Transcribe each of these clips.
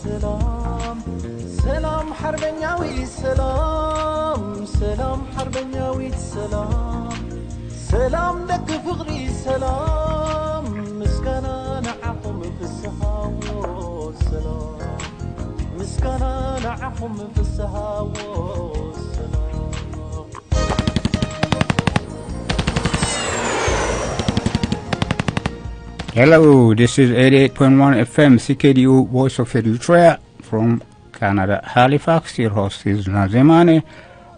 ሰላም ሰላም ሓርበኛዊት ሰላም ሰላም ሓርበኛዊት ሰላም ሰላም ደቂ ፍቕሪ ሰላም ምስጋና ንዓኹም ፍስሃዎ ሰላም ምስጋና ንዓኹም ፍስሃዎ ሰላም Hello, this is eighty-eight point one F M C K D U Voice of Eritrea from Canada, Halifax. Your host is Nazemane.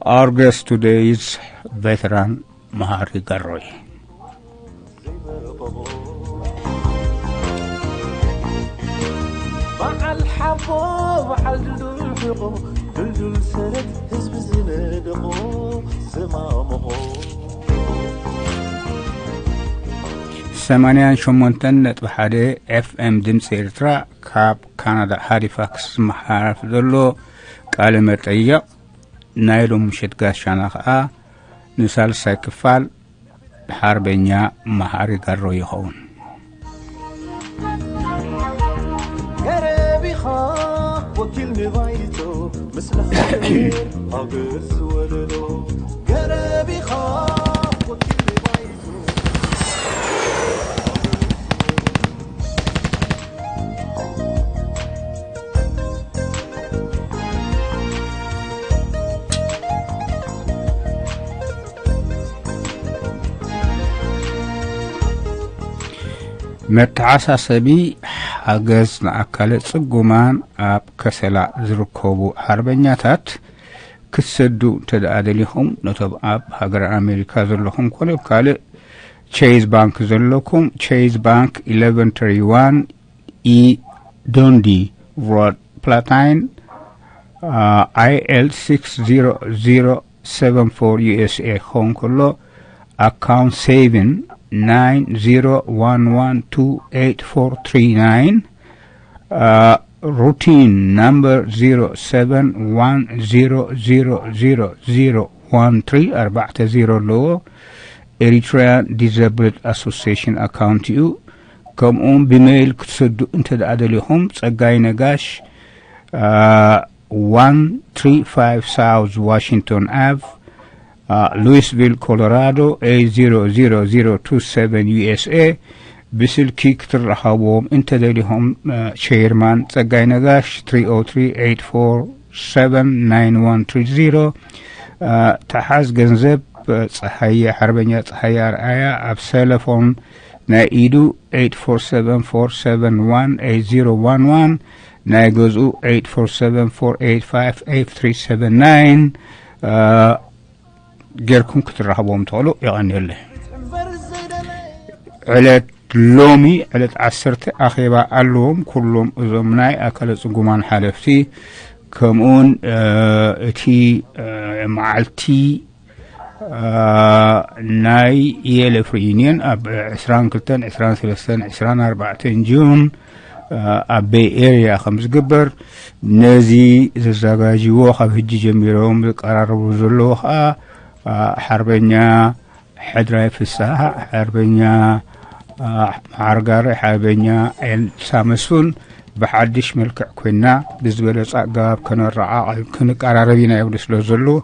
Our guest today is veteran Mahari Garoi. በዓል ሓቦ በዓል ድልዱል ሕቆ ድልዱል ሰረት ህዝቢ ዝነደቆ ዝማምቆ ሰማንያን ሸሞንተን ነጥቢ ሓደ ኤፍ ኤም ድምፂ ኤርትራ ካብ ካናዳ ሃሊፋክስ ዝመሓላለፍ ዘሎ ቃለ መጠይቕ ናይ ሎም ምሸት ጋሻና ኸዓ ንሳልሳይ ክፋል ሓርበኛ መሓሪ ጋሮ ይኸውን። ገረብ ኢኻ ወኪል ንባይቶ ምስ ለኽትር ሃገር ዝወለዶ ገረብ ኢኻ ወኪል ንባይቶ መተዓሳሰቢ ሓገዝ ንኣካለ ጽጉማን ኣብ ከሰላ ዝርከቡ ሓርበኛታት ክትሰዱ እንተ ደኣ ደሊኹም፣ ነቶም ኣብ ሃገረ ኣሜሪካ ዘለኹም ኮነ ኣብ ካልእ ቼዝ ባንክ ዘለኩም፣ ቼዝ ባንክ eleven thirty-one E Dundee Road, Platine, uh, I L six zero zero seven four U S A ክኸውን ከሎ፣ ኣካውንት saving nine zero one one two eight four three nine, uh, routine number zero seven one zero zero zero zero one three፣ ኣርባዕተ ዜሮ ኣለዎ። ኤሪትራያን ዲዛብልድ ኣሶሲሽን ኣካውንት እዩ። ከምኡውን ብሜይል ክትሰዱ እንተ ደኣ ደሊኹም፣ ጸጋይ ነጋሽ፣ uh, one three five South Washington Ave, uh, Louisville, Colorado eight zero zero zero two seven, U S A። ብስልኪ ክትራኸብዎም እንተ ደሊኹም፣ uh, ቸይርማን ጸጋይ ነጋሽ three oh three eight four seven nine one three zero። Uh, ተሓዝ ገንዘብ፣ uh, ጸሃየ፣ ሓርበኛ ጸሃየ ኣርኣያ ኣብ ሰለፎን ናይ ኢዱ eight four seven four seven one eight zero one one፣ ናይ ገዝኡ eight four seven four eight five eight three seven nine፣ uh, ጌርኩም ክትራኸብዎም ትኽእሉ። የቐንየለይ። ዕለት ሎሚ ዕለት ዓሰርተ ኣኼባ ኣለዎም። ኩሎም እዞም ናይ ኣካለ ጽጉማን ሓለፍቲ፣ ከምኡውን፣ uh, እቲ፣ uh፣ መዓልቲ፣ uh፣ ናይ ELF reunion ኣብ ዕስራን ክልተን፣ ዕስራን ሰለስተን፣ ዕስራን ኣርባዕተን ጁን፣ uh፣ ኣብ ቤይ ኤርያ ከም ዝግበር፣ ነዚ ዘዘጋጅዎ ካብ ሕጂ ጀሚሮም ዝቀራረቡ ዘለዉ ኸዓ፣ uh፣ ሓርበኛ ሕድራይ ፍስሃ፣ ሓርበኛ፣ uh፣ መሓሪ ጋሪ፣ ሓርበኛ ኤልሳ መስፍን ብሓድሽ መልክዕ ኮይና ብዝበለጸ ኣገባብ ከነረዓቕ-፣ ክንቀራረብ ኢና ይብሉ ስለ ዘለዉ፣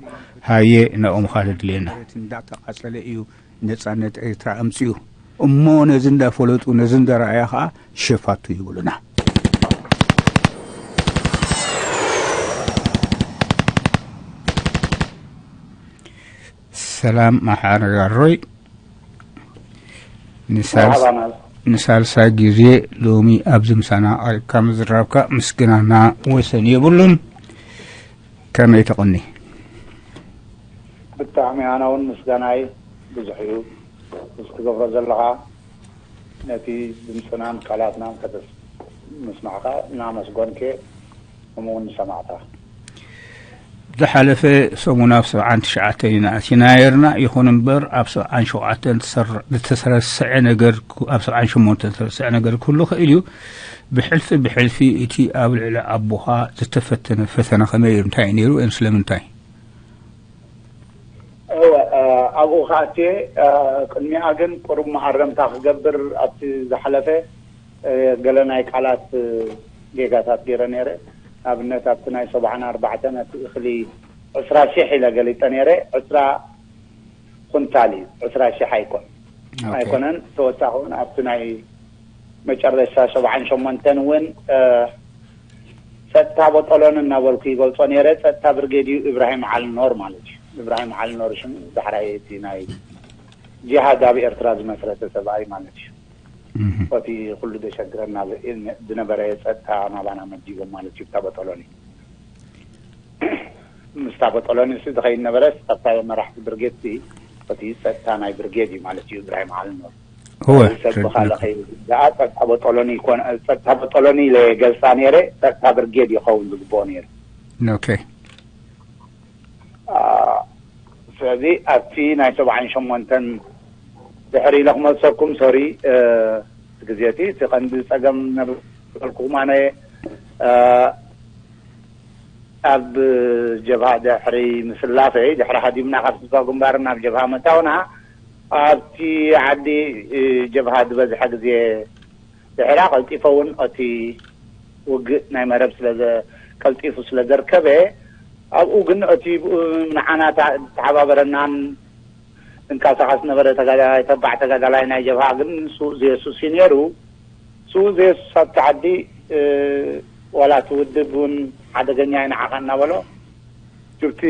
ሃየ ናኦም ኻል ድልየና። እንዳተቓጸለ እዩ ነጻነት ኤርትራ ኣምጺኡ። እሞ ነዚ እንዳፈለጡ፣ ነዚ እንዳረኣያ ኸዓ ሸፋቱ ይብሉና። ሰላም መሓሪ ጋሮይ። ንሳልስ-፣ ንሳልሳይ ግዜ ሎሚ ኣብዚ ምሳና ቀሪብካ ምዝራብካ ምስግናና ወሰን የብሉን። ከመይ ትቕኒ? ብጣዕሚ ኣነ እውን ምስጋናይ ብዙሕ እዩ። እዚ ትገብሮ ዘለኻ ነቲ ድምፅናን ቃላትናን ከተስ-፣ ምስማዕካ እናመስገንኩ ከምኡ እውን ንሰማዕታ። ዝሓለፈ ሰሙን ኣብ ሰብዓን ትሽዓተን ኢና ኣቲና ነይርና። ይኹን እምበር ኣብ ሰብዓን ሸውዓተን ዝተሰር-፣ ዝተሰረስዐ ነገር ክሁ-፣ ኣብ ሰብዓን ሸሞንተን ዝተረስዐ ነገር ክህሉ ይኽእል እዩ። ብሕልፊ ብሕልፊ እቲ ኣብ ልዕሊ ኣቦኻ ዝተፈተነ ፈተነ ከመይ እዩ? እንታይ እዩ ነይሩ? እን ስለምንታይ? እወ፣ እ፣ ኣብኡ ክኣትየ፣ እ፣ ቅድሚኣ ግን ቁሩብ መኣረምታ ክገብር ኣብቲ ዝሓለፈ፣ እ፣ ገለ ናይ ቃላት፣ እ፣ ጌጋታት ገይረ ነይረ። ኣብነት ኣብቲ ናይ ሰብዓን ኣርባዕተን እቲ እኽሊ ዕስራ ሽሕ ኢለ ገሊጸ ነይረ። ዕስራ ኩንታል እዩ፣ ዕስራ ሽሕ ኣይኮን ኣይኮነን። ተወሳኺ እውን ኣብቲ ናይ መጨረሻ ሰብዓን ሸሞንተን እውን ጸጥታ በጠሎኒ እናበልኩ ይገልጾ ነይረ። ጸጥታ ብርጌድ እዩ ኢብራሂም ዓልኖር ማለት እዩ። ኢብራሂም ዓልኖር ሽም ዳሕራይ እቲ ናይ ጂሃድ ኣብ ኤርትራ ዝመስረተ ሰብኣይ ማለት እዩ። እቲ ኩሉ ዘሸግረና ዝነበረ ጸጥታ ናባና መዲቦም ማለት እዩ። ብታ በጠሎኒ ምስታ በጠሎኒ ሲ ዝኸይድ ነበረ። ካብታ መራሕቲ ብርጌድ ሲ እቲ ጸጥታ ናይ ብርጌድ እዩ ማለት እዩ። ኢብራሂም ዓልኖር هو ሰብ ብኻለ ከይዳ ጸጥታ በጠሎኒ ይኮን ጸጥታ በጠሎኒ ኢለ ገልጻ ነይረ። ጸጥታ ብርጌድ ይኸውን ዝግብኦ ነይሩ። اوكي ስለዚ ኣብቲ ናይ ሰብዓን ሸሞንተን ድሕሪ ኢለ ክመልሰኩም ሶሪ። ግዜ እቲ እቲ ቀንዲ ጸገም ነበርኩም ኣነ ኣብ ጀብሃ ድሕሪ ምስላፈይ ድሕሪ ሃዲምና ካብ ስልታዊ ግንባር ናብ ጀብሃ መታውና ኣብቲ ዓዲ ጀብሃ ዝበዝሐ ግዜ ድሕራ ቀልጢፈ እውን እቲ ውግእ ናይ መረብ ስለ ቀልጢፉ ስለ ዘርከበ ኣብኡ ግን እቲ ንዓና ተሓባበረናን እንቀሳቐስ ነበረ ተጋዳላይ ተባዕ ተጋዳላይ ናይ ጀብሃ ግን ስዉእ ዘየሱስ እዩ ነይሩ። ስዉእ ዘየሱስ ኣብቲ ዓዲ ዋላ እቲ ውድብ እውን ሓደገኛ እዩ ንዓኻ እናበሎ ጅብቲ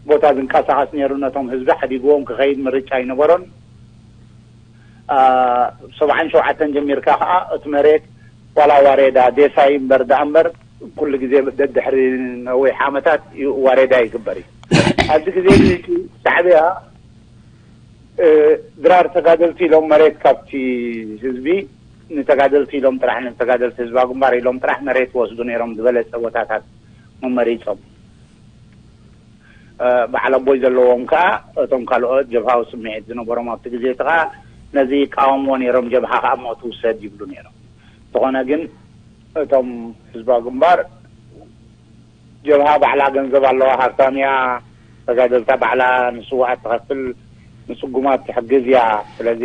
ቦታ ዝንቀሳቐስ ነይሩ። ነቶም ህዝቢ ሓዲግዎም ክኸይድ ምርጫ ኣይነበሮን። ሰብዓን ሸውዓተን ጀሚርካ ከዓ እቲ መሬት ዋላ ዋሬዳ ዴሳ እዩ እምበር ደኣ እምበር ኩሉ ግዜ ደድሕሪ ነዊሕ ዓመታት እዩ ዋሬዳ ይግበር እዩ። ኣብዚ ግዜ እዚ ሻዕብያ ድራር ተጋደልቲ ኢሎም መሬት ካብቲ ህዝቢ ንተጋደልቲ ኢሎም ጥራሕ ንተጋደልቲ ህዝባዊ ግንባር ኢሎም ጥራሕ መሬት ወስዱ ነይሮም ዝበለፀ ቦታታት መመሪፆም በዓል ኣቦይ ዘለዎም ከዓ እቶም ካልኦት ጀብሃዊ ስምዒት ዝነበሮም ኣብቲ ግዜ እቲ ከዓ ነዚ ይቃወምዎ ነይሮም። ጀብሃ ከዓ እሞ ትውሰድ ይብሉ ነይሮም። ዝኾነ ግን እቶም ህዝባዊ ግንባር ጀብሃ ባዕላ ገንዘብ ኣለዋ፣ ሃብታም እያ፣ ተጋደልታ ባዕላ ንስዋኣት ትኸፍል፣ ንፅጉማት ትሕግዝ እያ። ስለዚ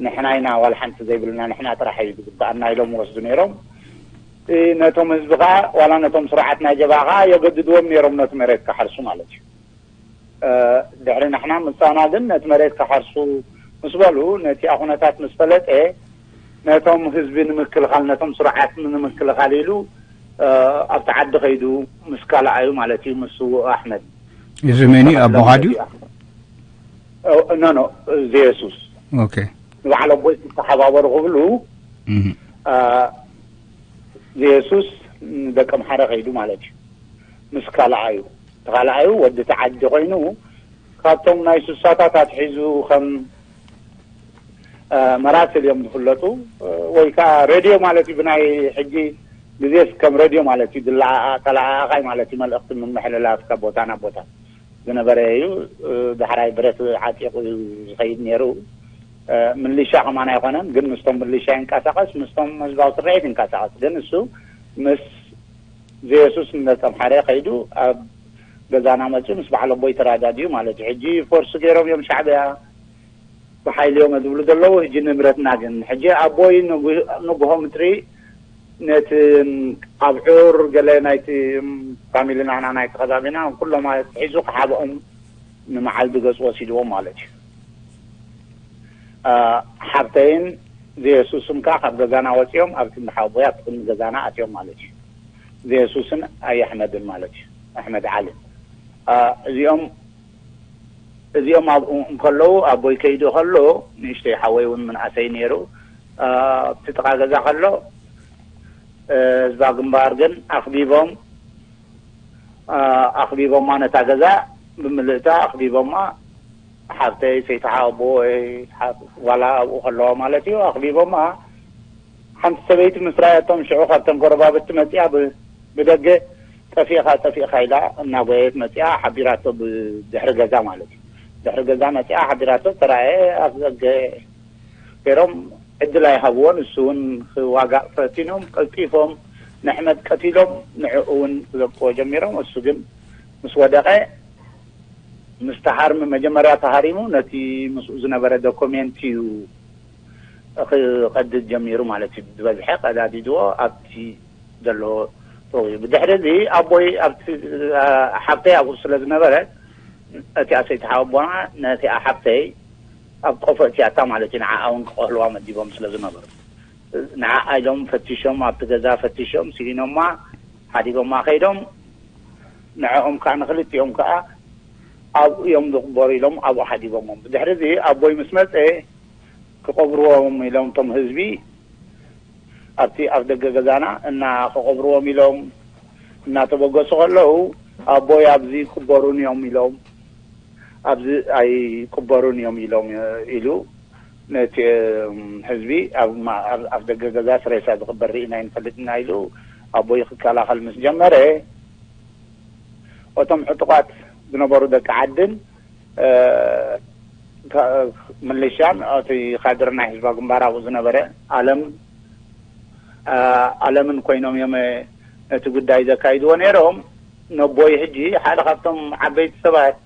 ንሕና ኢና ዋላ ሓንቲ ዘይብልና፣ ንሕና ጥራሕ እዩ ዝግበኣና ኢሎም ወስዱ ነይሮም። ነቶም ህዝቢ ከዓ ዋላ ነቶም ስርዓት ናይ ጀብሃ ከዓ የገድድዎም ነይሮም ነቲ መሬት ክሓርሱ ማለት እዩ። ድሕሪ ንሕና ምጻና ግን ነቲ መሬት ክሓርሱ ምስ በሉ ነቲ ኩነታት ምስ ፈለጠ ነቶም ህዝቢ ንምክልኻል ነቶም ስርዓት ንምክልኻል ኢሉ ኣብቲ ዓዲ ከይዱ ምስ ካልኣዩ ማለት እዩ ምስ ስዉእ ኣሕመድ እዚ መን እዩ ኣቦኻ ድዩ? ኖ ኖ ዘየሱስ ኦኬ ንበዓል ኣቦይ ዝተሓባበሩ ክብሉ ዘየሱስ ንደቂ ኣምሓረ ከይዱ ማለት እዩ ምስ ካልኣዩ ተኻልኣዩ ወዲ ተዓዲ ኮይኑ ካብቶም ናይ ስሳታት ኣትሒዙ ከም መራስል እዮም ዝፍለጡ ወይ ከዓ ሬድዮ ማለት እዩ ብናይ ሕጂ ግዜስ ከም ሬድዮ ማለት እዩ ዝለዓዓ ተለዓዓኻይ ማለት እዩ መልእኽቲ ምምሕልላፍ ካብ ቦታ ናብ ቦታ ዝነበረ እዩ። ዳሕራይ ብረት ዓጢቑ እዩ ዝኸይድ ነይሩ። ምልሻ ከማን ኣይኮነን ግን ምስቶም ምልሻ ይንቀሳቐስ ምስቶም ህዝባዊ ስርዒት ይንቀሳቐስ ግን እሱ ምስ ዘየሱስ እንዳስተምሓረ ከይዱ ኣብ ገዛና መፅኡ ምስ በዓል ኣቦይ ተራዳድዩ ማለት እዩ። ሕጂ ፎርስ ገይሮም እዮም ሻዕብያ ብሓይሊ እዮም ዝብሉ ዘለዉ። ሕጂ ንብረትና ግን ሕጂ ኣቦይ ንጉሆ ምድሪ ነቲ ኣብ ዑር ገለ ናይቲ ፋሚሊ ናና ናይቲ ከባቢና ኩሎም ሒዙ ክሓብኦም ንመዓልቲ ገፅ ወሲድዎም ማለት እዩ። ሓብተይን ዘየሱስን ከዓ ካብ ገዛና ወፂኦም ኣብቲ እንዳሓወቦይ ኣብቲ ቅድሚ ገዛና ኣትዮም ማለት እዩ። ዘየሱስን ኣይ ኣሕመድን ማለት እዩ ኣሕመድ ዓሊ እዚኦም እዚኦም ኣብኡ እንከለዉ ኣቦይ ከይዱ ከሎ ንእሽተይ ሓወይ እውን ምንኣሰይ ነይሩ ኣብቲ ጥቓ ገዛ ከሎ ህዝባ ግንባር ግን ኣኽቢቦም ኣኽቢቦማ ነታ ገዛ ብምልእታ ኣኽቢቦማ ሓብተይ ሰይትሓ ኣቦ ወይ ዋላ ኣብኡ ከለዋ ማለት እዩ ኣኽቢቦማ ሓንቲ ሰበይቲ ምስ ረኣየቶም ሽዑ ካብተን ጎረባብቲ መፂኣ ብደገ ጠፊእኻ ጠፊእኻ ኢላ እናጎየት መፂኣ ሓቢራቶ ብድሕሪ ገዛ ማለት እዩ ድሕሪ ገዛ መፂኣ ሓቢራቶ ተረኣየ ኣብ ደገ ገይሮም ዕድል ኣይሃብዎን። እሱ እውን ክዋጋእ ፈቲኖም ቀልጢፎም ንሕመድ ቀቲሎም ንዕኡ እውን ክዘብጥዎ ጀሚሮም። እሱ ግን ምስ ወደቐ ምስ ተሃርሚ መጀመርያ ተሃሪሙ ነቲ ምስኡ ዝነበረ ዶኮሜንት እዩ ክቀድድ ጀሚሩ ማለት እዩ። ዝበዝሐ ቀዳዲድዎ ኣብቲ ዘለዎ። ብድሕሪ እዚ ኣቦይ ኣብቲ ሓብተይ ኣብኡ ስለ ዝነበረ፣ እቲኣ ሰይቲ ሓወቦና ነቲኣ ሓብተይ ኣብ ቆፎ እቲኣታ ማለት እዩ። ንዓኣ እውን ክቐህልዋ መዲቦም ስለ ዝነበሩ፣ ንዓኣ ኢሎም ፈቲሾም፣ ኣብቲ ገዛ ፈቲሾም ስኢኖማ፣ ሓዲጎማ ከይዶም። ንዕኦም ከዓ ንክልቲኦም ከዓ ኣብኡ እዮም ዝቕበሩ ኢሎም ኣብኡ ሓዲጎሞም። ብድሕሪ እዚ ኣቦይ ምስ መፀ ክቐብርዎም ኢሎም እቶም ህዝቢ ኣብቲ ኣፍ ደገ ገዛና እና ክቐብርዎም ኢሎም እናተበገሱ ከለዉ፣ ኣቦይ ኣብዚ ይቅበሩን እዮም ኢሎም፣ ኣብዚ ኣይቅበሩን እዮም ኢሎም ኢሉ ነቲ ህዝቢ ኣብ ኣፍ ደገ ገዛ ስሬሳ ዝቅበር ርኢና ይንፈልጥና ኢሉ ኣቦይ ክከላኸል ምስ ጀመረ፣ እቶም ዕጡቃት ዝነበሩ ደቂ ዓድን ምልሻን እቲ ካድር ናይ ህዝባዊ ግንባር ኣብኡ ዝነበረ ኣለም ኣለምን ኮይኖም እዮም ነቲ ጉዳይ ዘካይድዎ ነይሮም። ነቦይ ሕጂ ሓደ ካብቶም ዓበይቲ ሰባት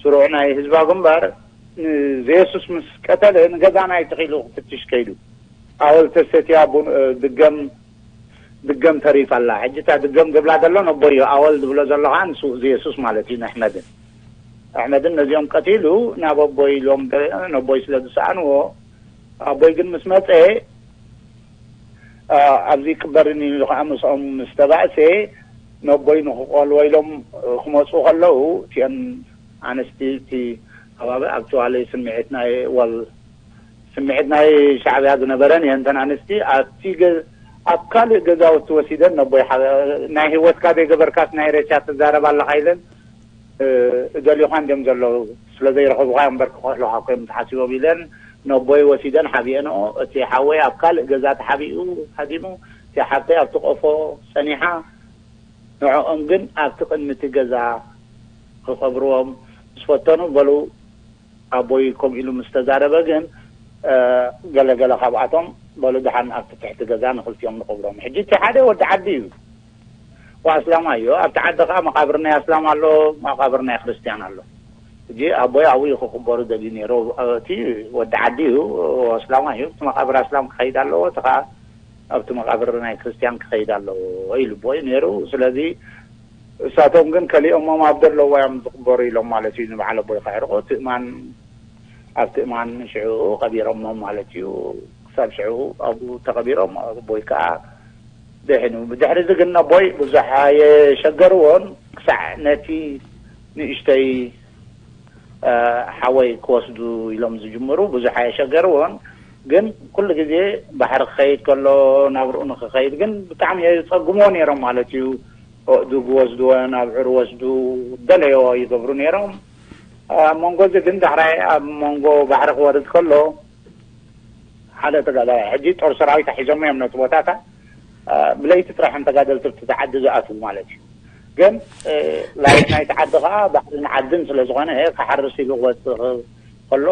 ስሩዕ ናይ ህዝባዊ ግንባር ንዘየሱስ ምስ ቀተለ ንገዛና ኣይትኽኢሉ ክትፍትሽ ከይዱ ኣወል ተሰትያ ድገም ድገም ተሪፋ ኣላ። ሕጂ እታ ድገም ዝብላ ዘሎ ነቦይ እዩ። ኣወል ዝብሎ ዘሎ ከዓ ንሱ ዘየሱስ ማለት እዩ ንኣሕመድን ኣሕመድን ነዚኦም ቀቲሉ ናብ ኣቦይ ኢሎም ነቦይ ስለ ዝሰኣንዎ ኣቦይ ግን ምስ መፀ ኣብዚ ክበርን ኢሉ ከዓ ምስኦም ምስ ተባእሰ ነቦይ ንክቆልዎ ኢሎም ክመፁ ከለዉ እቲአን ኣንስቲ እቲ ከባቢ ኣብቲ ዋለይ ስምዒት ናይ ወል ስምዒት ናይ ሻዕብያ ዝነበረን እየን እተን ኣንስቲ ኣብቲ ገ- ኣብ ካልእ ገዛውቲ ወሲደን ነቦይ ሓ- ናይ ህይወትካ ዘይገበርካስ ናይ ሬሳ ትዛረብ ኣለኻ ኢለን እደልዩኻ እንዲም ዘለዉ ስለ ዘይረኸቡኻ እዮም እምበር ክኸሕሉኻ ኮይም ተሓሲቦም ኢለን ነቦይ ወሲደን ሓቢአንኦ እቲ ሓወይ ኣብ ካልእ ገዛ ተሓቢኡ ሃዲሙ እቲ ሓብተይ ኣብቲ ቆፎ ጸኒሓ ንዕኦም ግን ኣብቲ ቅድሚ እቲ ገዛ ክቐብርዎም ምስ ፈተኑ በሉ ኣቦይ ከምኡ ኢሉ ምስ ተዛረበ ግን ገለገለ ካብኣቶም በሉ ደሓን ኣብቲ ትሕቲ ገዛ ንክልቲኦም ንቐብሮም። ሕጂ እቲ ሓደ ወዲ ዓዲ እዩ ኣስላማ እዩ። ኣብቲ ዓዲ ከዓ መቃብር ናይ ኣስላም ኣሎ፣ መቃብር ናይ ክርስትያን ኣሎ። ሕጂ ኣቦይ ኣብኡ እዩ ክቅበሩ ደልዩ ነይሩ። እቲ ወዲ ዓዲ እዩ ኣስላማ እዩ። እቲ መቃብር ኣስላም ክኸይድ ኣለዎ፣ እቲ ከዓ ኣብቲ መቃብር ናይ ክርስትያን ክኸይድ ኣለዎ ኢሉ ኣቦይ ነይሩ። ስለዚ እሳቶም ግን ከሊኦሞም ኣብ ዘለዋ እዮም ዝቕበሩ ኢሎም ማለት እዩ ንበዓል ኣቦይ ከዕርቑ ትእማን ኣብ ትእማን ሽዕኡ ቀቢሮሞም ማለት እዩ። ክሳብ ሽዕኡ ኣብኡ ተቐቢሮም ኣቦይ ከዓ ድሒኑ። ብድሕሪ እዚ ግን ኣቦይ ብዙሕ ኣየሸገርዎን ክሳዕ ነቲ ንእሽተይ ሓወይ ክወስዱ ኢሎም ዝጅምሩ ብዙሕ ኣየሸገርዎን። ግን ኩሉ ግዜ ባሕሪ ክኸይድ ከሎ ናብርኡ ንክኸይድ ግን ብጣዕሚ የፀግሞ ነይሮም ማለት እዩ። ኣእዱግ ወስድወን ኣብዑር ወስዱ ደለዮ ይገብሩ ነይሮም። ኣብ መንጎ እዚ ግን ዳሕራይ ኣብ መንጎ ባሕሪ ክወርድ ከሎ ሓደ ተጋዳላይ ሕጂ ጦር ሰራዊት ሒዞም እዮም ነቲ ቦታታ ብለይቲ ጥራሕ ተጋደልቲ ኣብቲ ዓዲ ዝኣትዉ ማለት እዩ። ግን ላይት ናይቲ ዓዲ ከዓ ባሕርን ዓድን ስለዝኾነ ክሓርስ ኢሉ ክወፅእ ከሎ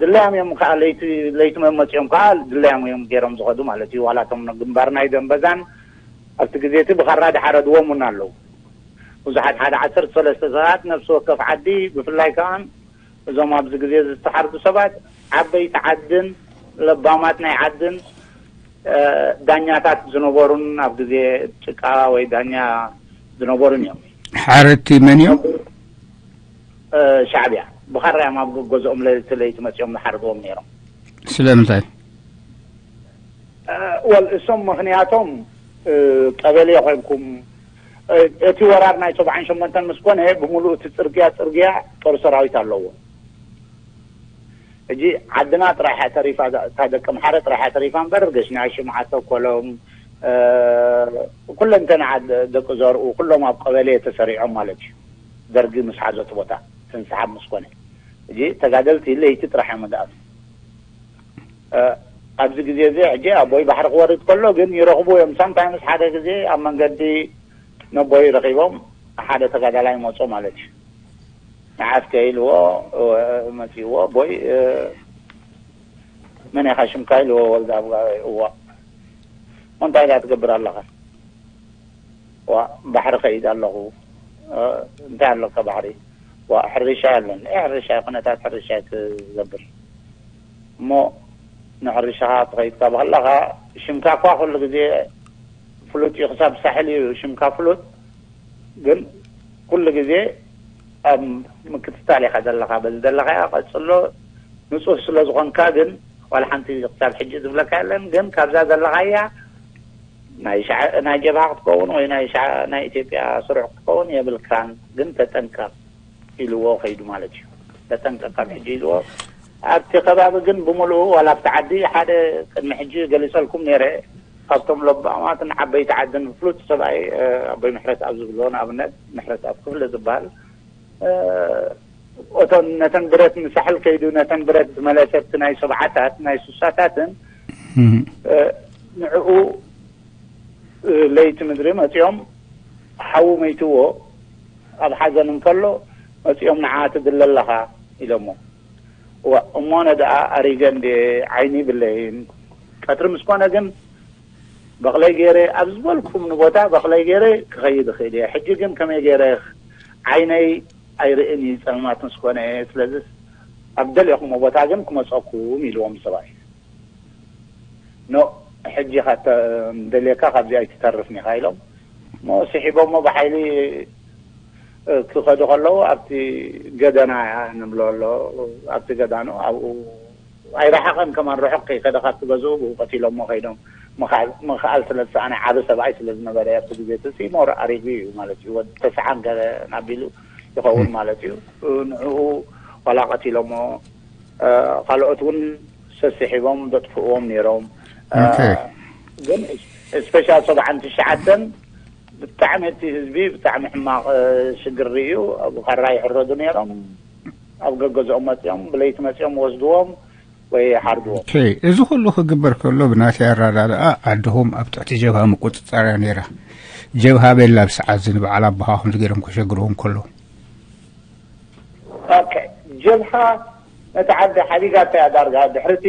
ድለያም እዮም ከዓ ለይቲ ለይቲ መመፂኦም ከዓ ድለያም እዮም ገይሮም ዝኸዱ ማለት እዩ። ዋላቶም ግንባር ናይ ደንበዛን ኣብቲ ግዜ እቲ ብኻራ ድሓረድዎም እውን ኣለዉ። ብዙሓት ሓደ ዓሰርተ ሰለስተ ሰባት ነፍሲ ወከፍ ዓዲ ብፍላይ ከዓ እዞም ኣብዚ ግዜ ዝተሓርዱ ሰባት ዓበይቲ ዓድን ለባማት ናይ ዓድን ዳኛታት ዝነበሩን ኣብ ግዜ ጭቃ ወይ ዳኛ ዝነበሩን እዮም። ሓረድቲ መን እዮም? ሻዕብያ ብኻራ እዮም ኣብ ገዝኦም ለይቲ ለይቲ መፂኦም ዝሓርድዎም ነይሮም። ስለምንታይ? ወል እሶም ምኽንያቶም ቀበሌ ኮይንኩም እቲ ወራር ናይ ሰብዓን ሸሞንተን ምስ ኮነ ብምሉእ እቲ ፅርግያ ፅርግያ ጦር ሰራዊት ኣለዎ። ሕጂ ዓድና ጥራሕ ተሪፋ እታ ደቂ ኣምሓረ ጥራሕ ተሪፋ እምበር ገሽና ሽምዓ ተኮሎም ኩለንተና ደቂ ዘርኡ ኩሎም ኣብ ቀበሌ ተሰሪዖም ማለት እዩ። ደርጊ ምስ ሓዘት ቦታ ትንስሓብ ምስ ኮነ ሕጂ ተጋደልቲ ለይቲ ጥራሕ እዮም ዝኣትዉ። ኣብዚ ግዜ እዚ ሕጂ ኣቦይ ባሕሪ ክወርድ ከሎ ግን ይረኽቡ እዮም። ሳምታይምስ ሓደ ግዜ ኣብ መንገዲ ነቦይ ረኺቦም ሓደ ተጋዳላይ መጾ ማለት እዩ። ንዓስከ ኢልዎ መጺእዎ ኣቦይ መን ኢኻ ሽምካ ኢልዎ ወልደ ኣብ እዋ እንታይ ኢላ ትገብር ኣለኻ? ዋ ባሕሪ ከይድ ኣለኹ። እንታይ ኣለካ ባሕሪ? ዋ ሕርሻ ኣለኒ። ሕርሻ ኩነታት ሕርሻ ትገብር እሞ ንሕርሻኻ ትኸይድካ ብከለኻ ሽምካ እኳ ኩሉ ግዜ ፍሉጥ እዩ፣ ክሳብ ሳሕል እዩ ሽምካ ፍሉጥ። ግን ኩሉ ግዜ ኣብ ምክትታል ኢኻ ዘለኻ። በዚ ዘለኻያ ቀጽሎ፣ ንጹህ ስለ ዝኾንካ ግን ዋላ ሓንቲ ክሳብ ሕጂ ዝብለካ የለን። ግን ካብዛ ዘለኻያ ናይ ሸዓ-፣ ናይ ጀብሃ ክትከውን ወይ ናይ ሸዓ-፣ ናይ ኢትዮጵያ ስሩዕ ክትከውን የብልካን። ግን ተጠንቀቕ ኢልዎ ከይዱ ማለት እዩ። ተጠንቀቕ ካብ ሕጂ ኢልዎ። ኣብቲ ከባቢ ግን ብምሉኡ ዋላ ኣብቲ ዓዲ ሓደ ቅድሚ ሕጂ ገሊጸልኩም ነይረ፣ ካብቶም ለባማትን ዓበይቲ ዓድን ፍሉጥ ሰብኣይ፣ እ፣ ኣቦይ ምሕረት ኣብ ዝብሎ ንኣብነት፣ ምሕረት ኣብ ክፍለ ዝበሃል፣ እ፣ እቶን ነተን ብረት ምሳሕል ከይዱ ነተን ብረት ዝመለሰ እቲ ናይ ሰብዓታት ናይ ሱሳታትን፣ እ፣ ንዕኡ፣ እ፣ ለይቲ ምድሪ መጺኦም ሓዉ መይትዎ ኣብ ሓዘን እንከሎ መጺኦም ንዓ ትድለ ኣለኻ ኢሎሞ። እዋ፣ እሞ ኣነ ደኣ ኣሪገ እንዴ ዓይኒ ይብለይን። ቀትሪ ምስ ኮነ ግን በቕለይ ገይረ ኣብ ዝበልኩምኒ ቦታ በቕለይ ገይረ ክኸይድ እኽእል እየ። ሕጂ ግን ከመይ ገይረ ዓይነይ ኣይርእን እዩ ጸልማት ምስ ኮነ። ስለዚ ኣብ ደለኹሞ ቦታ ግን ክመጸኩም ኢልዎም ሰብኣይ። ኖ፣ ሕጂ ኢኻ ተ-፣ ደልየካ ካብዚ ኣይትተርፍን ኢኻ ኢሎም። እሞ ስሒቦሞ ብሓይሊ፣ እ፣ ክኸዱ ከለዉ ኣብቲ ገደና ንብሎ ኣሎ፣ ኣብቲ ገዳኑ ኣብኡ ኣይረሓቐን ከማን ርሑቕ ከይከደ ካብቲ ገዝኡ ብኡ ቀቲሎሞ ከይዶም። ምኽኣል፣ ምኽኣል ስለ ዝሰኣነ ዓቢ ሰብኣይ ስለ ዝነበረ ኣብቲ ግዜ እቲ ሞር ኣሪጉ እዩ ማለት እዩ። ወዲ ተስዓን ገለ ናቢሉ ይኸውን ማለት እዩ። ንዕኡ ዋላ ቀቲሎሞ፣ እ፣ ካልኦት እውን ሰስሒቦም ዘጥፍእዎም ነይሮም። እ፣ ኦኬ። ግን ስፔሻል ሰብዓን ትሽዓተን ብጣዕሚ እቲ ህዝቢ ብጣዕሚ ሕማቕ፣ እ፣ ሽግር እዩ። ኣብ ካራ ይሕረዱ ነይሮም። ኣብ ገገዝኦም መፂኦም፣ ብለይቲ መፂኦም ወስድዎም ወይ ሓርድዎም። ኦኬ፣ እዚ ኩሉ ክግበር ከሎ ብናተይ ኣረዳድኣ ዓድኹም ኣብ ትሕቲ ጀብሃ ምቁፅፃር እያ ነይራ። ጀብሃ ቤላ ኣብ ሰዓት እዚ ንበዓል ኣቦኻ ከምዚ ገይሮም ከሸግርዎም ከሎ። ኦኬ፣ ጀብሃ ነቲ ዓዲ ሓዲጋታ እያ ዳርጋ። ድሕሪ እቲ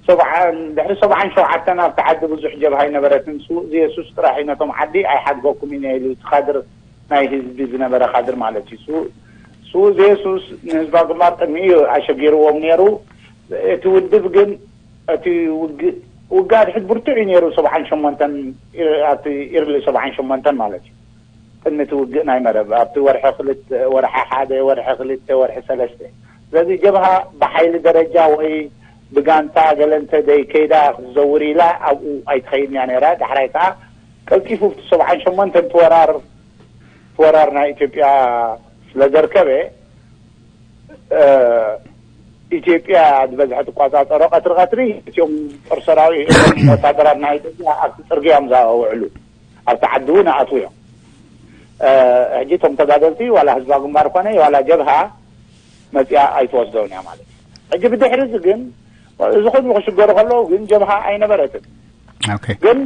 ሰብዓን፣ ድሕሪ ሰብዓን ሸውዓተን ኣብቲ ዓዲ ብዙሕ ጀብሃ ኣይነበረትን። ስዉእ ዘየሱስ ጥራሕ እዩ ነቶም ዓዲ ኣይሓድገኩም እዩ ኢሉ እቲ ካድር ናይ ህዝቢ ዝነበረ ካድር ማለት እዩ። ስዉእ፣ ስዉእ ዘየሱስ ንህዝባዊ ግንባር ቅድሚ እዩ ኣሸጊርዎም ነይሩ። እቲ ውድብ ግን እቲ ውግ-፣ ውግእ ኣድሕድ ብርቱዕ እዩ ነይሩ። ሰብዓን ሸሞንተን ኢር-፣ ኣብቲ ኢርሊ ሰብዓን ሸሞንተን ማለት እዩ። ቅድሚ እቲ ውግእ ናይ መረብ ኣብቲ ወርሒ ክልተ፣ ወርሒ ሓደ፣ ወርሒ ክልተ፣ ወርሒ ሰለስተ። ስለዚ ጀብሃ ብሓይሊ ደረጃ ወይ ብጋንታ ገለ እንተ ደይ ከይዳ ክትዘውር ኢላ ኣብኡ ኣይትኸይድን እያ ነይራ። ዳሕራይ ከኣ ቀልጢፉ ብቲ ሰብዓን ሸሞንተን ትወራር፣ ትወራር ናይ ኢትዮጵያ ስለ ዘርከበ፣ እ፣ ኢትዮጵያ ዝበዝሐ ትቋጻጸሮ ቀትሪ ቀትሪ እቲኦም ጦር ሰራዊት፣ እቶም ወታደራት ናይ ኢትዮጵያ ኣብቲ ጽርግያ እዮም ዝውዕሉ። ኣብቲ ዓዲ እውን ኣትዉ እዮም። እ፣ ሕጂ እቶም ተጋደልቲ ዋላ ህዝባዊ ግንባር ኮነ ዋላ ጀብሃ መጽያ ኣይትወስዶን እያ ማለት እዩ። ሕጂ ብድሕሪ እዚ ግን እዚ ኩሉ ክሽገሩ ከለዉ ግን ጀብሃ ኣይነበረትን። ኦኬ። ግን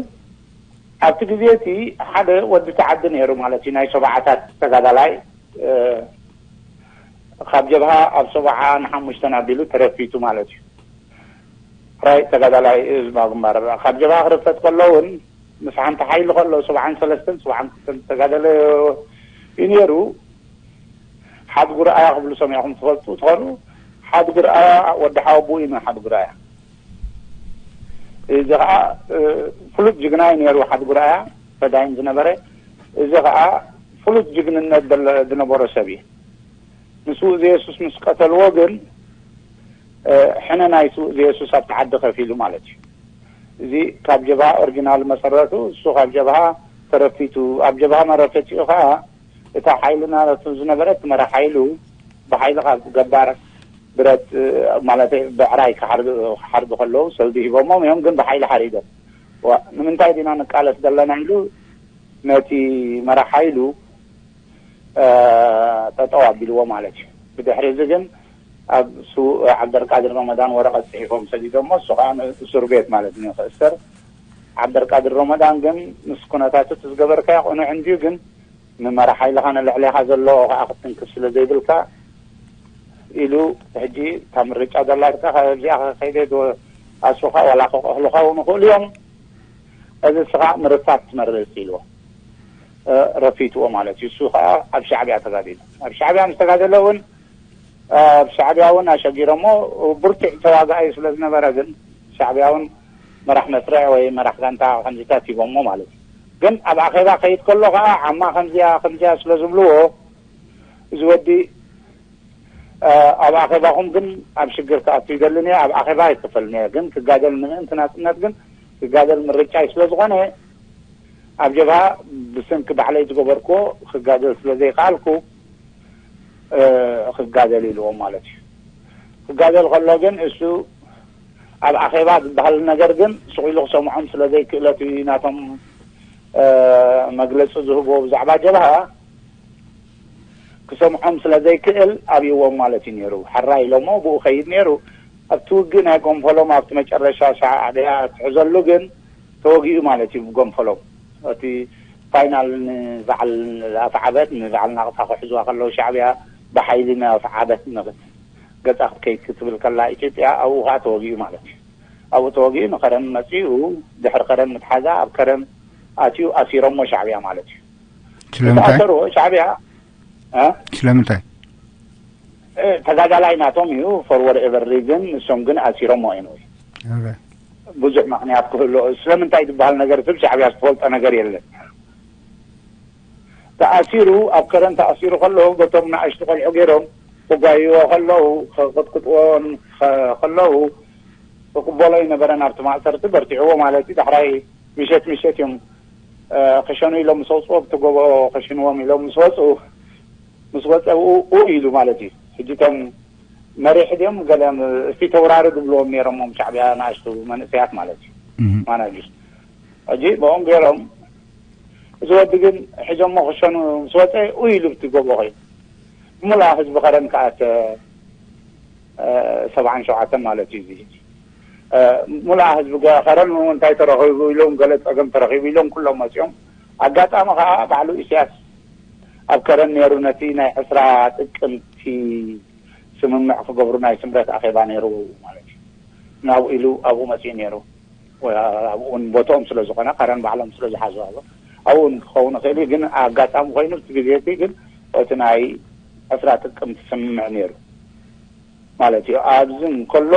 ኣብቲ ግዜ እቲ ሓደ ወዲ ተዓዲ ነይሩ ማለት እዩ፣ ናይ ሰብዓታት ተጋዳላይ፣ እ፣ ካብ ጀብሃ ኣብ ሰብዓን ሓሙሽተን ኣቢሉ ተረፊቱ ማለት እዩ። ራይ ተጋዳላይ ህዝባዊ ግንባር ካብ ጀብሃ ክርፈት ከሎ እውን ምስ ሓንቲ ሓይሊ ከሎ ሰብዓን ሰለስተን ሰብዓን ክልተን ዝተጋደለ እዩ ነይሩ። ሓድጉ ረኣያ ክብሉ ሰሚዕኹም ትፈልጡ ትኾኑ። ሓድጉ ረኣያ ወዲ ሓወቦኡ እዩ ሓድጉ ረኣያ። እዚ ኸዓ፣ እ፣ ፍሉጥ ጅግና እዩ ነይሩ ሓድጉ ረኣያ፣ ፈዳይን ዝነበረ። እዚ ኸዓ ፍሉጥ ጅግንነት ዘለ-፣ ዝነበሮ ሰብ እዩ። ንስዉእ ዘየሱስ ምስ ቀተልዎ ግን፣ እ፣ ሕነ ናይ ስዉእ ዘየሱስ ኣብቲ ዓዲ ከፊሉ ማለት እዩ። እዚ ካብ ጀብሃ ኦሪጂናል መሰረቱ፣ እሱ ካብ ጀብሃ ተረፊቱ፣ ኣብ ጀብሃ መረፈቲኡ ኸዓ እታ ሓይልና ነቱ ዝነበረት መራሕ ሓይሉ ብሓይሊ ካብ ገባር ብረት፣ እ፣ ማለት ብዕራይ ክሓርዱ፣ ክሓርዱ ከለዉ ሰልዲ ሂቦሞም እዮም፣ ግን ብሓይሊ ሓሪዶም። ዋ፣ ንምንታይ ዲና ንቃለስ ዘለና ኢሉ ነቲ መራሕ ሓይሉ፣ እ፣ ጠጠው ኣቢልዎ ማለት እዩ። ብድሕሪ እዚ ግን ኣብ ስዉእ ዓብደልቃድር ረመዳን ወረቐት ጽሒፎም ሰዲዶሞ፣ እሱ ኸዓ ንእሱር ቤት ማለት እዩ ክእሰር። ዓብደልቃድር ረመዳን ግን ምስ ኩነታቱ እቲ ዝገበርካዮ ቅኑዕ እንድዩ፣ ግን ንመራሕ ሓይልኻ ንልዕሌኻ ዘሎ ኸዓ ክትንክፍ ስለ ዘይብልካ ኢሉ፣ ሕጂ እታ ምርጫ ዘላትካ ካብ ኣብዚኣ ከኸይደ ዶ ኣስኻ ዋላ ክቐህሉኻ እውን ይኽእሉ እዮም። እዚ እስኻ ምርፋት ትመርጽ ኢልዎ፣ እ፣ ረፊትዎ ማለት እዩ። እሱ ኸዓ ኣብ ሻዕብያ ተጋዲሉ። ኣብ ሻዕብያ ምስ ተጋደለ እውን፣ እ፣ ኣብ ሻዕብያ እውን ኣሸጊሮሞ፣ ብርቱዕ ተዋጋኣይ ስለ ዝነበረ ግን ሻዕብያ እውን መራሕ መስርዕ ወይ መራሕ ጋንታ ከምዚታት ሂቦሞ ማለት እዩ። ግን ኣብ ኣኼባ ከይድ ከሎ ከዓ ዓማ ከምዚያ ከምዚያ ስለ ዝብልዎ፣ እዚ ወዲ ኣብ ኣኼባኹም ግን ኣብ ሽግር ክኣቱ ይደልን እየ፣ ኣብ ኣኼባ ኣይክፈልን እየ፣ ግን ክጋደል ንምእንቲ ናፅነት ግን ክጋደል ምርጫይ ስለ ዝኾነ፣ ኣብ ጀብሃ ብሰንኪ ባዕለይ ዝገበርክዎ ክጋደል ስለ ዘይከኣልኩ ክጋደል ኢልዎም ማለት እዩ። ክጋደል ከሎ ግን እሱ ኣብ ኣኼባ ዝበሃል ነገር ግን ስቕ ኢሉ ክሰምዖም ስለ ዘይክእለት እዩ ናቶም መግለፂ ዝህብዎ ብዛዕባ ጀብሃ ክሰምዖም ስለ ዘይክእል ኣብይዎም ማለት እዩ ነይሩ። ሕራይ ኢሎሞ ብኡ ኸይድ ነይሩ። ኣብቲ ውግእ ናይ ጎንፈሎም ኣብቲ መጨረሻ ሻዕብያ ትሕዘሉ ግን ተወጊኡ ማለት እዩ። ጎንፈሎም እቲ ፋይናል ንበዓል ኣፍዓበት ንበዓል ናቕፋ ክሕዝዋ ከለዉ ሻዕብያ ብሓይሊ ንኣፍዓበት ገጻ ክትከይድ ክትብል ከላ ኢትዮጵያ ኣብኡ ከዓ ተወጊኡ ማለት እዩ። ኣብኡ ተወጊኡ ንኸረን መፂኡ። ድሕሪ ከረን ምትሓዛ ኣብ ከረን ኣትዩ ኣሲሮሞ ሻዕብያ ማለት እዩ። ስለምንታይ? ዝተኣሰርዎ ሻዕብያ እ? ስለምንታይ? እ፣ ተጋዳላይ ናቶም እዩ for whatever reason፣ ንሶም ግን ኣሲሮሞ እዩ። ኦኬ። ብዙሕ ምክንያት ክህሎ። ስለምንታይ ዝበሃል ነገር ስብ ሻዕብያ ዝተፈልጦ ነገር የለን። ተኣሲሩ ኣብ ከረን ተኣሲሩ ከለዉ በቶም ንኣሽቱ ቆልዑ ገይሮም ክጓይዎ ከለዉ ክቅጥቅጥዎን ከ- ከለዉ ክቅበሎ ይነበረ ናብቲ ማእሰርቲ በርቲዕዎ ማለት እዩ። ዳሕራይ ምሸት ምሸት እዮም እ፣ ክሸኑ ኢሎም ምስ ወፅዎ ብቲ ጎቦ ክሽንዎም ኢሎም ምስ ወፁ ምስ ወፀ ኡ ኢሉ ማለት እዩ። ሕጂ እቶም መሪሕ ድዮም ገለ እስቲ ተውራርዱ ብልዎም ነይሮሞም ሻዕብያ ንኣሽቱ መንእሰያት ማለት እዩ። ማናጅር ሕጂ ብኦም ገይሮም እዚ ወዲ ግን ሒዞሞ ክሸኑ ምስ ወፀ ኡ ኢሉ ብቲ ጎቦ ኮይኑ ብሙሉኣ ህዝቢ ከረን ከኣተ ሰብዓን ሸውዓተን ማለት እዩ። እዚ ሙሉኣ ህዝቢ ከረን እንታይ ተረኺቡ ኢሎም ገለ ፀገም ተረኺቡ ኢሎም ኩሎም መፂኦም። ኣጋጣሚ ከዓ ባዕሉ ኢሳያስ ኣብ ከረን ነይሩ። ነቲ ናይ ዕስራ ጥቅምቲ ስምምዕ ክገብሩ ናይ ስምረት ኣኼባ ነይሩ ማለት እዩ። ናብኡ ኢሉ ኣብኡ መፂኡ ነይሩ። ኣብኡን ቦትኦም ስለ ዝኾነ ከረን ባዕሎም ስለ ዝሓዙ ኣብ ኣብኡን ክኸውን ይኽእል እዩ። ግን ኣጋጣሚ ኮይኑ እቲ ግዜ እቲ ግን እቲ ናይ ዕስራ ጥቅምቲ ስምምዕ ነይሩ ማለት እዩ። ኣብዚ እንከሎ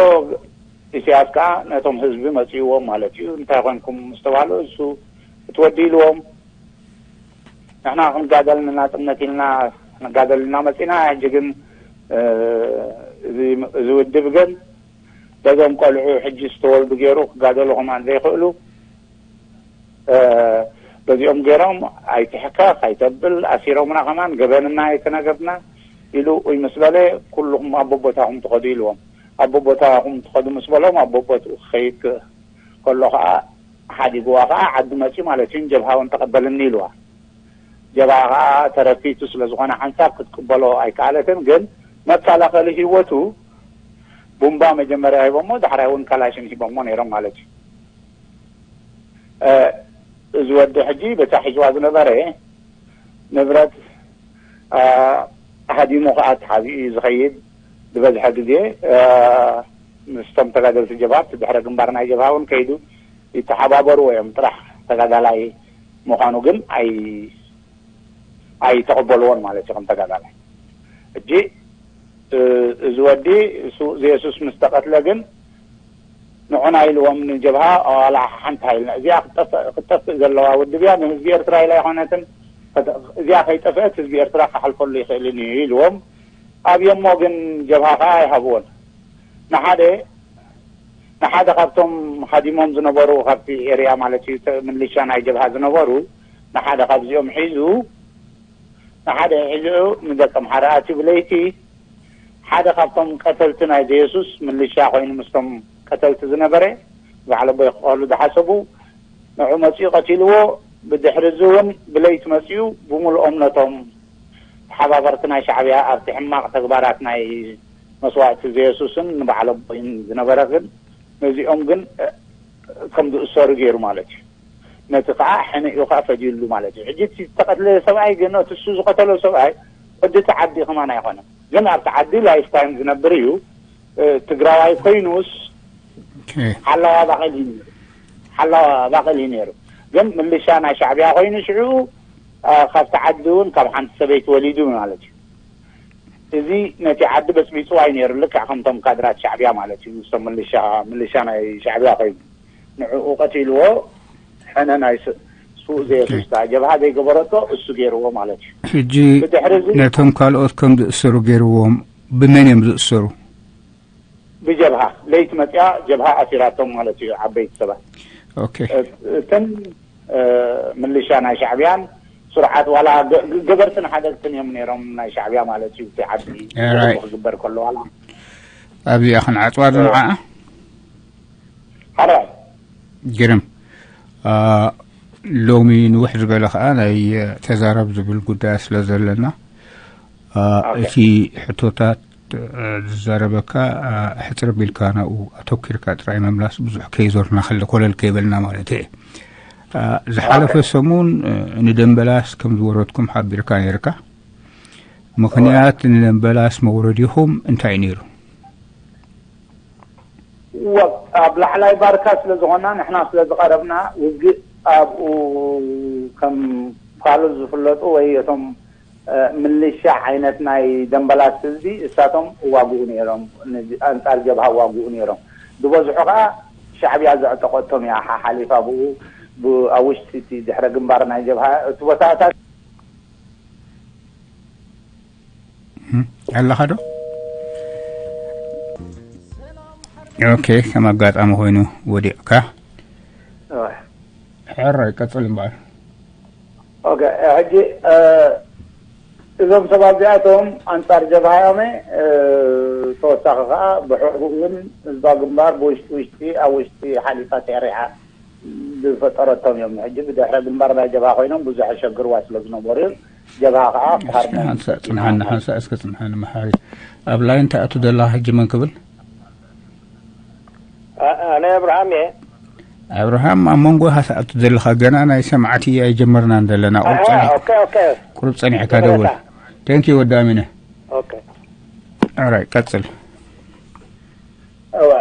ኢሳያስ ከዓ ነቶም ህዝቢ መፂእዎም ማለት እዩ። እንታይ ኮንኩም ምስ ተባህሉ እሱ እቲ ወዲ ኢልዎም ንሕና ክንጋደል ንናፅነት ኢልና ክንጋደል ኢና መፂና። ሕጂ ግን እዚ ውድብ ግን በዞም ቆልዑ ሕጂ ዝተወልዱ ገይሩ ክጋደሉ ከማን ዘይኽእሉ በዚኦም ገይሮም ኣይትሕከኽ ኣይተብል ኣሲሮምና ከማን ገበንና ኣይተነገርና ኢሉ ኡይ ምስ በለ ኩልኹም ኣብ ቦቦታኹም ትኸዱ ኢልዎም። ኣብ ቦቦታኹም ትኸዱ ምስ በሎም ኣብ ቦቦትኡ ክኸይድ ከሎ ከዓ ሓዲግዋ ከዓ ዓዲ መፂኡ ማለት እዩ። ጀብሃ እውን ተቐበልኒ ኢልዋ። ጀብሃ ከዓ ተረፊቱ ስለ ዝኾነ ሓንሳብ ክትቅበሎ ኣይከኣለትን። ግን መከላኸሊ ህይወቱ ቡምባ መጀመርያ ሂቦሞ ዳሕራይ እውን ካላሽን ሂቦሞ ነይሮም ማለት እዩ። እዚ ወዲ ሕጂ በታ ሒዝዋ ዝነበረ ንብረት ሃዲሙ ከዓ ተሓዚኡ እዩ ዝኸይድ። ዝበዝሐ ግዜ ምስቶም ተጋደልቲ ጀብሃ ድሕረ ግንባር ናይ ጀብሃ እውን ከይዱ ይተሓባበርዎ እዮም። ጥራሕ ተጋዳላይ ምዃኑ ግን ኣይ ኣይተቐበልዎን ማለት እዩ ከም ተጋዳላይ። ሕጂ እዚ ወዲ ሱቕ ዘየሱስ ምስ ተቐትለ ግን ንዑና ኢልዎም ንጀብሃ ዋላ ሓንቲ ሃይልና እዚኣ ክትጠፍእ ዘለዋ ውድብ እያ፣ ንህዝቢ ኤርትራ ኢላ ኣይኮነትን። እዚኣ ከይጠፍአት ህዝቢ ኤርትራ ክሓልፈሉ ይኽእልን እዩ ኢልዎም ኣብዮሞ። ግን ጀብሃ ከዓ ኣይሃብዎን። ንሓደ ንሓደ ካብቶም ሃዲሞም ዝነበሩ ካብቲ ኤርያ ማለት እዩ ምልሻ ናይ ጀብሃ ዝነበሩ ንሓደ ካብዚኦም ሒዙ ንሓደ ሒዙ ንደቂ ኣምሓራ ኣትዩ ብለይቲ ሓደ ካብቶም ቀተልቲ ናይ ጀሱስ ምልሻ ኮይኑ ምስቶም ቀተልቲ ዝነበረ ባዕለ ኣቦይ ክቐሉ ዝሓሰቡ ንዑ መፂኡ ቀቲልዎ። ብድሕሪ እዚ እውን ብለይቲ መፂኡ ብምልኦም ነቶም ተሓባበርቲ ናይ ሻዕብያ ኣብቲ ሕማቕ ተግባራት ናይ መስዋእቲ ጀሱስን ንባዕለ ኣቦይን ዝነበረ ግን ነዚኦም ግን ከም ዝእሰሩ ገይሩ ማለት እዩ። ነቲ ከዓ ሕነ እዩ ከዓ ፈዲሉ ማለት እዩ። ሕጂ እቲ ዝተቐትለ ሰብኣይ ግን እቲ እሱ ዝቐተሎ ሰብኣይ ወዲ እቲ ዓዲ ከማን ኣይኮነን። ግን ኣብቲ ዓዲ ላይፍ ታይም ዝነብር እዩ። ትግራዋይ ኮይኑስ ሓላዋ ባቐል እዩ ነይሩ። ሓላዋ ባቐል እዩ ነይሩ። ግን ምልሻ ናይ ሻዕብያ ኮይኑ ሽዑ ካብቲ ዓዲ እውን ካብ ሓንቲ ሰበይቲ ወሊዱ ማለት እዩ። እዚ ነቲ ዓዲ በፅቢፅዋ እዩ ነይሩ። ልክዕ ከምቶም ካድራት ሻዕብያ ማለት እዩ። ምስቶም ምልሻ ምልሻ ናይ ሻዕብያ ኮይኑ ንዕኡ ቀቲልዎ ሕነ ናይ ስ- ብኡ ዘየትውስታ ጀብሃ ዘይገበረቶ እሱ ገይርዎ ማለት እዩ። ሕጂ ብድሕሪ እዚ ነቶም ካልኦት ከም ዝእሰሩ ገይርዎም። ብመን እዮም ዝእሰሩ? ብጀብሃ ለይቲ መፅያ ጀብሃ ኣሲራቶም ማለት እዩ። ዓበይቲ ሰባት ኦኬ እትን ምልሻ ናይ ሻዕብያን ስርዓት ዋላ ገ- ገበርትን ሓደግትን እዮም ነይሮም ናይ ሻዕብያ ማለት እዩ። እቲ ዓዲ Alright. ክግበር ከሎ ዋላ ኣብዚኣ ክንዓፅዋ ዶ ንዓኣ? ሓራይ ግርም። ሎሚ ንውሕ ዝበለ ከዓ ናይ ተዛረብ ዝብል ጉዳይ ስለ ዘለና እቲ ሕቶታት ዝዛረበካ ሕፅር ቢልካ ናብኡ ኣተኪርካ ጥራይ ምምላስ ብዙሕ ከይዞርና ከለ ኮለል ከይበልና ማለት እየ። ዝሓለፈ ሰሙን ንደንበላስ ከም ዝወረድኩም ሓቢርካ ነርካ። ምኽንያት ንደንበላስ መውረዲኹም እንታይ ነይሩ? ኣብ ላዕላይ ባርካ ስለ ዝኾና ንሕና ስለ ዝቐረብና ውግእ ኣብኡ ከም ፋሉል ዝፍለጡ ወይ እቶም ምልሻ ዓይነት ናይ ደንበላስ ህዝቢ እሳቶም እዋግኡ ነይሮም። ኣንጻር ጀብሃ እዋግኡ ነይሮም። ዝበዝሑ ከዓ ሻዕብያ ዘዕጠቐቶም እያ ሓሓሊፋ ብኡ ኣብ ውሽጢ እቲ ድሕረ ግንባር ናይ ጀብሃ እቲ ቦታታት ኣለኻ ዶ? ኦኬ፣ ከም ኣጋጣሚ ኮይኑ ወዲቕካ። ሕራይ ቀጽል እምበኣር። ኦኬ፣ ሕጂ እዞም ሰባት እዚኣቶም ኣንጻር ጀብሃ እዮም። ተወሳኺ ከዓ ብሕቡእ እውን ህዝባዊ ግንባር ብውሽጢ ውሽጢ ኣብ ውሽጢ ሓሊፋ ተሪዓ ዝፈጠረቶም እዮም። ሕጂ ብድሕረ ግንባር ናይ ጀብሃ ኮይኖም ብዙሕ የሸግርዋ ስለ ዝነበሩ እዮም። ጀብሃ ከዓ እስከ ሓንሳእ ጽንሓኒ፣ ሓንሳእ እስከ ጽንሓኒ መሓሪ። ኣብ ላይን ትኣቱ ዘለኻ ሕጂ መን ክብል? ኣነ ኣብርሃም እየ። ኣብርሃም ኣብ መንጎ ሃሳእቱ ዘለኻ ገና ናይ ሰማዕቲ ኣይጀመርናን ዘለና። ቁሩብ ጸኒሕ- ኦኬ ኦኬ ቁሩብ ጸኒሕካ ደውል። ቴንኪ ወዲ ኣሚነ። ኦኬ ኦራይ ቀጽል። እወ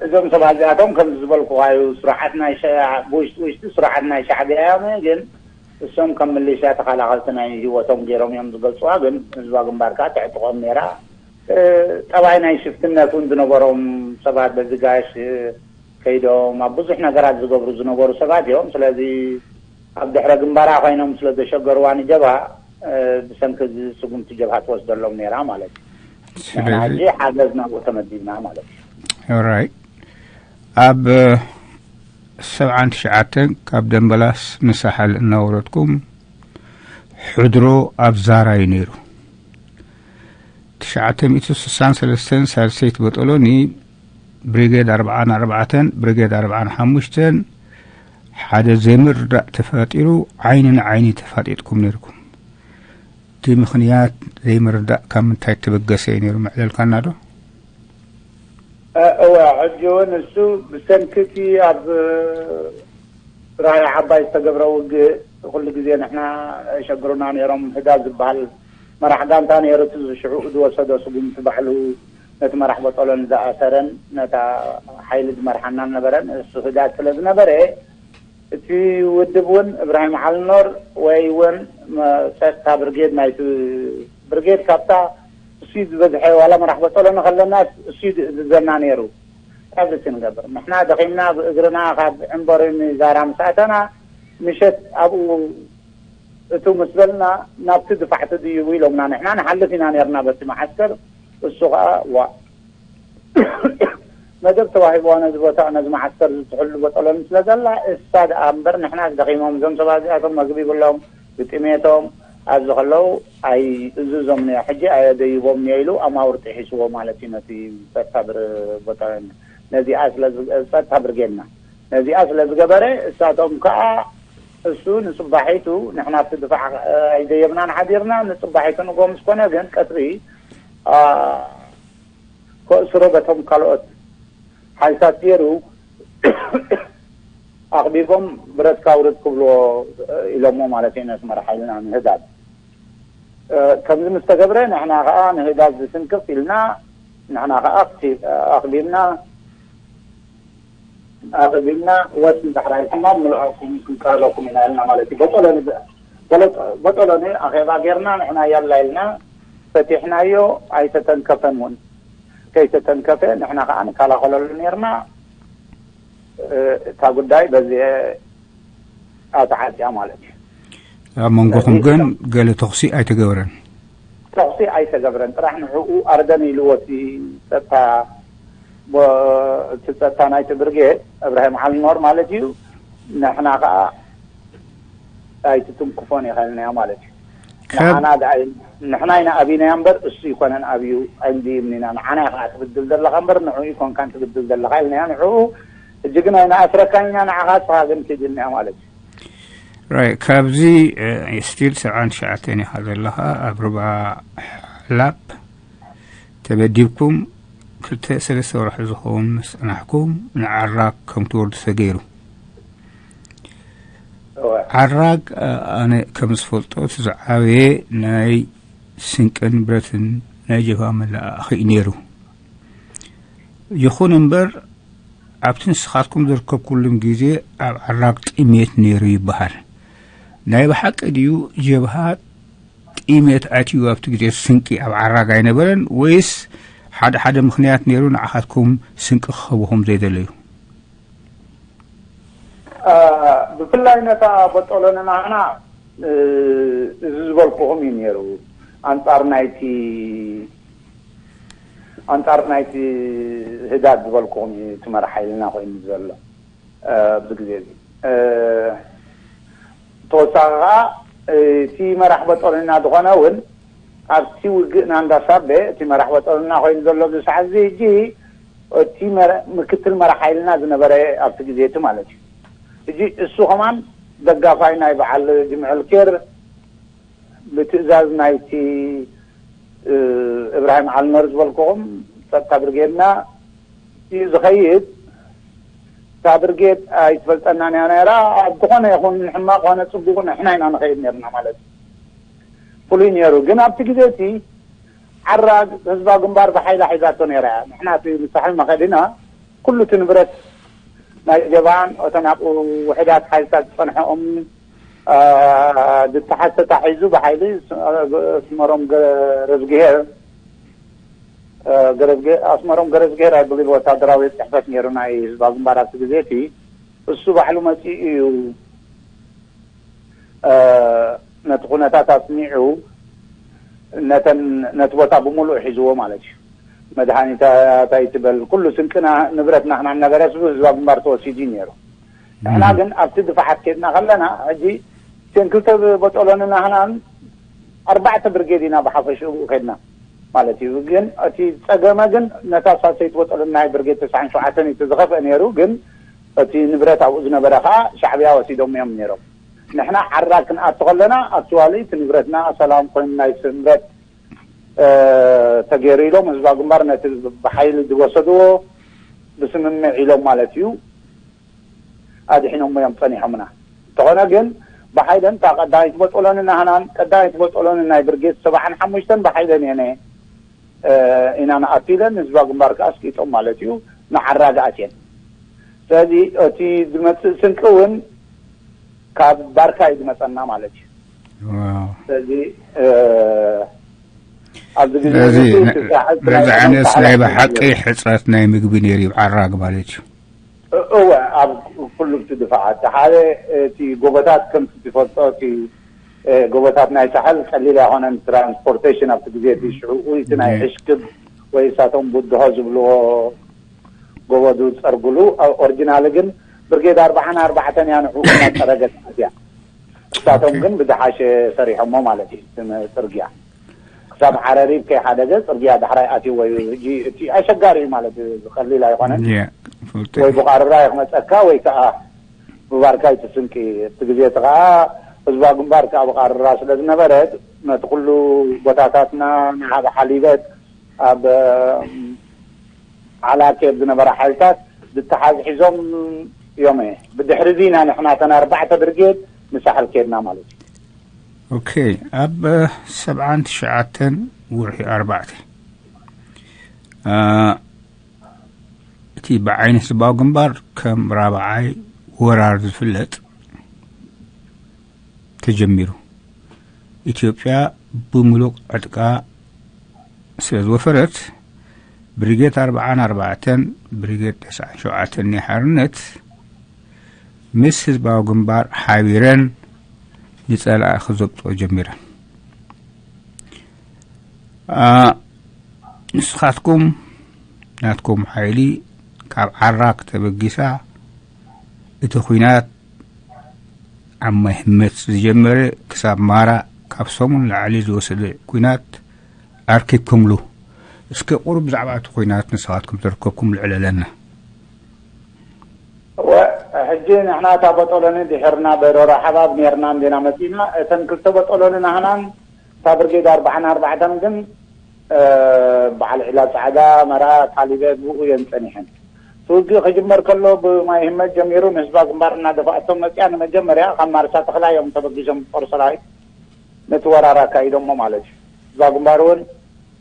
እዞም ሰባት እዚኣቶም ከም ዝበልኩኻ እዩ። ስርዓት ናይ ሸ- ብውሽጢ ውሽጢ ስርዓት ናይ ሻዕብያ እዮም። ግን እሶም ከም ምልሻ ተኸላኸልቲ ናይ ህይወቶም ገይሮም እዮም ዝገልፅዋ። ግን ህዝባ ግንባር ከዓ ትዕጥቆም ነይራ። ጠባይ ናይ ሽፍትነት እውን ዝነበሮም ሰባት በዚ ጋሽ ከይዶም ኣብ ብዙሕ ነገራት ዝገብሩ ዝነበሩ ሰባት እዮም። ስለዚ ኣብ ድሕረ ግንባራ ኮይኖም ስለ ዘሸገርዋ ንጀብሃ ብሰንኪ እዚ ስጉምቲ ጀብሃ ትወስደሎም ነይራ ማለት እዩ። ንሕና ሕጂ ሓገዝ ናብኡ ተመዲብና ማለት እዩ። ራይት ኣብ ሰብዓን ትሽዓተን ካብ ደንበላስ ንሳሕል እናወረድኩም ሕድሮ ኣብ ዛራ እዩ ነይሩ። ትሽዓተ ሚእቲ ስሳን ሰለስተን ሳልሰይቲ በጠሎኒ ብሪጌድ ኣርብዓን ኣርባዕተን ብሪጌድ ኣርብዓን ሓሙሽተን ሓደ ዘይምርዳእ ተፈጢሩ ዓይኒ ንዓይኒ ተፋጢጥኩም ነይርኩም። እቲ ምኽንያት ዘይምርዳእ ካብ ምንታይ ተበገሰ እዩ ነይሩ? መዕለልካና ዶ? እወ ሕጂ እውን እሱ ብሰንኪ እቲ ኣብ ራያ ዓባይ ዝተገብረ ውግእ ኩሉ ግዜ ንሕና የሸግሩና ነይሮም። ህዳ ዝበሃል መራሕ ጋንታ ነይሩ። እቲ ሽዑ ዝወሰዶ ስጉምቲ ባዕሉ ነቲ መራሕ በጠሎን ዝኣሰረን ነታ ሓይሊ ዝመርሓና ነበረን እሱ ህዳት ስለ ዝነበረ እቲ ውድብ እውን እብራሂም ዓልኖር ወይ እውን ጸጥታ ብርጌድ ናይቲ ብርጌድ ካብታ እሱ ዝበዝሐ ዋላ መራሕ በጠሎ ንኸለና እሱ ዝእዝዘና ነይሩ። ኣብዚ ክንገብር ንሕና ደኺምና ብእግርና ካብ ዕንበሪ ንዛራ ምስ ኣተና ምሸት ኣብኡ እቱ ምስ በልና ናብቲ ድፋዕቲ ድይቡ ኢሎምና ንሕና ንሓልፍ ኢና ነርና በቲ መዓስከር። እሱ ከዓ ዋ መደብ ተዋሂብዋ ነዚ ቦታ ነዚ መዓስከር ዝትሕሉ በጠሎኒ ስለ ዘላ እሳ ደኣ እምበር ንሕና ደኺሞም እዞም ሰባት እዚኣቶም መግቢ ይብሎም ብጥሜቶም ኣብዚ ከለዉ ኣይእዝዞም ሕጂ ኣየደይቦም ኢሉ ኣማውርቲ ሒስዎ ማለት እዩ ነቲ ጸጥታ ብር በጠሎኒ ነዚኣ ስለ ጸጥታ ብርጌድና ነዚኣ ስለ ዝገበረ እሳቶም ከዓ እሱ ንጽባሒቱ ንሕና ኣብቲ ድፋዕ ኣይደየብናን ሓዲርና ንጽባሒቱ ንጎ ምስ ኮነ ግን ቀትሪ ከእስሮ በቶም ካልኦት ሓይልታት ገይሩ ኣቕቢቦም ብረትካ ውርድ ክብልዎ ኢሎሞ ማለት እዩ ነቲ መራሕ ሓይልና ንህዳድ ከምዚ ምስ ተገብረ ንሕና ከዓ ንህዳድ ዝትንክፍ ኢልና ንሕና ከዓ ኣቕቢብና ኣቕቢልና ወስ ንዳሕራይ ሕማም ምልኣኩም ክንቀርበኩም ኢና ኢልና ማለት እዩ። በጠሎኒ በጠሎኒ ኣኼባ ጌርና ንሕና ያላ ኢልና ፈቲሕናዮ ኣይተተንከፈን እውን ከይተተንከፈ ንሕና ከዓ ንከላኸለሉ ኔርና እታ ጉዳይ በዚ ኣተዓጽያ ማለት እዩ። ኣብ መንጎኹም ግን ገለ ተኹሲ ኣይተገበረን? ተኹሲ ኣይተገብረን። ጥራሕ ንዕኡ ኣርደን ኢልዎ እቲ ጸጥታ ቦ-፣ እቲ ጸጥታ ናይቲ ብርጌድ እብራሂም ዓሊ ኖር ማለት እዩ። ንሕና ከኣ ኣይትትንክፎን ኢኻ ኢልናዮ ማለት እዩ። ንዓና ደኣ ንሕና ኢና ኣብናዮ እምበር እሱ ይኮነን ኣብዩ ኣይንድይምን ኢና። ንዓና ኢኻ ትብድል ዘለኻ እምበር ንዕኡ ይኮንካን ትብድል ዘለኻ ኢልናዮ። ንዕኡ ሕጂ ግን ኣይንኣስረካን ኢና፣ ንዓኻ ንስኻ ግን ኪድ ኢልናዮ ማለት እዩ። ራይ ካብዚ ስቲል ሰብዓን ትሽዓተን ኢኻ ዘለኻ ኣብ ሩባ ላፕ ተመዲብኩም ክልተ ሰለስተ ወርሒ ዝኸውን ምስ ጸናሕኩም ንዓራግ ከም ትወርዱ ተገይሩ። ዓራግ ኣነ ከም ዝፈልጦ እቲ ዝዓበየ ናይ ስንቅን ብረትን ናይ ጀብሃ መለኣእኺ እዩ ነይሩ። ይኹን እምበር ኣብቲ ንስኻትኩም ዝርከብኩሉን ግዜ ኣብ ዓራግ ጥሜት ነይሩ ይበሃል። ናይ ብሓቂ ድዩ ጀብሃ ጥሜት ኣትዩ ኣብቲ ግዜ ስንቂ ኣብ ዓራግ ኣይነበረን ወይስ ሓደ ሓደ ምኽንያት ነይሩ ንዓኻትኩም ስንቂ ክኸብኹም ዘይደለዩ? ብፍላይ ነታ በጦሎኒ ናህና እዚ ዝበልኩኹም እዩ ነይሩ። ኣንጻር ናይቲ ኣንጻር ናይቲ ህዳድ ዝበልኩኹም እዩ እቲ መራሕ ሓይልና ኮይኑ ዘሎ ኣብዚ ግዜ እዚ። ተወሳኺ ከዓ እቲ መራሕ በጦሎኒ ናህና ዝኾነ እውን ኣብቲ ውግእ ናንዳሳቤ እቲ መራሕ በጦሎኒ ናህና ኮይኑ ዘሎ ኣብዚ ሰዓት እዚ ሕጂ እቲ ምክትል መራሕ ሓይልና ዝነበረ ኣብቲ ግዜ እቲ ማለት እዩ። ሕጂ እሱ ከማን ደጋፋይ ናይ በዓል ጅምዕል ኬር ብትእዛዝ ናይቲ እብራሂም ዓልኖር ዝበልኩኹም ጸጥታ ብርጌድና እዩ ዝኸይድ። እታ ብርጌድ ኣይትፈልጠናን እያ ነይራ። ኣብ ዝኾነ ይኹን ሕማቕ ኾነ ጽቡቕ ንሕና ኢና ንኸይድ ነርና ማለት እዩ። ፍሉይ ነይሩ። ግን ኣብቲ ግዜ እቲ ዓራግ ህዝባዊ ግንባር ብሓይላ ሒዛቶ ነይራ እያ። ንሕና እቲ ንሳሕል መኸድና ኩሉ እቲ ንብረት ናይ ጀብሃን እተን ኣብኡ ውሕዳት ሓይልታት ዝጸንሐኦም ዝተሓዝ ተታሒዙ ብሓይሊ ኣስመሮም ገረዝግሄር ኣስመሮም ገረዝግሄር ኣይብል ወታደራዊ ቤት ጽሕፈት ነይሩ ናይ ህዝባዊ ግንባር ኣብቲ ግዜ እቲ እሱ ባዕሉ መጺኡ እዩ ነቲ ኩነታት ኣጽኒዑ ነተን ነቲ ቦታ ብምሉእ ሒዝዎ ማለት እዩ። መድሃኒታት ኣይትበል ኩሉ ስንቅና ንብረትና ክና ነበረ ህዝባ ግንባር ተወሲዱ እዩ ነይሩ። ንሕና ግን ኣብቲ ድፋዓት ከድና ከለና ሕጂ እተን ክልተ በጦሎኒ ናህናን ኣርባዕተ ብርጌድ ኢና ብሓፈሽኡ ከድና ማለት እዩ። ግን እቲ ጸገመ ግን ነታ ሳልሰይቲ በጦሎኒ ናይ ብርጌድ ተስዓን ሸውዓተን እዩ ዝኸፍአ ነይሩ። ግን እቲ ንብረት ኣብኡ ዝነበረ ከዓ ሻዕብያ ወሲዶም እዮም ነይሮም። ንሕና ዓራግ ክንኣቱ ከለና ኣክቹዋሊ እቲ ንብረትና ሰላም ኮይኑ ናይ ስምረት ተገይሩ ኢሎም ህዝባ ግንባር ነቲ ብሓይሊ ዝወሰድዎ ብስምምዕ ኢሎም ማለት እዩ ኣድሒኖም እዮም ጸኒሖምና። እንተኾነ ግን ብሓይለን እታ ቀዳማይ ትበጦሎኒ ናህናን ቀዳማይ ትበጦሎኒ ናይ ብርጌድ ሰብዓን ሓሙሽተን ብሓይለን እየን ኢና ንኣቱ ኢለን ህዝባ ግንባር ከዓ ኣስቂጦም ማለት እዩ ንዓራግ ኣትየን። ስለዚ እቲ ዝመፅእ ስንቂ እውን ካብ ባርካ እዩ ዝመፀና ማለት እዩ። ስለዚ ኣብዚ ግዜ ስለዚ ረዛዕነስ ናይ ብሓቂ ሕፅረት ናይ ምግቢ ነይሩ ይብ ዓራግ ማለት እዩ። እወ ኣብ ኩሉ እቲ ድፋዓት ሓደ እቲ ጎቦታት ከምቲ ትፈልጦ እቲ ጎቦታት ናይ ሳሕል ቀሊል ኣይኮነን። ትራንስፖርቴሽን ኣብቲ ግዜ እቲ ሽዑ እቲ ናይ ዕሽክብ ወይ እሳቶም ቡድሆ ዝብልዎ ጎቦ ዝፀርግሉ ኦሪጂናል ግን ብርጌድ ኣርባዓን ኣርባዕተን እያ ንዕኡ እናፀረገት እያ። እሳቶም ግን ብዝሓሸ ሰሪሖሞ ማለት እዩ። ጽርግያ ክሳብ ሓረሪብ ከይሓደገ ጽርግያ ዳሕራይ ኣትይዎ እዩ። ሕጂ እቲ ኣሸጋሪ እዩ ማለት እዩ። ቀሊል ኣይኮነን። ወይ ብቃርራ ይክመፀካ ወይ ከዓ ብባርካ ይትስንቂ። እቲ ግዜ እቲ ከዓ ህዝባ ግንባር ከዓ ብቃርራ ስለ ዝነበረ ነቲ ኩሉ ቦታታትና ንሓደ ሓሊበት ኣብ ዓላኬብ ዝነበራ ሓይልታት ዝተሓዝ ሒዞም እዮም። ብድሕሪ ዚና ንሕና ተን ኣርባዕተ ብርጌድ ንሳሕል ኬድና ማለት እዩ። ኦኬ ኣብ ሰብዓን ትሽዓተን ውርሒ ኣርባዕተ እቲ ብዓይነት ዝባው ግንባር ከም ራብዓይ ወራር ዝፍለጥ ተጀሚሩ። ኢትዮጵያ ብምሉእ ዕጥቃ ስለ ዝወፈረት ብሪጌድ ኣርባዓን ኣርባዕተን ብሪጌድ ተስዓን ሸውዓተን ናይ ሓርነት ምስ ህዝባዊ ግንባር ሓቢረን ንጸላኢ ክዘብጦ ጀሚረን። ኣ፣ ንስኻትኩም ናትኩም ሓይሊ ካብ ዓራግ ተበጊሳ እቲ ኲናት ኣብ ማይ ህመት ዝጀመረ ክሳብ ማራ ካብ ሰሙን ላዕሊ ዝወሰደ ኲናት ኣርኪብኩምሉ። እስከ ቁሩብ ብዛዕባ እቲ ኲናት ንስኻትኩም ዝርከብኩም ልዕለለና። እወ፣ ሕጂ ንሕና እታ በጦሎኒ ድሒርና በዶሮ ሓባብ ኔርና እንዲና መጺና። እተን ክልተ በጦሎኒ ናህናን እታ ብርጌድ ኣርባዓን ኣርባዕተን ግን፣ እ፣ በዓል ዒላ ጻዕዳ፣ መራ፣ ካሊበ ብኡ እየን ጸኒሐን። እቲ ውግእ ክጅመር ከሎ ብማይ ህመት ጀሚሩ ንህዝባ ግንባር እናደፋኣቶም መጺኣ። ንመጀመርያ ካብ ማርሳ ተኽላ እዮም ተበጊሶም ጦር ሰራዊት ነቲ ወራር ኣካይዶሞ ማለት እዩ። ህዝባ ግንባር እውን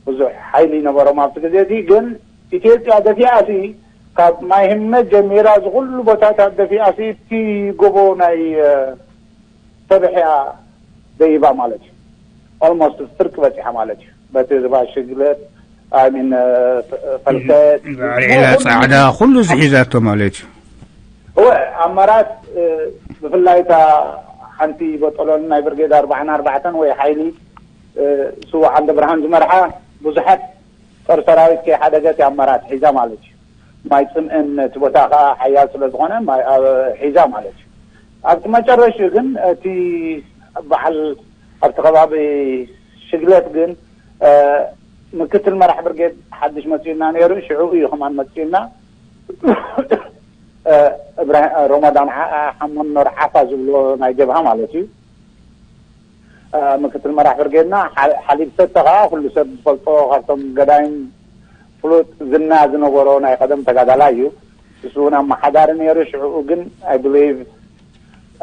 ብዙሕ ሓይሊ ይነበሮም ኣብቲ ግዜ እቲ። ግን ኢትዮጵያ ደፊኣሲ ካብ ማይ ህመት ጀሚራ እዚ ኩሉ ቦታታት ደፊኣሲ እቲ ጎቦ ናይ፣ እ፣ ተብሕያ ደይባ ማለት እዩ። ኦልሞስት ፍርቂ በፂሓ ማለት እዩ። በቲ ዝባ ሽግለት፣ ኣይ ሚን፣ እ፣ ፈልከት፣ ባዕሪ ዒላ ኩሉ ጻዕዳ ኩሉ ዝሒዛቶ ማለት እዩ። እወ፣ ኣመራት፣ እ፣ ብፍላይ እታ ሓንቲ በጦሎን ናይ ብርጌድ ኣርባዓን ኣርባዕተን ወይ ሓይሊ፣ እ፣ ስዉእ ዓንደ ብርሃን ዝመርሓ ብዙሓት ጦር ሰራዊት ከይሓደገት ኣመራት ሒዛ ማለት እዩ። ማይ ጽምእን እቲ ቦታ ከኣ ሓያል ስለ ዝኾነ ማይ ኣብ ሒዛ ማለት እዩ። ኣብቲ መጨረሽኡ ግን እቲ በዓል ኣብቲ ከባቢ ሽግለት ግን፣ እ፣ ምክትል መራሕ ብርጌድ ሓድሽ መጺኡና ነይሩ። ሽዑ እዩ ከማን መጺኡና። እ፣ እብራሂም፣ ሮማዳን ዓ-፣ ሓመኖር ዓፋ ዝብሎ ናይ ጀብሃ ማለት እዩ። እ፣ ምክትል መራሕ ብርጌድና ሓ-፣ ሓሊብ ሰተ ከኣ ኩሉ ሰብ ዝፈልጦ ካብቶም ገዳይም ፍሉጥ ዝና ዝነበሮ ናይ ቀደም ተጋዳላይ እዩ። እሱ እውን ኣመሓዳሪ ነይሩ። ሽዕኡ ግን I believe፣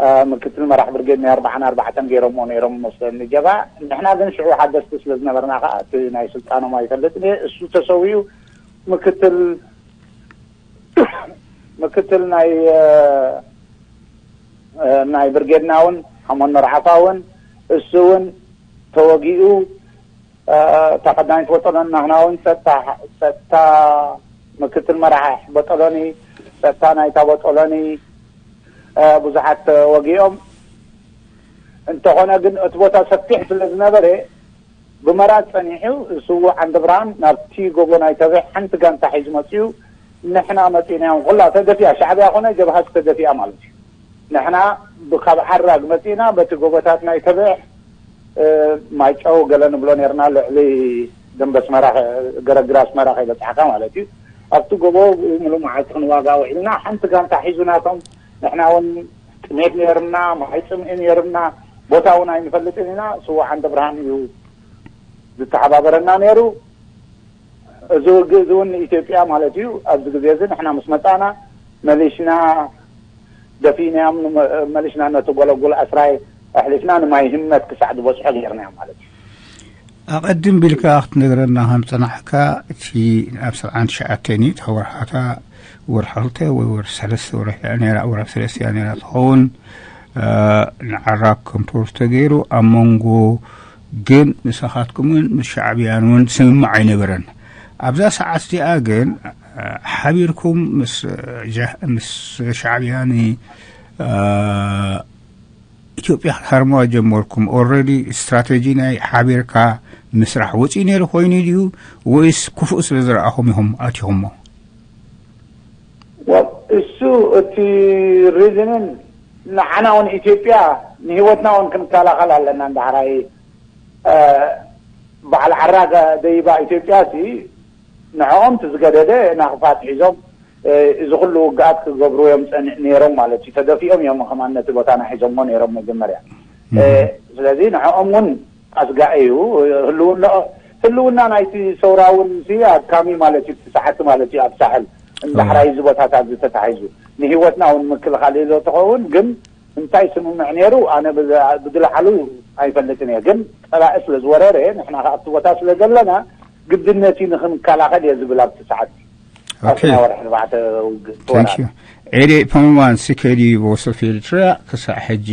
እ፣ ምክትል መራሕ ብርጌድ ናይ ኣርባዓን ኣርባዕተን ገይሮሞ ነይሮም መስለኒ ጀብሃ። ንሕና ግን ሽዑ ሓደስቲ ስለ ዝነበርና ከኣ እቲ ናይ ስልጣኖም ኣይፈልጥን እየ። እሱ ተሰዊኡ ምክትል ምክትል ናይ፣ እ፣ እ፣ ናይ ብርጌድና እውን ሓመኖር ዓፋ እውን እሱ እውን ተወጊኡ፣ እ፣ እታ ቀዳሚት በጦሎኒ ናህና እውን ጸጥታ፣ ጸጥታ ምክትል መራሒ በጦሎኒ፣ ጸጥታ ናይታ በጦሎኒ፣ እ፣ ብዙሓት ተወጊኦም። እንተኾነ ግን እቲ ቦታ ሰፊሕ ስለ ዝነበረ ብመራት ጸኒሑ ስዉእ ዓንደብርሃን ናብቲ ጎቦ ናይ ተብዕ ሓንቲ ጋንታ ሒዙ መጺኡ። ንሕና መጺእናዮም ኩላ ተደፊኣ፣ ሻዕብያ ኮነ ጀብሃ ተደፊኣ ማለት እዩ። ንሕና ብካብ ዓራግ መጺእና በቲ ጎቦታት ናይ ተብዕ፣ እ፣ ማይጨው ገለ ንብሎ ነርና፣ ልዕሊ ደንበ ኣስመራ፣ ገረግር ኣስመራ ከይበጻሕካ ማለት እዩ። ኣብቲ ጎቦ ሙሉእ መዓልቲ ክንዋጋ ውዒልና፣ ሓንቲ ጋንታ ሒዙ ናቶም፣ ንሕና እውን ጥሜት ነርና፣ ማይ ጽምኢ ነርና፣ ቦታ እውን ኣይንፈልጥን ኢና። ስዉእ ዓንደብርሃን እዩ ዝተሓባበረና ነይሩ። እዚ ውግእ እዚ እውን ንኢትዮጵያ ማለት እዩ። ኣብዚ ግዜ እዚ ንሕና ምስ መጻና መሊሽና ደፊእናዮም፣ ንመ-፣ መሊሽና ነቲ ጎለጉል ኣስራይ ኣሕሊፍና ንማይ ህመት ክሳዕ ዝበጽሖ ገይርናዮም ማለት እዩ። ኣቐድም ቢልካ ክትነግረና ከም ጸናሕካ፣ እቲ ኣብ ሰብዓን ትሽዓተን እዩ፣ እታ ወርሓታ ወርሒ ክልተ ወይ ወርሒ ሰለስተ ወርሒ እያ ነይራ፣ ወርሒ ሰለስተ እያ ነይራ ትኸውን። እ፣ ንዓራብ ከም ቶርች ተገይሩ ኣብ መንጎ ግን ምሳኻትኩምን ምስ ሻዕብያን እውን ስምምዕ ኣይነበረን። ኣብዛ ሰዓት እዚኣ ግን፣ እ፣ ሓቢርኩም ምስ፣ እ፣ ጃ-፣ ምስ ሻዕብያን፣ እ፣ ኢትዮጵያ ክትሃርምዋ ጀመርኩም። ኦልሬዲ ስትራቴጂ ናይ ሓቢርካ ምስራሕ ወፂኡ ነይሩ ኮይኑ ድዩ ወይስ ክፉእ ስለ ዝረኣኹም ኢኹም ኣቲኹሞ? ወ-፣ እሱ እቲ ሪዝንን ንዓና እውን ኢትዮጵያ ንህይወትና እውን ክንከላኸል ኣለና። እንዳሕራይ፣ እ፣ በዓል ዓራጋ ደይባ ኢትዮጵያ ሲ ንዕኦም እቲ ዝገደደ ናኽፋት ሒዞም፣ እ፣ እዚ ኩሉ ውግኣት ክገብሩ እዮም ጸኒ-፣ ነይሮም ማለት እዩ። ተደፊኦም እዮም ከማን ነቲ ቦታና ሒዞሞ ነይሮም መጀመርያ። እ፣ እህ። ስለዚ ንዕኦም እውን ኣስጋኢ እዩ። ህልውና፣ ህልውና ናይቲ ሰውራ እውን ሲ ኣድካሚ ማለት እዩ። እቲ ሰዓት ማለት እዩ ኣብ ሳሕል እም። እንድሕራይ እዚ ቦታታት ዝተታሒዙ ንህይወትና እውን ምክልኻል ኢሎ ተኸውን ግን እንታይ ስምምዕ ነይሩ? ኣነ ብዘ-፣ ብዝለዓሉ ኣይፈልጥን እየ። ግን ጸላኢ ስለ ዝወረረ ንሕና ከኣ ኣብቲ ቦታ ስለ ዘለና ግድነት እዩ ንኽንከላኸል እየ ዝብል ኣብቲ ሰዓት። ኦኬ። ኣብቲ ናይ ወርሒ ኣርባዕተ ውግእ ተንክ ዩ። ወራር። ኤዲ ፖምዋን ሲኬዲ ቮይስ ኦፍ ኤሪትሪያ ክሳዕ ሕጂ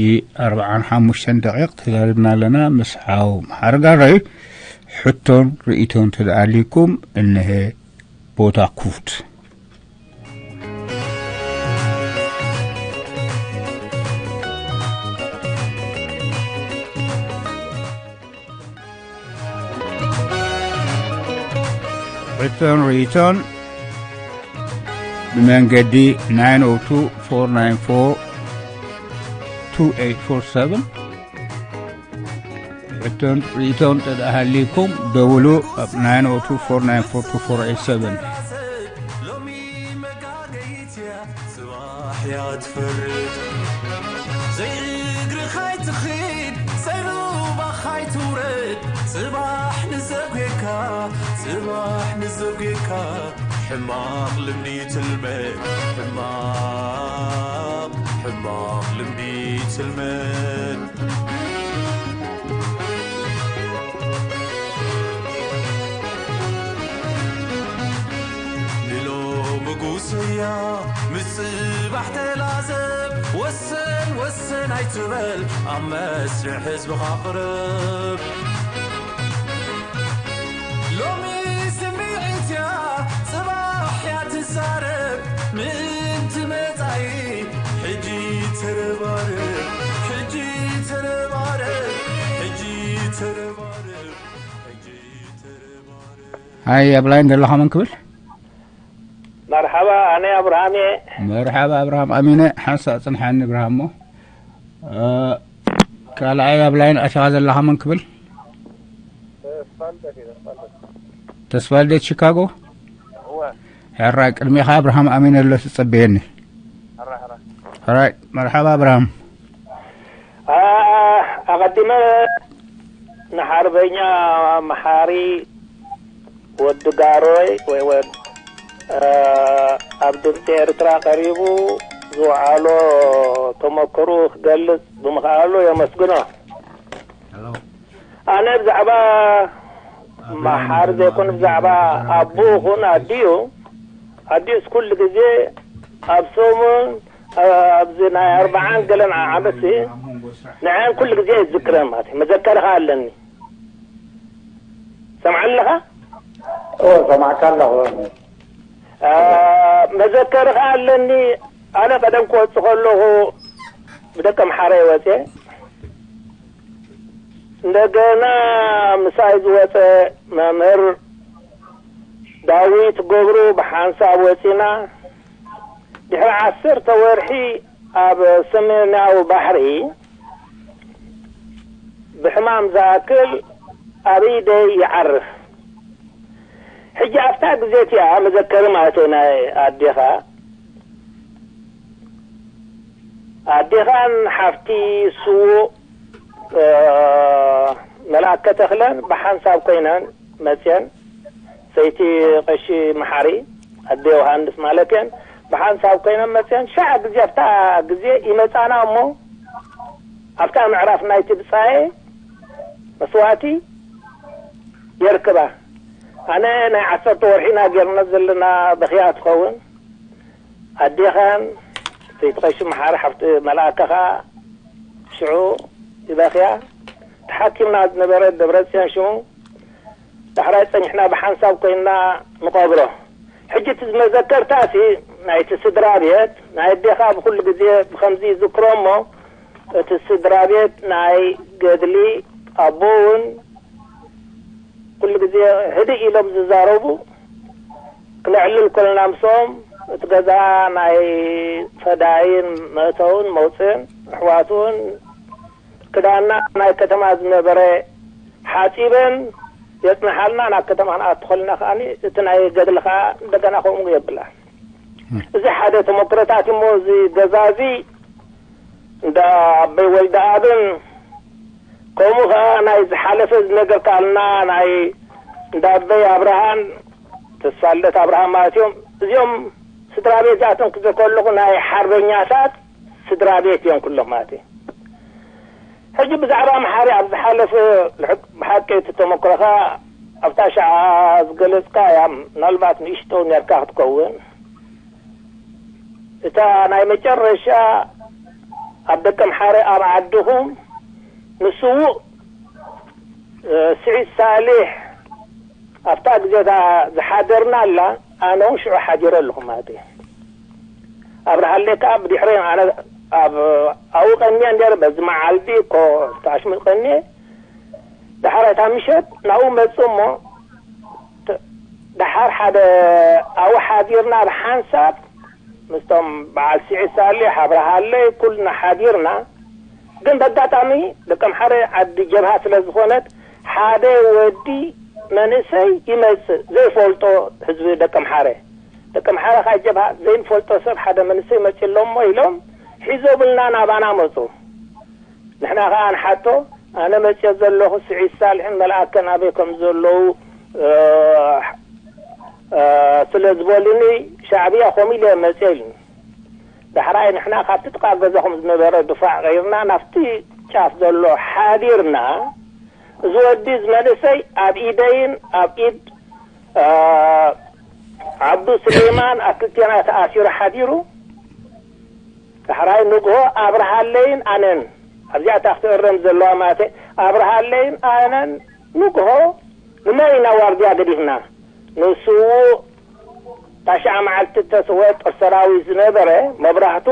ኣርብዓን ሓሙሽተን ደቂቕ ተዛሪብና ኣለና ምስ ሓው መሓሪ ጋራዩ። ሕቶን ርእይቶን ተደኣሊኩም እነሀ ቦታ ክፉት። Return, return ብመንገዲ nine oh two, four nine four, two eight four seven። Return, return እንተ ደኣ ሃሊኩም ደውሉ ኣብ nine oh two, four nine four, two four eight seven። ሎሚ መጋገይት እያ፣ ጽባሕ እያ ትፈርድ። ዘይእግርኻ ኣይትኺድ፣ ዘይሩባኻ ኣይትውረድ። ጽባሕ ንዘጉየካ፣ ጽባሕ ንዘጉየካ፣ ሕማቕ ልምዲ ትልመድ፣ ሕማቕ፣ ሕማቕ ልምዲ ትልመድ። ንሎሚ ጉስያ ምስ ጽባሕ ተላዘብ፣ ወሰን ወሰን ኣይትበል፣ ኣብ መስርሕ ህዝብኻ ቅረብ። ሎሚ ስምዒት እያ፣ ጽባሕ እያ ትዛረብ፣ ምእንቲ መጻኢ ሕጂ ተረባረብ፣ ሕጂ ተረባረብ፣ ሕጂ ተረባረብ፣ ሕጂ ተረባረብ። ሃይ ኣብ ላይን ዘለኻ መን ክብል? መርሓባ፣ ኣነ ኣብርሃም እየ። መርሓባ ኣብርሃም ኣሚነ፣ ሓንሳእ ጽንሓኒ ኣብርሃም እሞ። እ፣ ካልኣይ ኣብ ላይን ኣቲኻ ዘለኻ መን ክብል? ተስፋልደት እየ፣ ተስፋልደት። ተስፋልደት ሺካጎ? እወ። ሕራይ፣ ቅድሜኻ ኣብርሃም ኣሚነ ኣሎ ትጸበየኒ። ሕራይ፣ ሕራይ። ሕራይ፣ መርሓባ ኣብርሃም። ኣ-፣ ኣቐዲመ ንሓርበኛ መሓሪ ወዲ ጋሮይ ወይ ወድ-፣ እ፣ ኣብ ድምፂ ኤርትራ ቀሪቡ ዝወዓሎ ተመክርኡ ክገልጽ ብምኽኣሉ የመስግኖ። ኣነ ብዛዕባ መሓሪ ዘይኮነ ብዛዕባ ኣቦኡ ይኹን ኣዲኡ፣ ኣዲኡስ ኩሉ ግዜ ኣብ ሰሙን፣ ኣ-፣ ኣብዚ ናይ ኣርብዓን ገለን ዓ-፣ ዓመትሲ ንዐን ኩሉ ግዜ ይዝክረን ማለት እዩ። መዘከሪ ኸኣ ኣለኒ። ሰምዓኒ ኣለኻ? እወ፣ ሰማዕካ ኣለኹ። ኣ፣ መዘከሪ ኸኣ ኣለኒ። ኣነ ቀደም ክወጽእ ከለኹ ብደቂ ኣምሓራይ ወጽየ። እንደገና ምሳይ ዝወጸ መምህር ዳዊት ገብሩ ብሓንሳብ ወጺና። ድሕሪ ዓሰርተ ወርሒ ኣብ ሰሜናዊ ባሕሪ ብሕማም ዝኣክል ኣብ ኢደይ ይዓርፍ። ሕጂ ኣብታ ግዜ እቲኣ መዘከሪ ማለት እዩ ናይ ኣዴኻ። ኣዴኻን ሓፍቲ ስዉእ፣ እ፣ መልኣከ ተኽለን ብሓንሳብ ኮይነን መጽየን። ሰይቲ ቀሺ መሓሪ፣ ኣደ ዮሃንስ ማለት እየን። ብሓንሳብ ኮይነን መጽየን። ሸዓ ግዜ ኣብታ ግዜ ይመጻና እሞ ኣብታ ምዕራፍ ናይቲ ብጻየ መስዋእቲ የርክባ። ኣነ ናይ ዓሰርተ ወርሒ ኢና ጌርና ዘለና በኽያ ትኸውን። ኣዴኻን ሰይቲ ቀሺ መሓሪ ሓፍቲ መልኣከ ኸኣ ሽዑ ይበኽያ። ተሓኪምና ዝነበረ ደብረጽዮን ሽሙ ዳሕራይ ጸኒሕና ብሓንሳብ ኮይንና ንቐብሮ። ሕጂ እቲ መዘከርታሲ ናይቲ ስድራ ቤት ናይ ኣዴኻ ብኹሉ ግዜ ብኸምዚ ይዝክሮ እሞ፣ እቲ ስድራ ቤት ናይ ገድሊ ኣቦ እውን ኩሉ ግዜ ህድእ ኢሎም ዝዛረቡ፣ ክነዕልል ኮለና ምስኦም እቲ ገዛ ናይ ፈዳይን መእተውን መውፅእን፣ ኣሕዋት እውን ክዳንና ናይ ከተማ ዝነበረ ሓፂበን የፅንሓልና። ናብ ከተማ ክንኣቱ ከለና ከኣ እቲ ናይ ገድሊ ከኣ እንደገና ከምኡ የብላ። እዚ ሓደ ተመክሮታት እሞ፣ እዚ ገዛ እዚ እንዳ ኣበይ ወልደኣብን ከምኡ ከኣ ናይ ዝሓለፈ ዝነገርካልና ናይ እንዳ ኣበይ ኣብርሃን ተስፋልደት ኣብርሃም ማለት እዮም። እዚኦም ስድራ ቤት እዚኣቶም ክብል ከለኹ ናይ ሓርበኛታት ስድራ ቤት እዮም ኩሎም ማለት እዩ። ሕጂ ብዛዕባ መሓሪ ኣብ ዝሓለፈ ልሕቅ ብሓቂ እቲ ተመክሮኻ ኣብታ ሸዓ ዝገለጽካ እያ። ምናልባት ንእሽቶ ነርካ ክትከውን። እታ ናይ መጨረሻ ኣብ ደቀምሓረ ኣብ ዓድኹም ንስዉእ፣ እ፣ ስዒድ ሳሌሕ ኣብታ ግዜ እታ ዝሓደርና ኣላ፣ ኣነ እውን ሽዑ ሓዲረ ኣለኹ ማለት እዩ። ኣብርሃለይ ከኣ ብድሕሪ ኣነ ኣብ ኣብኡ ቀንየ ነይረ፣ በዚ መዓልቲ እኮ ተኣሽሙ ቀንየ። ዳሕራይ እታ ምሸት ናብኡ መጹ እሞ፣ ተ-፣ ደሓር ሓደ ኣብኡ ሓዲርና ብሓንሳብ ምስቶም በዓል ስዒድ ሳሌሕ ኣብርሃለይ ኩልና ሓዲርና። ግን በኣጋጣሚ ደቀ ምሓረ ዓዲ ጀብሃ ስለ ዝኾነት ሓደ ወዲ መንእሰይ ይመጽእ ዘይፈልጦ ህዝቢ ደቀ ምሓረ። ደቀ ምሓረ ካብ ጀብሃ ዘይንፈልጦ ሰብ ሓደ መንእሰይ መጺኡ ኣሎ እሞ ኢሎም ሒዞምልና ናባና መጹ። ንሕና ከኣ ንሓቶ ኣነ መጺኦ ዘለኹ ስዒድ ሳልሕን መልኣከን ኣበይ ከም ዘለዉ ስለ ዝበሉኒ ሻዕብያ ከምኡ ኢለ መጽእ ኢሉኒ። ዳሕራይ ንሕና ካብቲ ጥቓ ገዛኹም ዝነበረ ድፋዕ ቀይርና ናብቲ ጫፍ ዘሎ ሓዲርና፣ እዚ ወዲ እዚ መንእሰይ ኣብ ኢደይን ኣብ ኢድ ዓብዱ ስሌማን ኣብ ክልቴና ተኣሲሩ ሓዲሩ። ዳሕራይ ንግሆ ኣብርሃለይን ኣነን ኣብዚኣ እታ ክትእረም ዘለዋ ማለት ኣብርሃለይን ኣነን ንግሆ ንመን ኢና ዋርድያ ገዲፍና? ንስዉእ ታሽዓ መዓልቲ እተሰወ ጦር ሰራዊት ዝነበረ መብራህቱ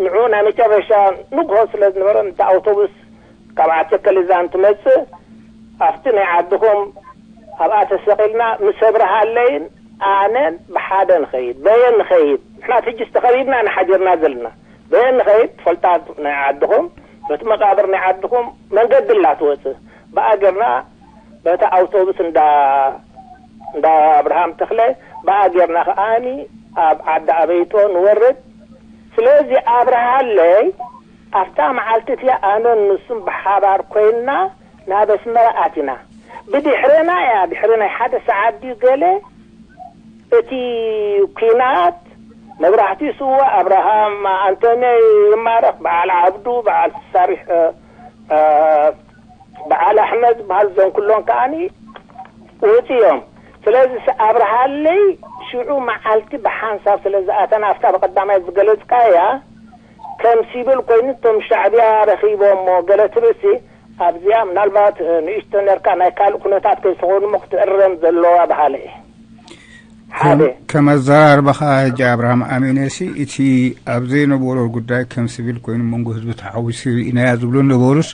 ንዑ ናይ መጨረሻ ንግሆ ስለ ዝነበረ ነቲ ኣውቶቡስ ካብ ዓዲ ከሊዛ እንትመጽእ ኣብቲ ናይ ዓድኹም ኣብኣ ተሰቒልና ምስ ኣብርሃለይን ኣነን ብሓደ ንኸይድ በየን ንኸይድ ንሕና ሕጂ ዝተኸቢብና ንሓዲርና ዘለና በየን ንኸይድ ትፈልጣ ናይ ዓድኹም በቲ መቃብር ናይ ዓድኹም መንገዲ ኣላ ትወጽእ ብኣገርና በታ ኣውቶቡስ እንዳ እንዳ ኣብርሃም ተኽለ ብኣገርና ከኣኒ ኣብ ዓዲ ኣበይቶ ንወርድ ስለዚ ኣብርሃለይ ኣብታ መዓልቲ እቲኣ ኣነን ንሱን ብሓባር ኮይንና ናብ ኣስመራ ኣቲና። ብድሕረና እያ ድሕሪ ናይ ሓደ ሰዓት ድዩ ገለ እቲ ኲናት መብራህቲ ይስወ፣ ኣብርሃም ኣንቶንዮ ይማረኽ፣ በዓል ዓብዱ፣ በዓል ሳሪሕ በዓል ኣሕመድ ዝበሃሉ እዞም ኩሎም ከኣኒ ውፅእ እዮም። ስለዚ ኣብርሃለይ ሽዑ መዓልቲ ብሓንሳብ ስለ ዝኣተና ኣብታ ብቐዳማይ ዝገለፅካያ ከም ሲቪል ኮይኑ እቶም ሻዕብያ ረኺቦሞ ገለ ትብልሲ ኣብዚኣ ምናልባት ንእሽቶ ነርካ ናይ ካልእ ኩነታት ከይዝተኾኑ እሞ ክትእረም ዘለዋ በሃለ እየ። ሓደ ከም ኣዘራርባ ከዓ ሕጂ ኣብርሃም ኣሚነሲ እቲ ኣብ ዘይነበሮ ጉዳይ ከም ስቪል ኮይኑ መንጎ ህዝቢ ተሓዊሱ ኢናያ ዝብሉ ነበሩስ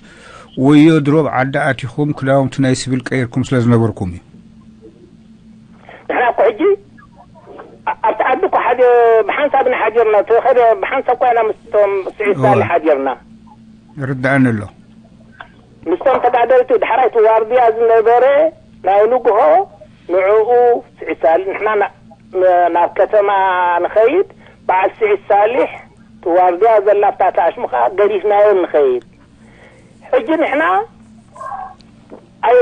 ወዮ ድሮ ኣብ ዓዲ ኣቲኹም ክዳውንቲ ናይ ስቪል ቀይርኩም ስለ ዝነበርኩም እዩ። ንሕና እኮ ሕጂ ኣብቲ ዓዲ እኮ ሓደ ብሓንሳብ ኢና ሓዲርና ተኸደ ብሓንሳብ እኳ ኢና ምስቶም ስዒድ ሳሊ ሓዲርና። ርዳእኒ ኣሎ። ምስቶም ተጋደልቲ ድሕራይ እቲ ዋርድያ ዝነበረ ናይ ንግሆ ንዕኡ ስዒድ ሳሊ ንሕና ናብ ከተማ ንኸይድ በዓል ስዒድ ሳሊሕ እቲ ዋርድያ ዘላ ኣብታ ተኣሽሙ ከዓ ገዲፍናዮ ንኸይድ ሕጂ ንሕና ኣይ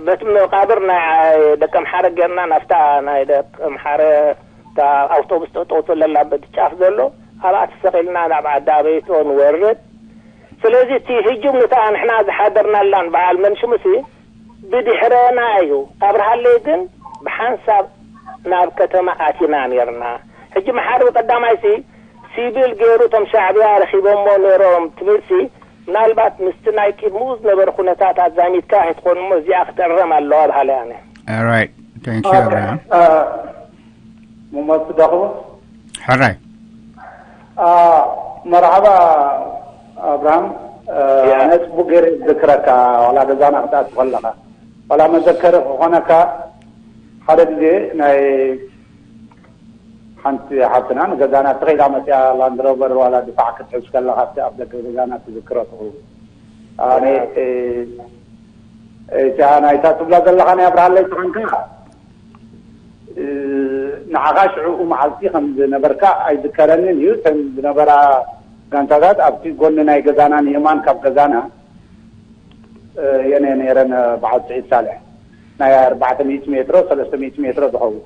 በቲ መቃብር ናይ ደቀ ምሓረ ጌርና ናብታ ናይ ደቀ ምሓረ ኣውቶቡስ ጠጠው ትብለላ በቲ ጫፍ ዘሎ ኣብኣ ተሰቒልና ናብ ዓዲ ኣበይቶ ንወርድ ስለዚ እቲ ህጁም ንታ ንሕና ዝሓደርናላን በዓል መንሽሙሲ ብድሕረና እዩ ኣብርሃለይ ግን ብሓንሳብ ናብ ከተማ ኣቲና ኔርና ሕጂ መሓሪ ቀዳማይሲ ሲቪል ገይሩ እቶም ሻዕብያ ረኺቦሞ ኔሮም ትብልሲ ምናልባት ምስቲ ናይ ቅድምኡ ዝነበረ ኩነታት ኣዛሚድካ ኣይትኾን እሞ እዚኣ ክትእረም ኣለዋ በሃለ ኣነ right thank you ኣብርሃም መመቱ ዳኽቦ ሕራይ መርሓባ ኣብርሃም ኣነ ፅቡቅ ገይረ ዝዝክረካ ዋላ ገዛና ክትኣቱ ከለካ ዋላ መዘከሪ ክኾነካ ሓደ ግዜ ናይ ሓንቲ ሓፍትና ንገዛና ተኸይዳ መፅያ ላንድሮቨር ዋላ ድፋዕ ክትሕዝ ከለካ ኣብቲ ኣብ ደገ ገዛና ትዝክሮ ትኸውን ኣነ እዛ ናይታ ትብላ ዘለካ ናይ ኣብርሃለይ ትኾንካ ንዓኻ ሽዕኡ መዓልቲ ከም ዝነበርካ ኣይዝከረንን እዩ እተን ዝነበራ ጋንታታት ኣብቲ ጎኒ ናይ ገዛና ንየማን ካብ ገዛና የነ ነይረን በዓል ስዒድ ሳልሕ ናይ ኣርባዕተ ሚእቲ ሜትሮ ሰለስተ ሚእቲ ሜትሮ ዝኸውን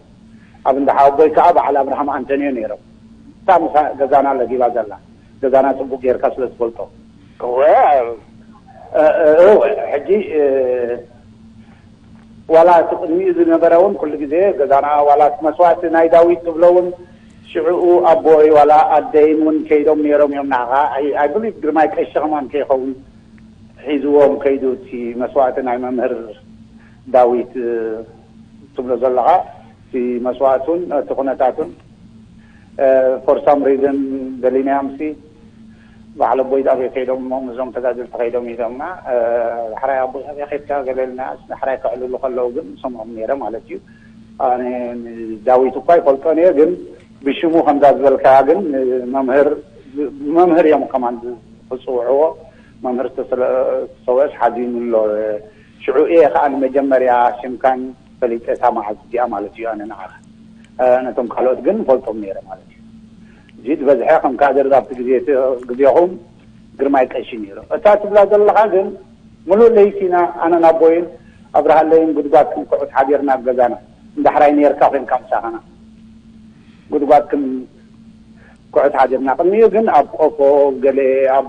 ኣብ እንዳ ሓወቦይ ከዓ በዓል ኣብርሃም ኣንቶንዮ ነይሮም እታ ምሳ ገዛና ለጊባ ዘላ ገዛና ፅቡቅ ጌርካ ስለ ትፈልጦ እወ እወ ሕጂ ዋላ እቲ ቅድሚኡ ዝነበረ እውን ኩሉ ግዜ ገዛና ዋላ እቲ መስዋእቲ ናይ ዳዊት ትብሎ እውን ሽዕኡ ኣቦይ ዋላ ኣደይን እውን ከይዶም ነይሮም እዮም ንዓኻ ኣይብሉይ ግርማይ ቀሺ ከማን ከይኸውን ሒዝዎም ከይዱ እቲ መስዋእቲ ናይ መምህር ዳዊት ትብሎ ዘለኻ እቲ መስዋእቱን እቲ ኩነታቱን for some reason ደሊናዮምሲ በዓል ኣቦይ ጣብዮ ከይዶም እሞ ምስዞም ተጋደልቲ ከይዶም ኢሎምና ዳሕራይ ኣቦይ ጣብዮ ከይድካ ገለልና ዳሕራይ ከዕልሉ ከለዉ ግን ሰምዖም ነይረ ማለት እዩ ኣነ ንዳዊት እኳ ይፈልጦ እየ፣ ግን ብሽሙ ከምዛ ዝበልካያ ግን መምህር፣ ብመምህር እዮም ከማን ክፅውዕዎ። መምህር ዝተሰለ-፣ ዝተሰወአስ ሓዚኑ ኣሎ። ሽዑ እየ ከዓ ንመጀመርያ ሽምካን ፈሊጠ እታ መዓልቲ እዚኣ ማለት እዩ። ኣነ ንዓኻ፣ እ፣ ነቶም ካልኦት ግን ፈልጦም ነይረ ማለት እዩ። እዚ ዝበዝሐ ከም ካድር ኣብቲ ግዜ፣ ግዜኹም ግርማይ ቀሺ ነይሩ። እታ ትብላ ዘለኻ ግን ምሉእ ለይቲ ኢና ኣነን ኣቦይን ኣብርሃለይን ጉድጓድ ክንኩዕት ሓዲርና ኣብ ገዛና። እንዳሕራይ ነርካ ኮንካ ምሳኻና ጉድጓድ ክንኩዕት ሓዲርና። ቅድሚኡ ግን ኣብ ቆፎ ገለ ኣብ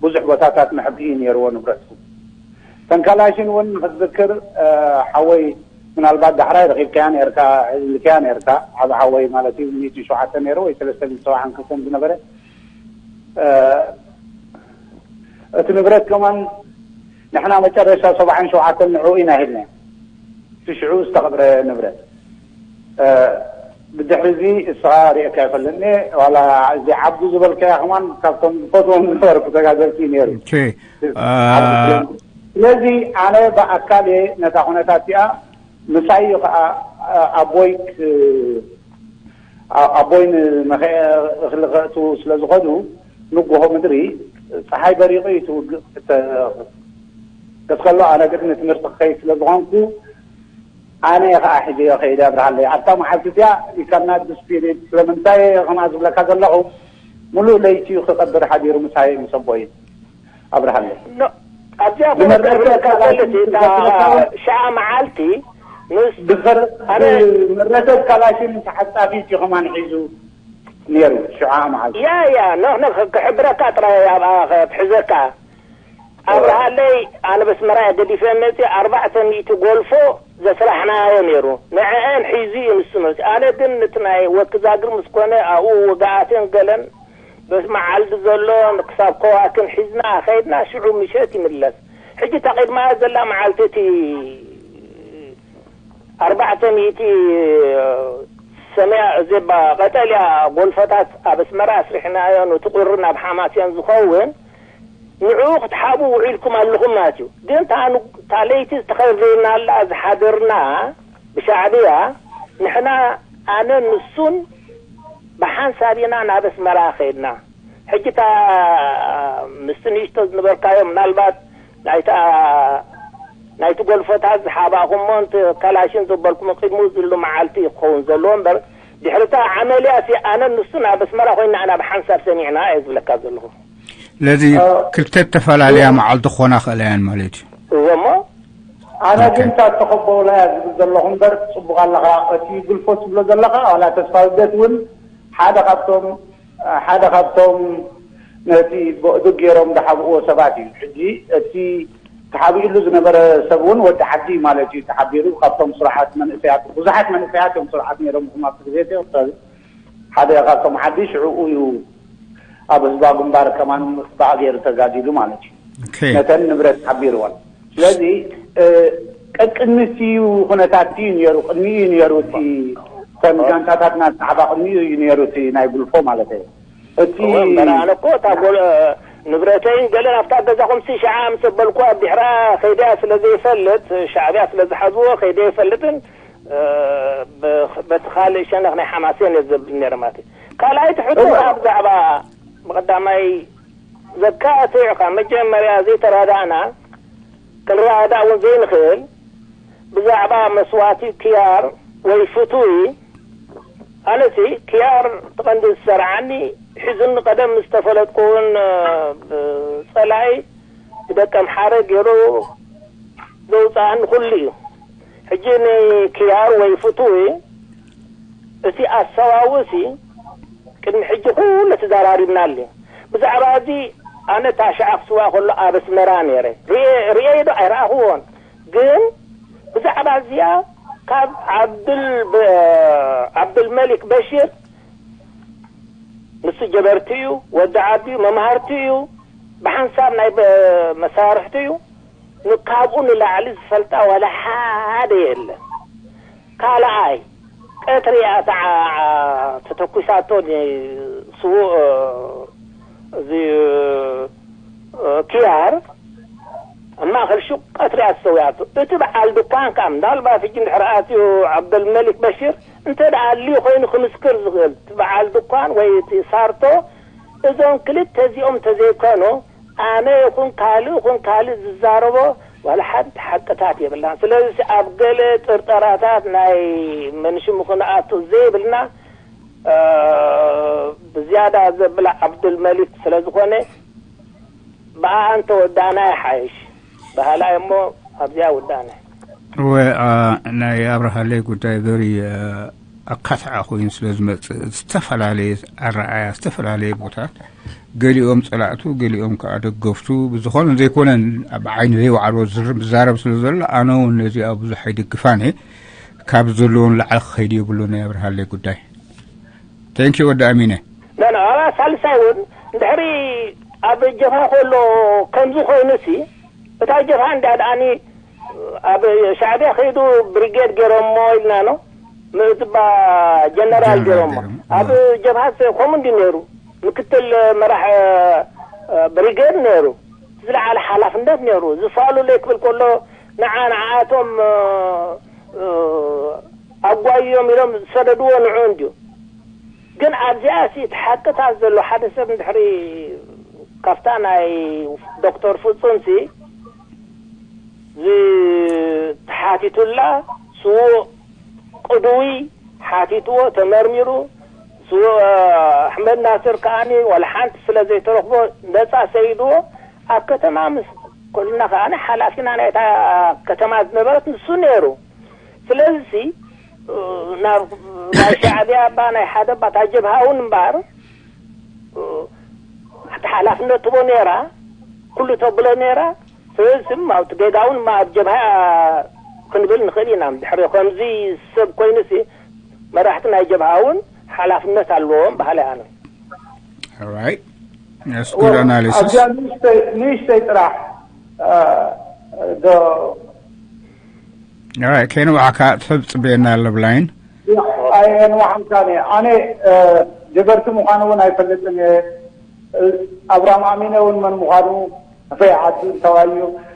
ብዙሕ ቦታታት መሕብኢ ነይርዎ ንብረትኩም። ተንካላሽን እውን ንክትዝክር፣ እ፣ ሓወይ ምናልባት ዳሕራይ ረኺብካያ ነርካ፣ ሒዝልካያ ነርካ፣ ዓቢ ሓወይ ማለት እዩ፣ ሚእቲ ሸውዓተ ነይሩ ወይ ሰለስተ ሚእቲ ሰብዓን ክልተን ዝነበረ፣ እ፣ እቲ ንብረት ከማን ንሕና መጨረሻ ሰብዓን ሸውዓተን ንዕኡ ኢና ሂብና። እቲ ሽዑ ዝተቐብረ ንብረት። እ፣ ብድሕሪ እዚ እስኻ ሪእካ ይፈልጥኒ፣ ዋላ እዚ ዓብዱ ዝበልካያ ከማን ካብቶም ዝፈትዎም ዝነበርኩ ተጋደልቲ እዩ ነይሩ። ኦኬ። እ፣ ዓብዱ ስለዚ፣ ስለዚ ኣነ ብኣካል እየ ነታ ኩነታት እዚኣ ምሳይ እዩ ከዓ፣ እ፣ ኣቦይ ክ-፣ ኣ-፣ ኣቦይ ንመኸ-፣ እኽሊ ከእትዉ ስለ ዝኾኑ ንጎሆ ምድሪ ፀሓይ በሪቑ እዩ እቲ ውግእ እተ-፣ ክትከሎ፣ ኣነ ግን ንትምህርቲ ክኸይድ ስለ ዝኾንኩ ኣነ እየ ከዓ ሒዘዮ ከይደ ኣብርሃለይ። ኣብታ መዓልቲ እዚኣ ኢልካና ዲስፒሪት ስለምንታይ ከምኣ ዝብለካ ዘለኹ፣ ሙሉእ ለይቲ እዩ ክቐብር ሓዲሩ ምሳይ ምስ ኣቦይ ኣብርሃለይ። ኖ፣ ኣብዚኣ እኮ ንመረተ ክብለካ ካላሽን ዘለቲ፣ እታ ዝብለካ እውን ሸዓ መዓልቲ ምስ ድኸር ኣነ ንመረተ ካላሽን ተሓጻቢ እዩ ከማን ሒዙ ነይሩ። ሸዓ መዓልቲ። ያ፣ ያ፣ ኖ፣ ኖ፣ ክሕብረካ ጥራይ ኣብኣ ክሕዘካ። ኣብርሃለይ ኣነ በስመራ እየ ገዲፈ መፅእ ኣርባዕተ ሚእቲ ጎልፎ ዘስራሕናዮ ነይሩ። ንዕአን ሒዙ እዩ ንሱ መፅእ። ኣነ ግን ነቲ ናይ ወኪ ዛግር ምስ ኮነ ኣብኡ ወጋኣትን ገለን በስ መዓልዲ ዘሎ ክሳብ ከዋክን ሒዝና ከይድና ሽዑ ምሸት ይምለስ። ሕጂ እታ ቅድማ ዘላ መዓልቲ እቲ ኣርባዕተ ሚእቲ ሰማያ፣ እዚ ባ-፣ ቀጠልያ ጎልፎታት ኣብ ኣስመራ ኣስሪሕናዮ፣ ነቲ ቁሪ ናብ ሓማስያን ዝኸውን ንዕኡ ክትሓቡ ውዒልኩም ኣለኹም ማለት እዩ። ግን እታ ን-፣ እታ ለይቲ ዝተኸርናላ ዝሓደርና ብሻዕብያ፣ ንሕና፣ ኣነን ንሱን ብሓንሳብ ኢና ናብ ኣስመራ ከይድና። ሕጂ እታ ምስቲ ንእሽቶ ዝነበርካዮ ምናልባት ናይታ፣ ናይቲ ጎልፎታት ዝሓባእኹሞ፣ እንተ ካላሽን ዘበልኩም ቅድሚኡ ዝሉ መዓልቲ ክኸውን ዘለዎ እምበር፣ ድሕሪ እታ ዓመልያ ሲ ኣነን ንሱን ኣብ ኣስመራ ኮይና ኢና ብሓንሳብ ሰሚዕና እየ ዝብለካ ዘለኹ። ስለዚ እ፣ ክልተ እተፈላለያ እ፣ መዓልቲ ክኾና ክእላ እየን ማለት እዩ። እወ እሞ። ኣነ ኦኬ። ግን እታ እተኸበውላ እያ ዝብል ዘለኹ እምበር፣ ጽቡቕ ኣለኻ። እቲ ጉልፎ ትብሎ ዘለኻ፣ ዋላ ተስፋ ልደት እውን ሓደ ካብቶም፣ ሓደ ካብቶም ነቲ በእዱግ ገይሮም ዝሓብእዎ ሰባት እዩ። ሕጂ እቲ ተሓቢእሉ ዝነበረ ሰብ እውን ወዲ ዓዲ ማለት እዩ ተሓቢሩ፣ ካብቶም ስሩዓት መንእሰያት፣ ብዙሓት መንእሰያት እዮም ስሩዓት ነይሮም፣ እቶም ኣብቲ ግዜ እቲኦም። ሓደ ካብቶም ዓዲ ሽዕኡ እዩ ኣብ ህዝባዊ ግንባር ከማን ምኽባእ ገይሩ ተጋዲሉ ማለት እዩ። ኦኬ። ነተን ንብረት ሓቢርወን። ስለዚ፣ እ፣ ቀቅድሚ እቲ ኩነታት እዩ ነይሩ፣ ቅድሚኡ እዩ ነይሩ እቲ፣ እተን ጋንታታትና ዝተዓባ ቅድሚኡ እዩ ነይሩ እቲ ናይ ጉልፎ ማለት እዩ። እቲ እወ፣ እምበር ኣነ እኮ እታ ጎል-፣ ንብረተይን ገለን ኣብታ ገዛኹም ሲ ሸዓ ምስ ኣበልኩ ኣብ ድሕራ ከይደ ስለ ዘይፈልጥ፣ ሻዕብያ ስለ ዝሓዝዎ ከይደ ኣይፈልጥን፣ እ፣ ብ-፣ በቲ ካልእ ሸነኽ ናይ ሓማሴን እየ ዘብል ነይረ ማለት እዩ። ካልኣይቲ ሕቶ እወ። ከኣ ብዛዕባ ብቐዳማይ ዘካትዕ ካብ መጀመርያ ዘይተረዳእና ክንረዳዳእ እውን ዘይንኽእል ብዛዕባ መስዋእቲ ክያር ወይ ፍቱይ፣ ኣነሲ ክያር እቲ ቀንዲ ዝሰርዓኒ፣ ሒዙኒ ቀደም ምስ ተፈለጥኩ እውን፣ እ፣ ብጸላኢ ብደቀ ኣምሓረ ገይሩ ዘውጽኣኒ ኩሉ እዩ። ሕጂ ንክያር ወይ ፍቱይ እቲ ኣሰዋውእሲ ቅድሚ ሕጂ ኩሉ ተዘራሪብናሉ። ብዛዕባ እዚ ኣነ ታሽዓ ክስዋእ ከሎ ኣብ ኣስመራ ነይረ። ርኤ-፣ ርኤዮ ዶ ኣይረኣኽዎን? ግን ብዛዕባ እዚኣ ካብ ዓብዱል በ-፣ ዓብዱልመሊክ በሽር፣ ንሱ ጀበርቲ እዩ፣ ወዲ ዓዲ እዩ፣ መማህርቲ እዩ፣ ብሓንሳብ ናይ በ-፣ መሳርሕቲ እዩ። ን-፣ ካብኡ ንላዕሊ ዝፈልጣ ዋላ ሓደ የለን። ካልኣይ፣ ቀትሪ እያ ተዓ-፣ ተተኩሳቶ ንስዉእ፣ እዚ፣ ኪያር። ኣብ ማእኸል ሹቕ ቀትሪ ኣስተውያቶ። እቲ በዓል ድኳን ከኣ ምናልባት ሕጂ እንድሕር ኣትዩ ዓብደልመሊክ በሽር እንተ ደኣ ኣልዩ ኮይኑ ክምስክር ዝኽእል፣ እቲ በዓል ድኳን ወይ እቲ ሳርቶ፣ እዞም ክልተ እዚኦም እንተዘይኮኑ ኣነ ይኹን ካልእ ይኹን ካልእ ዝዛረቦ ዋላ ሓንቲ ሓቅታት የብላን። ስለዚ ኣብ ገለ ጥርጠራታት ናይ መንሽሙ ክንኣቱ ዘይብልና፣ እ፣ ብዝያዳ ዘብላ ዓብዱልመሊክ ስለ ዝኾነ ብኣኣ እንተወዳእና ይሓይሽ በሃላይ እሞ ኣብዚኣ ወዳእና። እወ፣ ኣ፣ ናይ ኣብርሃለይ ጉዳይ very፣ እ፣ ኣካትዓ ኮይኑ ስለ ዝመጽእ ዝተፈላለየ ኣረኣያ ዝተፈላለየ ቦታት ገሊኦም ጸላእቱ ገሊኦም ከዓ ደገፍቱ ብዝኾነ ዘይኮነን ኣብ ዓይኒ ዘይወዓሎ ዝር-፣ ዝዛረብ ስለ ዘሎ ኣነ እውን ነዚኣ ብዙሕ ኣይድግፋን እየ። ካብ ዘለዎም ላዕሊ ክኸይድ የብሉ ናይ ኣብርሃለይ ጉዳይ። Thank you ወዲ ኣሚነ። ና፣ ና፣ ኣብ ሳልሳይ እውን እንድሕሪ ኣብ ጀብሃ ከሎ ከምዚ ኮይኑ ሲ እታ ጀብሃ እንዳ ደኣኒ ኣብ ሻዕብያ ከይዱ ብሪጌድ ገይሮሞ ኢልና ኖ ምእዝባ ጀነራል ጀነራል ገይሮሞ ገይሮም። ኣብ ጀብሃ ከምኡ እንዲ ነይሩ ምክትል መራሕ ብሪጌድ ነይሩ ዝለዓለ ሓላፍነት ነይሩ ዝፋሉለይ ክብል ከሎ ንዓ ንዓኣቶም ኣጓይዮም ኢሎም ዝሰደድዎ ንዑ እንድዩ። ግን ኣብዚኣ ሲ እቲ ሓቅታት ዘሎ ሓደ ሰብ እንድሕሪ ካብታ ናይ ዶክተር ፍጹም ሲ ዝተሓቲቱላ ስዉእ ቅዱዊ ሓቲትዎ ተመርሚሩ ስዉእ ኣሕመድ ናስር ከኣኒ ዋላ ሓንቲ ስለ ዘይተረኽቦ ነፃ ሰይድዎ ኣብ ከተማ ምስ ኮልና ከኣኒ ሓላፊና ናይታ ከተማ ዝነበረት ንሱ ነይሩ። ስለዚ ናብ ናይ ሻዕብያ እባ ናይ ሓደ እባ እታ ጀብሃ እውን እምበኣር እቲ ሓላፍነት ትቦ ነይራ ኩሉ ተብሎ ነይራ። ስለዚ እማ ኣብቲ ጌጋ እውን እማ ኣብ ጀብሃ ክንብል ንኽእል ኢና። ድሕሪ ከምዚ ሰብ ኮይኑሲ መራሕቲ ናይ ጀብሃ እውን ሓላፍነት ኣለዎም በሃሊ ኣነ። All right. That's good analysis. ኣብዚኣ ንእሽተይ ንእሽተይ ጥራሕ እ፣ ዶ ከይንውዓካ ሰብ ፅበየና ኣሎ ብላይን። ኣየንዋሓምካን እየ ኣነ እ፣ ጀበርቲ ምዃኑ እውን ኣይፈልጥን እየ። እ፣ ኣብራም ኣሚነ እውን መን ምዃኑ ኣፈይ ዓዱ እንተዋዩ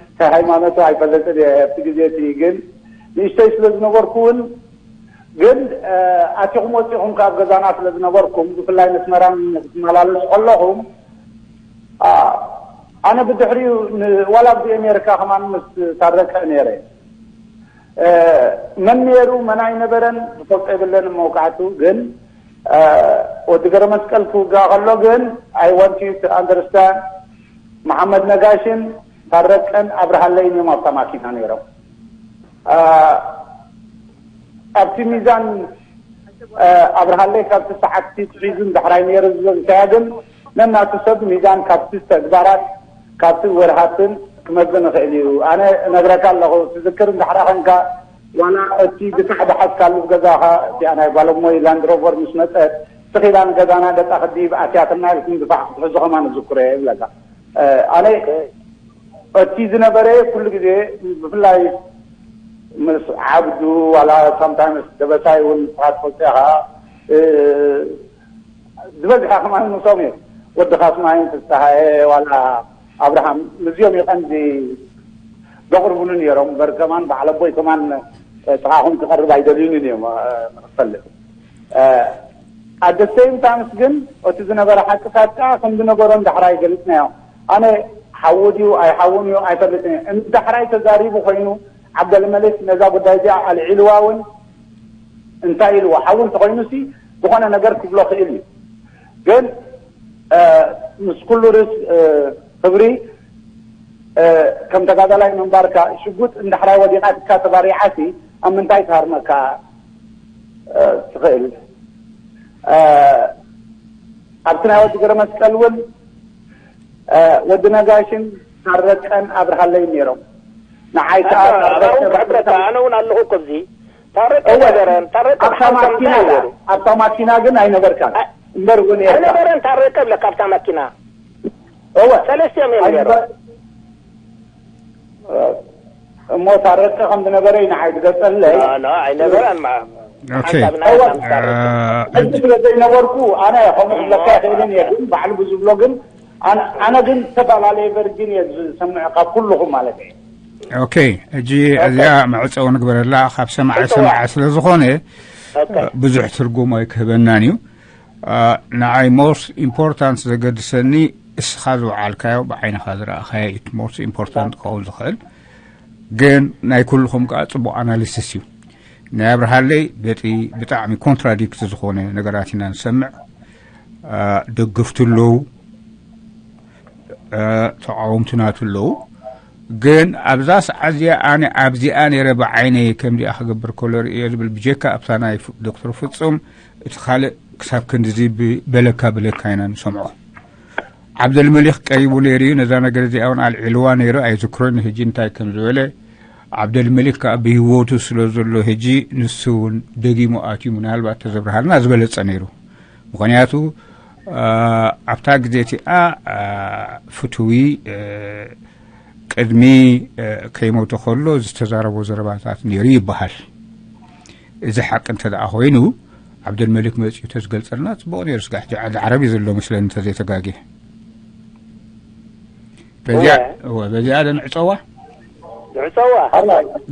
እንታይ ሃይማኖቱ ኣይፈልጥን እየ ኣብቲ ግዜ እቲ ግን ንእሽተይ ስለ ዝነበርኩ እውን ግን እ፣ ኣቲኹም ወፂኹም ካብ ገዛና ስለ ዝነበርኩም ብፍላይ መስመራን ክትመላለሱ ከለኹም ኣ፣ ኣነ ብድሕሪኡ ን- ዋላ ኣብዚ ኣሜሪካ ከማን ምስ ታረቀ ነይረ እ፣ መን ነይሩ መን ኣይነበረን ዝፈልጦ የብለን መውቃዕቱ ግን እ፣ ወዲ ገረ መስቀል ክውጋእ ከሎ ግን I want you to understand መሓመድ ነጋሽን ታረቀን ኣብርሃለይን እዮም ኣብታ ማኪና ነይሮም እ፣ ኣብቲ ሚዛን እ፣ ኣብርሃለይ ካብቲ ሰዓትቲ ትሒዙ ንዳሕራይ ነይሩ ዝበልካያ ግን ነናቱ ሰብ ሚዛን ካብቲ ተግባራት ካብቲ ወርሃትን ክመዝን ይኽእል እዩ ኣነ እነግረካ ኣለኹ ትዝክር እንድሕራ ኸንካ ዋላ እቲ ድፋዕ ዝሓዝካሉ ብገዛኻ እቲኣ ናይ ጓለሞይ ላንድሮቨር ምስ መፀት ስኺላ ንገዛና ገፃ ክድይብ ኣትያትና ኢልኩም ድፋዕ ክትሕዙ ኸማን እዝክሮ እየ ይብለካ ኣነ እቲ ዝነበረ ኩሉ ግዜ ብፍላይ ምስ ዓብዱ ዋላ ሳምታይምስ ደበሳይ እውን ንስኻ ትፈልጦ ኢኻ ዝበዝሐ ከማን ምሶም እዩ ወዲ ካስማይን ፍስሃየ ዋላ ኣብርሃም ምስዚኦም እዩ ቀንዲ ዘቕርቡኒ ነይሮም እምበር ከማን በዓል ኣቦይ ከማን ጥቓኹም ክቐርብ ኣይደልዩንን እዮም ንኽትፈልጥ ኣደሰይም ታምስ ግን እቲ ዝነበረ ሓቅታት ከዓ ከም ዝነበሮ እንዳሕራይ ገሊፅናዮ ኣነ ሓዉ ድዩ ኣይሓውን እዩ ኣይፈልጥን እየ እንዳሕራይ ተዛሪቡ ኮይኑ ዓብደልመሊክ ነዛ ጉዳይ እዚኣ ኣልዒልዋ እውን እንታይ ኢልዎ ሓዉ እንተኮይኑሲ ዝኾነ ነገር ክብሎ ክእል እዩ ግን ምስ ኩሉ ርስ ክብሪ ከም ተጋዳላይ ምንባርካ ሽጉጥ እንዳሕራይ ወዲቓትካ ተባሪዓሲ ኣብ ምንታይ ትሃርመካ ትኽእል ኣብቲ ናይ ወዲ ገረመስቀል እውን ወዲ ነጋሽን ታረቀን ኣብርሃለይ ነይሮም ንዓይ ከዓ ኣነ እውን ኣለኹ እኮ እዚ ታረቀ ነበረን ታረቀ ኣብታ ማኪና እያ ኣብታ ማኪና ግን ኣይነበርካን እምበር እውን ኣይነበረን ታረቀ ብለካ ኣብታ ማኪና እወ ሰለስቲኦም እዮም ነይሮም እሞ ታረቀ ከም ዝነበረ እዩ ንዓይ ዝገጸለይ ኣይነበረን ሕዚ ስለ ዘይነበርኩ ኣነ ከምኡ ክብለካ ይኽእልን እየ ግን ባዕሉ ብዝብሎ ግን ኣነ ኣነ ግን ዝተፈላለየ ቨርጅን እየ ዝሰምዕ ካብ ኩልኹም ማለት እየ። ኦኬ፣ ሕጂ እዚኣ መዕጸዊ ንግበረላ። ካብ ሰማዒ ሰማዒ ስለ ዝኾነ ብዙሕ ትርጉም ኣይክህበናን እዩ። ንዓይ ሞስት ኢምፖርታንት ዘገድሰኒ እስኻ ዝወዓልካዮ፣ ብዓይንኻ ዝረኣኻዮ ኢት ሞስት ኢምፖርታንት ክኸውን ዝኽእል። ግን ናይ ኩልኹም ከዓ ጽቡቕ ኣናሊሲስ እዩ። ናይ ኣብርሃለይ በቲ ብጣዕሚ ኮንትራዲክት ዝኾነ ነገራት ኢና ንሰምዕ። ደገፍቱ ኣለዉ፣ ተቃወምቱ ናቱ ኣለዉ። ግን ኣብዛ ሰዓት እዚኣ ኣነ ኣብዚኣ ነይረ ብዓይነይ ከምዚኣ ክገብር ከሎ ርእዮ ዝብል ብጀካ ኣብታ ናይ ዶክተር ፍጹም እቲ ካልእ ክሳብ ክንድዚ ብበለካ ብለካ ኢና ንሰምዖ። ዓብደልመሊክ ቀሪቡ ነይሩ እዩ። ነዛ ነገር እዚኣ እውን ኣልዒልዋ ነይሩ። ኣይዝክሮን ሕጂ እንታይ ከም ዝበለ። ዓብደልመሊክ ከዓ ብህይወቱ ስለ ዘሎ ሕጂ ንሱ እውን ደጊሙ ኣትዩ ምናልባት ተዘብርሃልና ዝበለጸ ነይሩ። ምኽንያቱ ኣብታ ግዜ እቲኣ ፍትዊ ቅድሚ ከይሞተ ከሎ ዝተዛረቦ ዘረባታት ነይሩ ይበሃል። እዚ ሓቂ እንተ ደኣ ኮይኑ ዓብደልመሊክ መጺኡ ተዝገልጸልና ጽቡቕ ነይሩ። ስጋዕ ሕጂ ዓዲ ዓረብ እዩ ዘሎ መስለኒ እንተዘይተጋግየ። በዚኣ እወ። እወ፣ በዚኣ ዶ ንዕጸዋ? ንዕጸዋ።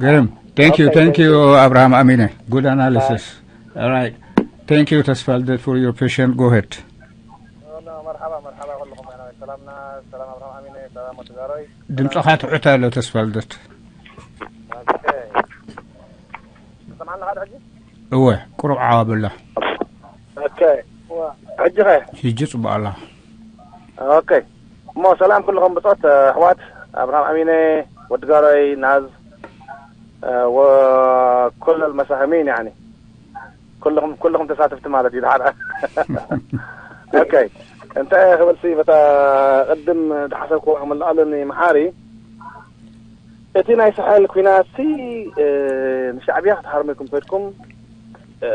ግርም። Thank you, okay, thank thank you, you. Abraham Amine. Good analysis. All right. Thank you, ተስፋ ልደት, for your patient. Go ahead. መርሓባ፣ መርሓባ ኩልኹም። ሰላምና፣ ሰላም ኣብርሃም ኣሚነ፣ ሰላም ወዲ ጋሮይ። ድምፅኻ ትሑት ኣሎ ተስፋ ልደት። ኦኬ። ትሰምዓኒ ኣለኻ ሕጂ? እወ፣ ቁሩብ ዓዋ በላ። ኦኬ። ሕጂ ኸ? ሕጂ ጽቡቕ ኣላ። ኦኬ። እሞ ሰላም ኩልኹም ብጾት፣ ኣሕዋት ኣብርሃም ኣሚነ፣ ወዲ ጋሮይ፣ ናዝ፣ ወኩል መሳህሚን፣ ያኒ ኩልኹም፣ ኩልኹም ተሳተፍቲ ማለት እዩ። ድሓር ኦኬ። እንታይ ክብል ሲ፣ በታ ቅድም ድሓሰብክዎ ክምልኣለኒ መሓሪ፣ እቲ ናይ ሳሕል ኲናት ሲ፣ እ፣ ንሻዕብያ ክትሃርሙ ኢልኩም ከድኩም፣ እ፣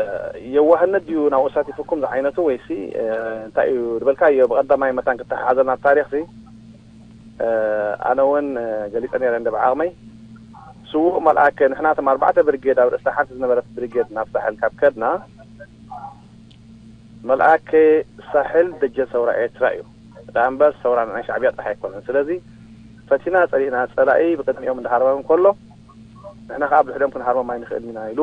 የዋህነት ድዩ ናብኡ ኣሳቲፉኩም ዝዓይነቱ ወይሲ፣ እ፣ እንታይ እዩ ዝበልካዮ? ብቐዳማይ መታን ክተሓሓዘልና ኣብ ታሪኽ ሲ፣ እ፣ ኣነ እውን፣ እ፣ ገሊጸ ነይረ እንደ ብዓቕመይ። ስዉእ መልኣከ፣ ንሕና እቶም ኣርባዕተ ብሪጌድ ኣብ ርእሲ ሓንቲ ዝነበረት ብሪጌድ ናብ ሳሕል ካብ ከድና፣ መልኣከ ሳሕል ደጀን ሰውራ ኤርትራ እዩ። ደኣ እምበር ሰውራ ናይ ሻዕብያ ጥራሕ ኣይኮነን። ስለዚ ፈቲና ጸሊእና፣ ጸላኢ ብቅድሚኦም እንዳሃረሞም እንከሎ፣ ንሕና ከኣ ብድሕሪኦም ክንሃርሞም ኣይንኽእልን ኢና ኢሉ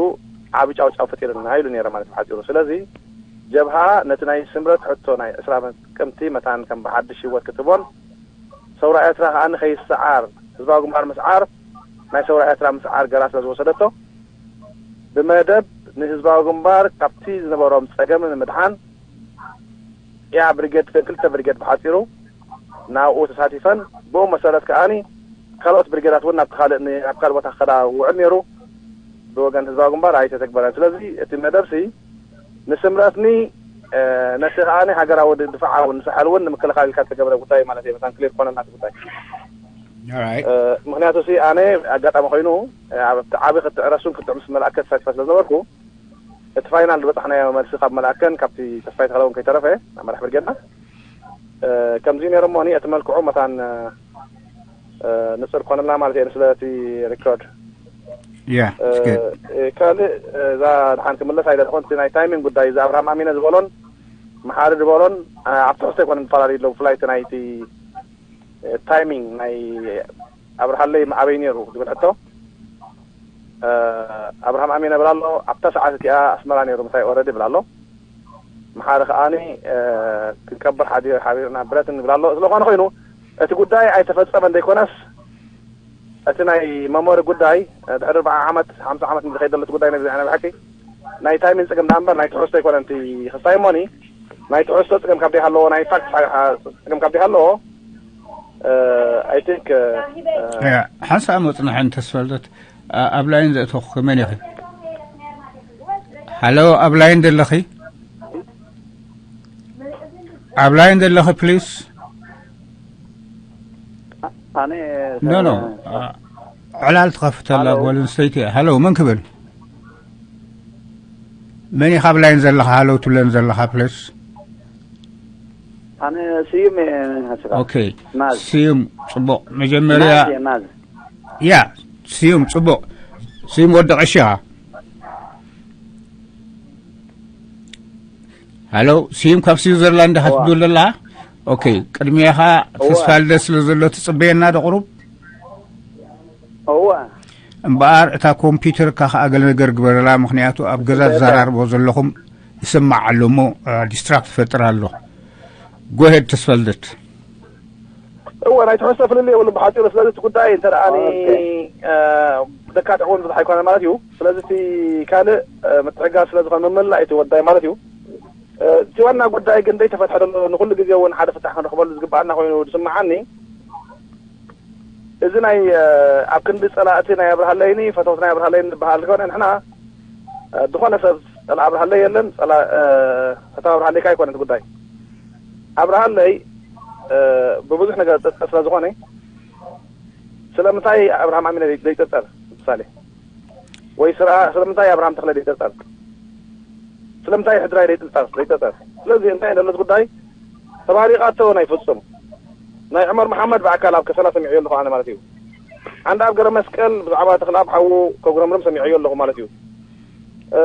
ዓቢ ጫውጫው ፈጢርልና ኢሉ ነይረ ማለት ብሓጺሩ። ስለዚ ጀብሃ ነቲ ናይ ስምረት ሕቶ ናይ ዕስራ ጥቅምቲ መታን ከም ብሓድሽ ህይወት ክትህቦን ሰውራ ኤርትራ ከኣ ንኸይስዓር ህዝባዊ ግንባር ምስዓር ናይ ሰውራ ኤርትራ ምስዓር ገራ ስለ ዝወሰደቶ፣ ብመደብ ንህዝባዊ ግንባር ካብቲ ዝነበሮም ጸገም ንምድሓን፣ ያ ብሪጌድ፣ ክልተ ብሪጌድ ብሓጺሩ ናብኡ ተሳቲፈን፣ ብኡ መሰረት ከኣኒ ካልኦት ብሪጌዳት እውን ናብቲ ካልእ ን-፣ ናብ ካልእ ቦታ ክኸዳ ውዕል ነይሩ። ብወገን ህዝባዊ ግንባር ኣይተተግበረን። ስለዚ እቲ መደብሲ ንስምረትኒ፣ እ፣ ነቲ ከኣ ናይ ሃገራዊ ድ-፣ ድፋዕ እውን ንሳሕል እውን ንምክልኻል ኢልካ ዝተገብረ ጉዳይ ማለት እዩ። መታን ክሊር ኮነ ናቲ ጉዳይ። ኦራይት። እ፣ ምኽንያቱ ሲ ኣነ ኣጋጣሚ ኮይኑ፣ እ፣ ኣብ እቲ ዓቢ ክትዕ ረሱን ክትዕ ምስ መላእከ ተሳቲፈ ስለ ዝነበርኩ፣ እቲ ፋይናል ዝበጻሕናዮ መልሲ ካብ መላእከን ካብቲ ተስፋይ ተኽለውን ከይተረፈ ናብ መራሕ ብርጌድና፣ እ፣ ከምዚ ነይሩ እሞኒ እቲ መልክዑ መታን፣ እ፣ እ፣ ንጹር ኮነልና ማለት እየ። ስለቲ ሪኮርድ ያ፣ እ፣ እስኪ። እ፣ ካልእ፣ እ፣ እዛ ድሓን ክምለስ ኣይደለኹን። እቲ ናይ ታይሚንግ ጉዳይ፣ እዚ ኣብርሃም ኣሚነ ዝበሎን መሓሪ ዝበሎን፣ እ፣ ኣብ ትሕዝቶ ኣይኮነን፣ ዝፈላለዩ ኣለዉ። ብፍላይ እቲ ናይቲ፣ እ፣ ታይሚንግ ናይ ኣብርሃለይ ኣበይ ነይሩ ዝብል ሕቶ፣ እ፣ ኣብርሃም ኣሚነ ይብል ኣሎ፣ ኣብታ ሰዓት እቲኣ ኣስመራ ነይሩ ምሳይ ኦረዲ ይብል ኣሎ። መሓሪ ከኣኒ፣ እ፣ ክንቀብር ሓዲ-፣ ሓቢርና ብረት ንብል ኣሎ። ስለኾነ ኮይኑ፣ እቲ ጉዳይ ኣይተፈጸመን ዘይኮነስ፣ እቲ ናይ መሞሪ ጉዳይ፣ እ፣ ድሕሪ ኣርብዓ ዓመት፣ ሓምሳ ዓመት ንዝኸይድ ዘሎ እቲ ጉዳይ ነዚ ናይ ብሓቂ ናይ ታይሚንግ ጸገም ደኣ እምበር ናይ ትሕዝቶ ኣይኮነን። እቲ ክስታይ እሞኒ ናይ ትሕዝቶ ጸገም ካብ ደይሃለዎ፣ ናይ ፋክት ሓ-፣ ሓ-፣ ጸገም ካብ ደይሃለዎ፣ እ፣ ኣይ ቲንክ፣ እ፣ እ፣ ያ፣ ሓንሳእ መጽንሐን ተስፋ ልደት፣ ኣ-፣ ኣብ ላይን ዘእተኹ መን ኢኺ? ሃሎ፣ ኣብ ላይን ዘለኺ? ኣብ ላይን ዘለኺ ፕሊስ? ኣነ ኖ፣ ኖ። እ፣ ኣ-፣ ዕላል ትኸፍተላ ሃሎ። ጓል ኣንስተይቲ እያ። ሃሎ፣ መን ክብል? መን ኢኻ ኣብ ላይን ዘለኻ? ሃሎ ትብለን ዘለኻ ፕሊስ? ኣነ ስዩም እየ፣ ሓስኻ። ኦኬ። ማዝ። ስዩም፣ ጽቡቕ። መጀመርያ ማዝ እየ፣ ማዝ። ያ፣ ስዩም፣ ጽቡቕ። ስዩም ወዲ ቀሺ ኢኻ። ሃሎ፣ ስዩም ካብ ስዊዘርላንድ ኢኻ እዋ። ትድውል ዘለኻ? ኦኬ፣ ቅድሚኻ እወ። ተስፋ ልደት ስለ ዘሎ ትጽበየና ዶ ቁሩብ? እወ። እምበኣር እታ ኮምፒውተርካ ከኣ ገለ ነገር ግበረላ፣ ምኽንያቱ ኣብ ገዛ ትዘራርቦ ዘለኹም ይስማዕ ኣሎ እሞ፣ እ፣ ዲስትራክት ይፈጥር ኣሎ። ጎሄድ ተስፋ ልደት። እወ፣ ናይ ትሕዝቶ ፍልልይ የብሉን ብሓጺሩ። ስለዚ እቲ ጉዳይ እንተ ደኣ ኦኬ። እ፣ ደካትዕ እውን ብዙሕ ኣይኮነ ማለት እዩ። ስለዚ እቲ ካልእ፣ እ፣ ምትሕግጋዝ ስለ ዝኾነ ምምላእ እዩ እቲ ወዳይ ማለት እዩ። እ፣ እቲ ዋና ጉዳይ ግን ዘይተፈትሐ ዘሎ ንኹሉ ግዜ እውን ሓደ ፍታሕ ክንረኽበሉ ዝግብኣና ኮይኑ ዝስምዓኒ፣ እዚ ናይ፣ እ፣ ኣብ ክንዲ ጸላእቲ ናይ ኣብርሃለይኒ፣ ፈተውቲ ናይ ኣብርሃለይኒ ዝበሃል ከሆነ ንሕና፣ እ፣ ዝኾነ ሰብ ጸላእ ኣብርሃለይ የለን፣ ጸላ-፣ እ፣ ፈታዊ ኣብርሃለይ ከኣ ኣይኮነን እቲ ጉዳይ። ኣብርሃለይ፣ እ፣ ብብዙሕ ነገር ዝጸ-፣ ስለ ዝኾነ፣ ስለምንታይ ኣብርሃም ኣሚነ ዘይ-፣ ዘይጥርጠር? ምሳሌ፣ ወይ ስራ-፣ ስለምንታይ ኣብርሃም ተኽለ ዘይጥርጠር? ስለምንታይ ሕድራይ ዘይጥርጠር? ዘይጥርጠር? ስለዚ እንታይ ደለት ጉዳይ ተባሪቓቶ ናይ ፍጹም። ናይ ዑመር መሓመድ ብኣካል ኣብ ከሰላ ሰሚዐዮ ኣለኹ ኣነ ማለት እዩ። ዓንዳ ኣብ ገረ መስቀል ብዛዕባ ተኽለ ኣብ ሓዉ ከጉረምርም ሰሚዐዮ ኣለኹ ማለት እዩ። እ፣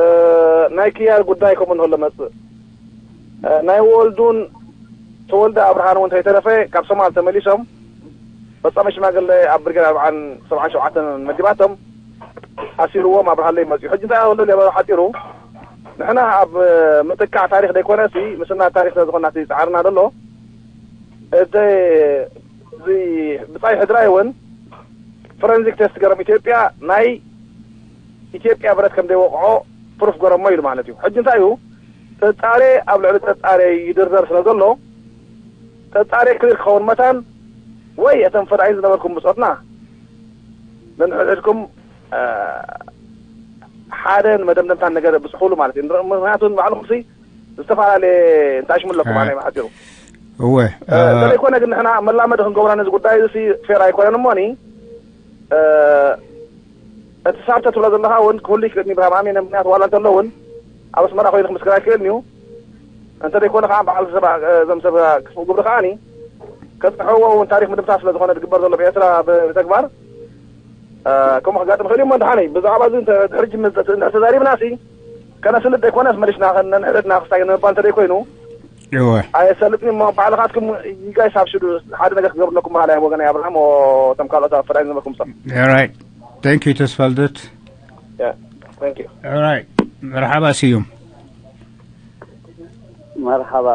ናይ ክያር ጉዳይ ከምኡ እንተሎ መጽእ። እ፣ ናይ ወልዱን ተወልደ ኣብርሃን እውን እንተይተረፈ ካብ ሶማል ተመሊሶም ፈጻሚ ሽማግለ ኣብ ብርጌድ ኣርብዓን ሰብዓን ሸውዓተን መዲባቶም ኣሲርዎም ኣብርሃለይ መጽኡ። ሕጂ እንታይ ኣሎ ሌባ ሓጺሩ? ንሕና ኣብ ምጥቃዕ ታሪኽ ዘይኮነሲ ምስና ታሪኽ ስለ ዝኾና እቲ ጻዕርና ዘሎ እቲ እዚ ብጻይ ሕድራይ እውን ፎረንዚክ ቴስት ገሮም ኢትዮጵያ ናይ ኢትዮጵያ ብረት ከም ዘይወቕዖ ፕሩፍ ገሮሞ ኢሉ ማለት እዩ። ሕጂ እንታይ እዩ? ጥርጣሬ ኣብ ልዕሊ ጥርጣሬ ይድርደር ስለ ዘሎ ጥርጣሬ ክሊር ክኸውን መታን ወይ እቶም ፈዳይን ዝነበርኩም ብጾትና ነንሕድሕድኩም፣ እ፣ ሓደ ንመደምደምታን ነገር ብጽሑሉ ማለት እዩ። ምኽንያቱ ንባዕልኹም ሲ ዝተፈላለየ እንታይ ሽሙ ኣለኩም ኣይ። ኣነ ሓጺሩ። እወ፣ እ፣ እ፣ እንተዘይኮነ ግን ንሕና መላመዲ ክንገብራ ነዚ ጉዳይ እዚ ሲ ፌር ኣይኮነን እሞኒ፣ እ፣ እቲ ሳርተ ትብሎ ዘለኻ እውን ክህሉ ይክእል እዩ፣ ብርሃም ኣሜን፣ ምኽንያቱ ዋላ እንተሎ እውን ኣብ ኣስመራ ኮይኑ ክምስክር ኣይክእልን እዩ። እንተዘይኮነ ከዓ በዓል ሰብ፣ እዞም ሰብ ክፉእ ግብሪ ከዓኒ ከፅንሕዎ እውን ታሪክ ምድምሳስ ስለ ዝኾነ ዝግበር ዘሎ ብኤርትራ ብ-፣ ብተግባር፣ እ፣ ከምኡ ክጋጥም ይኽእል እዩ። እሞ ድሓነይ ብዛዕባ እዚ እንተ-፣ ድሕሪ ጅምር እንድሕር ተዛሪብና ሲ ከነስልጥ ዘይኮነስ መሊስና ከነንሕድሕድና ክስታይ ንምባል እንተዘይኮይኑ እወ። ኣየሰልጥን እሞ ባዕልኻትኩም you guys have to do ሓደ ነገር ክገብርለኩም በሃላይ ወገናይ ኣብርሃም፣ ኦ፣ እቶም ካልኦት ኣብ ፈዳይ ዝነበርኩም ሰብ። All right. Thank you ተስፋ ልደት። Yeah, thank you. All right. መርሓባ ስዩም። መርሓባ።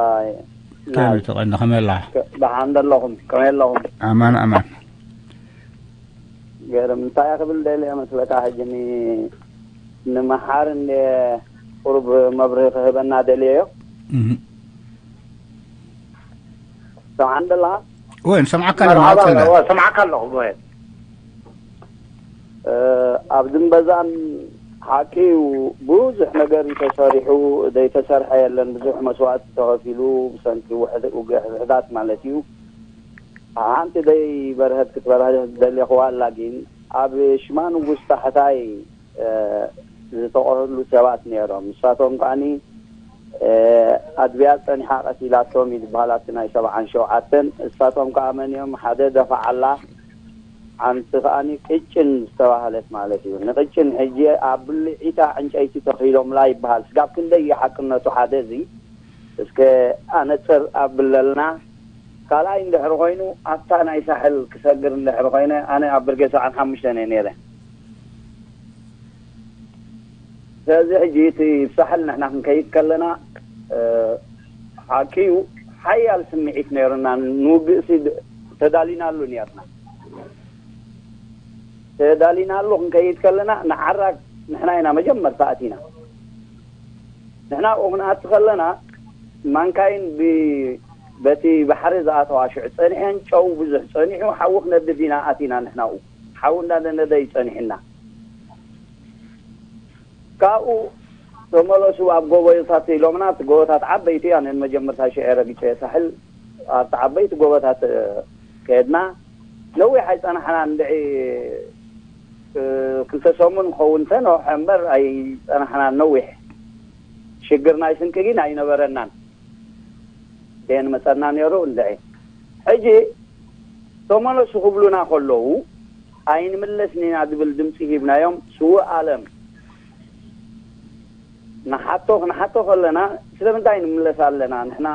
ከመይ ተቐኒ፣ ከመይ ኣላ? ከ-፣ ደሓን ደለኹም? ከመይ ኣለኹም? ኣማን፣ ኣማን። ገርም፣ እንታይ እየ ክብል ደልየ መስለካ? ሕጂ ኒ-፣ ንምሓር እንደ ቁሩብ መብርሂ ክህበና ደልየዮ። እህ። ሰምዓን ደለኻ? ወይ፣ ንሰምዓካ ኣለና፣ መርሓባ፣ ቀልዳ። እወ፣ ሰምዓካ ኣለኹ፣ ጎየት። እ፣ ኣብዝን በዛን ሓቂ እዩ፣ ብዙሕ ነገር እዩ ተሰሪሑ፣ ዘይተሰርሐ የለን፣ ብዙሕ መስዋእቲ ተኸፊሉ፣ ብሰንኪ ውሕድ-፣ ውግእ ውሕዳት ማለት እዩ። ሓንቲ ደይ በርሀት ክትበርሀ ዝደለኹዋ ኣላ፣ ግን ኣብ ሽማ ንጉስ ታሕታይ፣ እ፣ ዝተቐህሉ ሰባት ነይሮም። ንሳቶም ከዓኒ፣ እ፣ ኣድብያ ጸኒሓ ቀቲላቶም እዩ ዝበሃል፣ ኣብቲ ናይ ሰብዓን ሸውዓተን። እሳቶም ከኣ መን እዮም? ሓደ ደፋዓላ፣ ሓንቲ ከኣኒ ቅጭን ዝተባህለት ማለት እዩ። ንቅጭን ሕጂ ኣብ ብልዒታ ዕንጨይቲ ተኺሎምላ ይበሃል። ስጋብ ክንደይ እዩ ሓቅነቱ ሓደ እዚ? እስከ ኣነጽር ኣብለልና። ካልኣይ እንድሕር ኮይኑ፣ ኣብታ ናይ ሳሕል ክሰግር እንድሕር ኮይነ፣ ኣነ ኣብ ብርጌድ ሰብዓን ሓሙሽተን እየ ነይረ። ስለዚ ሕጂ እቲ ሳሕል ንሕና ክንከይድ ከለና፣ እ፣ ሓቂ እዩ፣ ሓያል ስምዒት ነይሩና። ንውግእሲ ድ-፣ ተዳሊናሉ ነይርና። ተዳሊናሉ ክንከይድ ከለና፣ ንዓራግ ንሕና ኢና መጀመርታ ኣቲና። ንሕና ኣብኡ ክንኣቲ ከለና፣ ማንካይን ብ-፣ በቲ ባሕሪ ዝኣተዋ ሽዑ ጸኒሐን፣ ጨው ብዙሕ ጸኒሑ፣ ሓዊ ክነድድ ኢና ኣቲና ንሕና ኣብኡ። ሓዊ እንዳነደደ እዩ ጸኒሕና። ካብኡ ተመለሱ ኣብ ጎቦታት ኢሎምና፣ እቲ ጎቦታት ዓበይቲ እያ። ነን መጀመርታ ሽዑ ረጊጸ ሳሕል ኣብቲ ዓበይቲ ጎቦታት፣ እ፣ ከድና። ነዊሕ ኣይጸናሕናን፣ እንድዒ፣ እ፣ ክልተ ሰሙን ክኸውን ተነውሐ እምበር ኣይጸናሕናን ነዊሕ። ሽግር ናይ ስንቂ ግን ኣይነበረናን። ደየን መጸና ነይሩ እንድዒ። ሕጂ ተመለሱ ክብሉና ከለዉ፣ "ኣይንምለስን ኢና" ዝብል ድምጺ ሂብናዮም። ስዉእ ኣለም ንሓቶ፣ ክንሓቶ ከለና፣ "ስለምንታይ ንምለስ ኣለና? ንሕና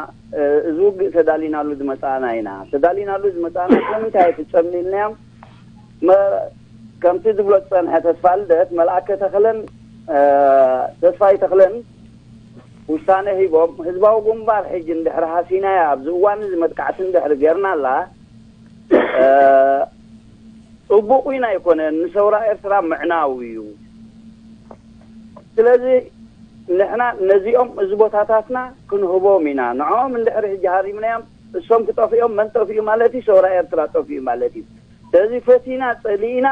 እዚ ውግእ ተዳሊናሉ ዝመጻእና ኢና። ተዳሊናሉ ዝመጻእና ስለምንታይ ኣይፍጸምን ኢልናዮም? መ-፣ ከምቲ ዝብሎ ዝጸንሐ ተስፋ ልደት፣ መልኣከ ተኽለን፣ እ፣ ተስፋይ ተኽለን ውሳነ ሂቦም፣ ህዝባዊ ግንባር ሕጂ እንድሕሪ ሃሲናያ፣ ኣብዚ እዋን እዚ መጥቃዕቲ እንድሕሪ ጌርናላ፣ እ፣ ጽቡቕ ውን ኣይኮነን፣ ንሰውራ ኤርትራ ምዕናው እዩ። ስለዚ ንሕና ነዚኦም እዚ ቦታታትና ክንህቦም ኢና። ንዕኦም እንድሕሪ ሕጂ ሃሪምናዮም፣ እሶም ክጠፍኦም፣ መን ጠፍኡ ማለት እዩ? ሰውራ ኤርትራ ጠፍኡ ማለት እዩ። ስለዚ ፈቲና ጸሊእና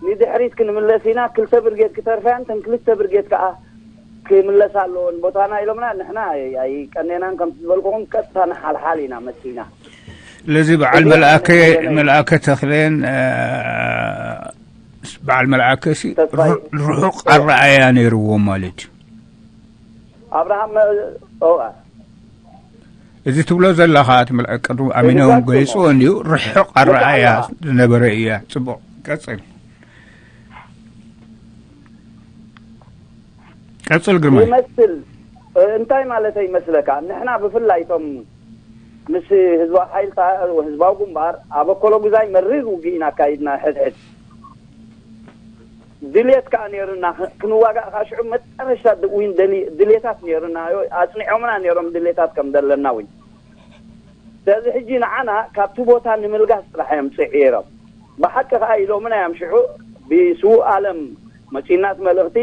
ንድሕሪት ክንምለስ ኢና። ክልተ ብርጌድ ክተርፋ እየን፣ እተን ክልተ ብርጌድ ከኣ ክምለሳ ኣለዎን ቦታና ኢሎምና። ንሕና ኣይ-፣ ኣይቀኔናን፣ ከምቲ ዝበልኩኹም ቀጥታ ንሓልሓል ኢና መጺና። ስለዚ በዓል እዚ መልኣከ፣ ኣነ መልኣከ ተኽሌን፣ እ፣ በዓል መልኣከ ሲ ተስፋይ። ርሑ-፣ ርሑቕ ኣረኣእያ ነይርዎም ማለት እዩ። ኣብርሃም፣ ኦ፣ እዚ ትብሎ ዘለኻ እቲ መልኣከ ቅድም ኣሚነ እውን exactly። ገሊጽዎ እንድዩ። ርሑቕ ኣረኣእያ በጣዕሚ። ዝነበረ እያ። ጽቡቕ፣ ቀጽል። ቀጽል ግርማይ። ይመስል፣ እ፣ እንታይ ማለተይ ይመስለካ? ንሕና ብፍላይ እቶም ምስ ህዝባዊ ሓይልታ-፣ ህዝባዊ ግንባር ኣብ ኣኮሎጉዛይ መሪር ውግእ ኢና ኣካይድና ሕድሕድ። ድልየት ከኣ ነይሩና፣ ክ-፣ ክንዋጋእ ከኣ ሽዑ መጨረሻ ድ-፣ ዊን ደሊ-፣ ድልየታት ነይሩና፣ ኣጽኒዖምና ነይሮም ድልየታት ከም ዘለና ዊን። ስለዚ ሕጂ ንዓና ካብቲ ቦታ ንምልጋስ ጥራሕ እዮም ጽዒሮም። ብሓቂ ከኣ ኢሎምና እዮም ሽዑ ብስዉእ ኣለም መጺናት መልእኽቲ፣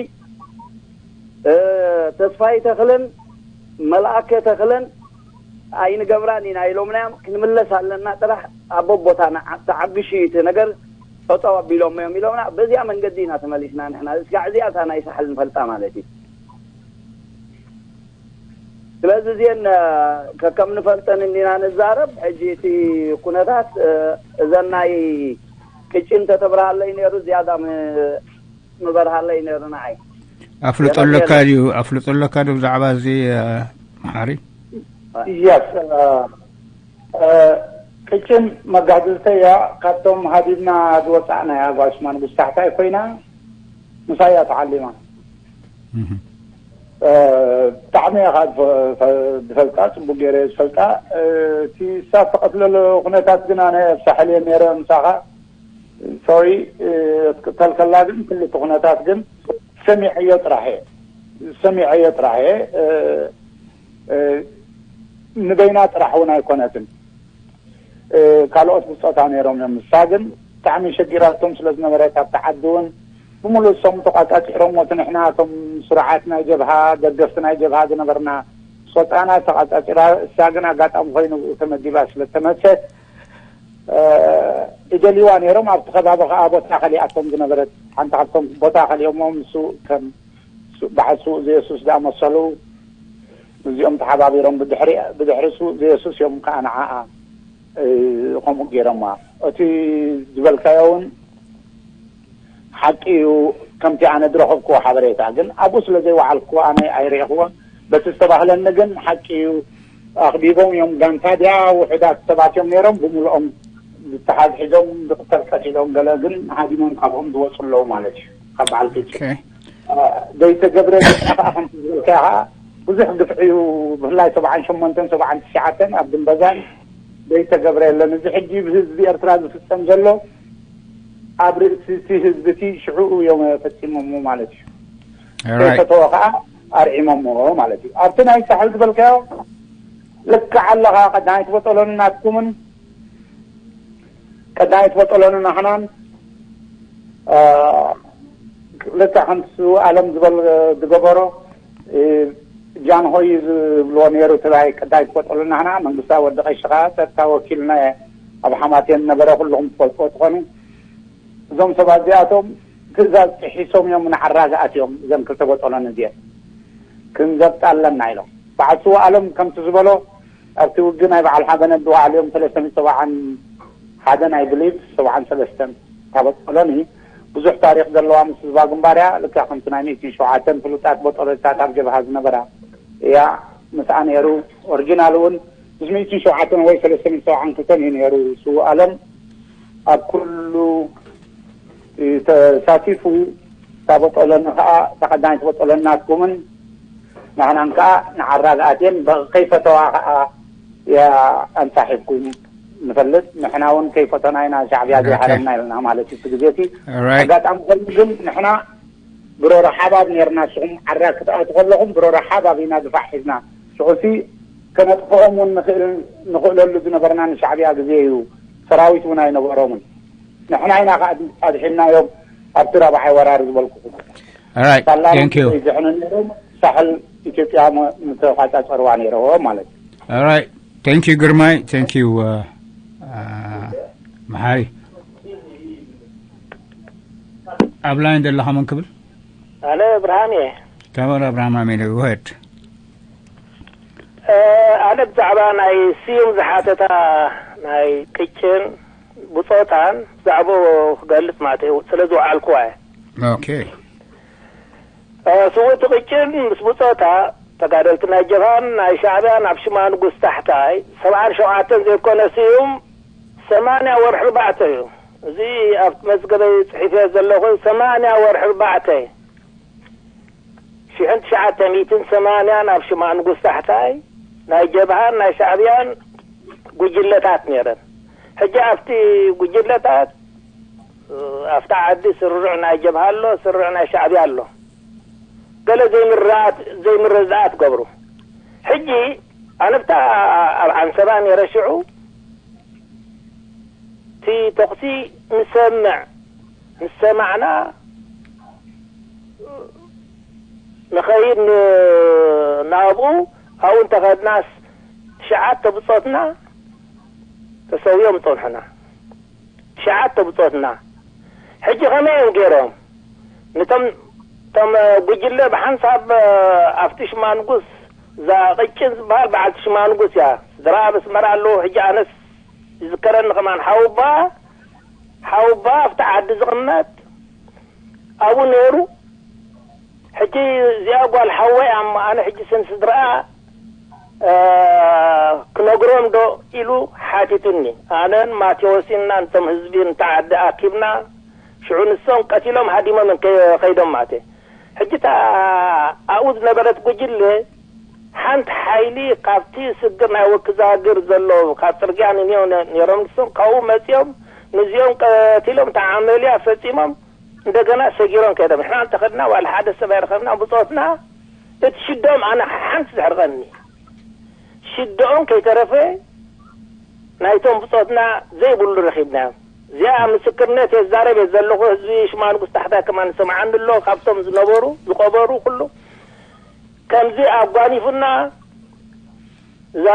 እ፣ ተስፋይ ተኽለን መልኣከ ተኽለን ኣይንገብራን ኢና ኢሎምና እዮም። ክንምለስ ኣለና ጥራሕ ኣብ ቦታና ዓ-፣ ተዓግሹ እቲ ነገር ጠጠው ኣቢሎሞ እዮም ኢሎምና። በዚኣ መንገዲ ኢና ተመሊስና ንሕና። እስካዕ እዚኣ እታ ናይ ሳሕል ንፈልጣ ማለት እዩ። ስለዚ እዚአን፣ እ፣ ከከም ንፈልጠን እንዲና ንዛረብ። ሕጂ እቲ ኩነታት፣ እ፣ እዘን ናይ ቅጭን ተተብርሃለይ ነይሩ፣ ዝያዳ ም-፣ ምበርሃለይ ነይሩ ንዓይ። ኣፍልጦ ኣለካ ድዩ? ኣፍልጦ ኣለካ ድዩ ብዛዕባ እዚ፣ እ፣ መሓሪ? የስ፣ እ፣ እ፣ ቅጭን መጋድልተይ እያ። ካብቶም ሃዲምና ዝወጻእና እያ። ጓል ሽማ ንጉስ ታሕታይ ኮይና፣ ምሳይ እያ ተዓሊማ። እህ። እ፣ ብጣዕሚ እያ ኸዓ ዝፈ-፣ ፈ-፣ ዝፈልጣ፣ ጽቡቅ ገይረ እየ ዝፈልጣ። እ፣ እቲ እሳ እትቐትለሉ ኩነታት ግን ኣነ ኣብ ሳሕል እየ ነይረ ምሳኻ። ሶሪ፣ እ፣ ክትቅተል ከላ ግን ክልተ ኩነታት ግን ሰሚዐዮ ጥራሕ እየ። ሰሚዐዮ ጥራሕ እየ። እ፣ እ፣ ንበይና ጥራሕ እውን ኣይኮነትን። እ፣ ካልኦት ብጾታ ነይሮም እዮም። ንሳ ግን ብጣዕሚ ሸጊራቶም ስለ ዝነበረት ኣብቲ ዓዲ እውን ብምሉእ እሶም ተቋጻጺሮሞ፣ እቲ ንሕና እቶም ስሩዓት ናይ ጀብሃ፣ ደገፍቲ ናይ ጀብሃ ዝነበርና፣ ሶጣና ተቋጻጺራ፣ እሳ ግን ኣጋጣሚ ኮይኑ ብኡ ተመዲባ ስለ እተመሰት፣ እ፣ ይደልይዋ ነይሮም። ኣብቲ ከባቢ ከኣ ቦታ ከሊኣቶም ዝነበረት ሓንቲ ካብቶም ቦታ ከሊኦሞ፣ ምስ ከም ሱ-፣ በዓል ስዉእ ዘየሱስ ዝኣመሰሉ፣ እዚኦም ተሓባቢሮም ብድሕሪ፣ ብድሕሪ ስዉእ ዘየሱስ እዮም ከኣ ንዓኣ፣ እ፣ ከምኡ ገይሮማ። እቲ ዝበልካዮ እውን ሓቂ እዩ። ከምቲ ኣነ ዝረኸብክዎ ሓበሬታ ግን ኣብኡ ስለ ዘይወዓልክዎ ኣነ ኣይረእኽዎን። በቲ ዝተባህለኒ ግን ሓቂ እዩ። ኣኽቢቦም እዮም። ጋንታ ድያ ውሑዳት ሰባት እዮም ነይሮም። ብምልኦም ዝተሓዝሒዞም ብቅተል ቀቲሎም፣ ገለ ግን ሃዲሞም ካብኦም ዝወፁ ኣለዉ ማለት እዩ። ካብ በዓል ፒች ኦኬ። ዘይተገብረ ግፍዒ ከዓ ከምቲ ዝበልካዮ ከዓ ብዙሕ ግፍዒ እዩ። ብፍላይ ሰብዓን ሸሞንተን ሰብዓን ትሽዓተን ኣብ ድንበዛን ዘይተገብረ የለን። እዚ ሕጂ ብህዝቢ ኤርትራ ዝፍጸም ዘሎ ኣብ ርእሲ እቲ ህዝቢ እቲ ሽዑ እዮም ፈጺሞሞ ማለት እዩ። ኦራይት። ዘይፈተወ ከዓ ኣርዒሞሞ ማለት እዩ። ኣብቲ ናይ ሳሕል ዝበልካዮ ልክዕ ኣለኻ። ቀዳማይ ትበጠሎን ናትኩምን ቀዳማይ ትበጠሎን ናህናን፣ እ፣ ልክዕ ከምቲ ስዉእ ኣለም ዝበል-፣ ዝገበሮ፣ እ፣ ጃንሆይ ዝብልዎ ነይሩ ትግራይ ቀዳማይ ትበጠሎን ናህና፣ መንግስታዊ ወዲ ቀሺ ኸዓ ጸጥታ ወኪልና ኣብ ሓማሴን ነበረ፣ ኩልኹም ትፈልጥዎ ትኾኑ። እዞም ሰባት እዚኣቶም ትእዛዝ ጥሒሶም እዮም ንዓራግ ኣትዮም፣ እዘን ክልተ በጠሎን እዚአን። ክንዘብጣ ኣለና ኢሎም። በዓል ስዉእ ኣለም ከምቲ ዝበሎ፣ ኣብቲ ውግእ ናይ በዓል ሓበነ ብባዕሉ እዮም ሰለስተ ሚእቲ ሰብዓን ሓደን፣ I believe፣ ሰብዓን ሰለስተን። እታ በጠሎኒ ብዙሕ ታሪኽ ዘለዋ ምስ ህዝባ ግንባር እያ። ልክዕ ከምቲ ናይ ሚእትን ሸውዓተን ፍሉጣት በጠሎታት ኣብ ጀብሃ ዝነበራ እያ። ምስኣ ነይሩ። ኦሪጂናል እውን ምስ ሚእትን ሸውዓተን ወይ ሰለስተ ሚእቲ ሰብዓን ክልተን እዩ ነይሩ። ስዉእ ኣለም ኣብ ኩሉ ተሳቲፉ። እታ በጠሎኒ ከዓ፣ እታ ቀዳመይቲ በጠሎኒ ናትኩምን ናህናን ከዓ ንዓራግ ኣትየን፣ በ-፣ ከይፈተዋ ከዓ ኣንሳሒብኩም ንፈልጥ። ንሕና እውን ከይፈተና ኢና ሻዕብያ ዘይሃረምና ኢልና ማለት እዩ። እቲ ግዜ እቲ ኣጋጣሚ ኮይኑ ግን ንሕና ብሮ ረሓባብ ነርና። ንስኹም ዓራክ ክትኣቱ ከለኹም ብሮ ረሓባብ ኢና ድፋዕ ሒዝና። ሽዑሲ ከነጥፍኦም እውን ንኽእለሉ ዝነበርና ንሻዕብያ ግዜ እዩ። ሰራዊት እውን ኣይነበሮምን። ንሕና ኢና ከዓ ኣድሒናዮም ኣብቲ ራብዓይ ወራር ዝበልኩኹም። ሳላ ዘሕኑ ነይሮም። ሳሕል ኢትዮጵያ ምተቋፃፀርዋ ነይረዎ ማለት እዩ። Thank you ግርማይ። Thank you መሓሪ። ኣብ ላይን ዘለኻ መን ክብል? ኣነ ብርሃም እየ። ተመር ኣብርሃም ኣሜለ ውህድ። ኣነ ብዛዕባ ናይ ስዩም ዝሓተታ ናይ ቅጭን ብፆታን ብዛዕባኡ ክገልፅ ማለት እዩ፣ ስለ ዝወዓልኩዋ እየ። ኦኬ። ስውእቲ ቅጭን ምስ ብፆታ ተጋደልቲ ናይ ጀብሃን ናይ ሻዕብያን ኣብ ሽማ ንጉስ ታሕታይ ሰብዓን ሸውዓተን ዘይኮነ ስዩም ሰማንያ ወርሒ ኣርባዕተ እዩ። እዚ ኣብቲ መዝገበይ ፅሒፈ ዘለኹ ሰማንያ ወርሒ ኣርባዕተ ሽሕን ትሽዓተ ሚእትን ሰማንያን ኣብ ሽማ ንጉስ ታሕታይ ናይ ጀብሃን ናይ ሻዕብያን ጉጅለታት ነይረን። ሕጂ ኣብቲ ጉጅለታት ኣብታ ዓዲ ስርርዕ ናይ ጀብሃ ኣሎ፣ ስርርዕ ናይ ሻዕብያ ኣሎ። ገለ ዘይምርዳኣት ዘይምርዳኣት ገብሩ። ሕጂ ኣነብታ ኣብ ዓንሰባ ነይረ ሽዑ እቲ ተኹሲ ንሰምዕ ምስ ሰማዕና ንኸይድ ናብኡ ኣብኡ እንተኸድናስ ትሽዓተ ብጾትና ተሰውዮም ጸንሑና። ትሽዓተ ብጾትና ሕጂ ከመይ እዮም ገይሮም? ንቶም ቶም ጉጅለ ብሓንሳብ ኣብቲ ሽማንጉስ እዛ ቅጭን ዝበሃል በዓልቲ ሽማንጉስ እያ። ስድራ ኣብ ኣስመራ ኣለዉ። ሕጂ ኣነስ ይዝከረኒ ከማን ሓውባ ሓውባ ኣብቲ ዓዲ ዝቕመጥ ኣብኡ ነይሩ። ሕጂ እዚኣ ጓል ሓወይ እያ እሞ ኣነ ሕጂ ስም ስድርኣ ክነግሮም ዶ ኢሉ ሓቲቱኒ። ኣነን ማቴዎስን እና ነቶም ህዝቢ ንታ ዓዲ ኣኪብና ሽዑ ንሶም ቀቲሎም ሃዲሞም ከይዶም ማለት እየ። ሕጂ እታ ኣብኡ ዝነበረት ጉጅለ ሓንቲ ሓይሊ ካብቲ ስግር ናይ ወክዛግር ዘሎ ካብ ፅርግያ ንንዮ ነይሮም ንሶም ካብኡ መፂኦም ንዚኦም ቀቲሎም እታ ዓመልያ ፈፂሞም እንደገና ሰጊሮም ከይዶም። ንሕና እንተኸድና ዋላ ሓደ ሰብ ኣይረኸብና ብፆትና እቲ ሽዶም ኣነ ሓንቲ ዘሕርቐኒ ሽዶኦም ከይተረፈ ናይቶም ብፆትና ዘይብሉ ረኺብናዮም። እዚኣ ምስክርነት የዛረብ እየ ዘለኹ። ህዝቢ ሽማንጉስ ታሕታይ ከማን ዝሰምዓኒ ኣሎ። ካብቶም ዝነበሩ ዝቐበሩ ኩሉ ከምዚ ኣጓኒፉና እዛ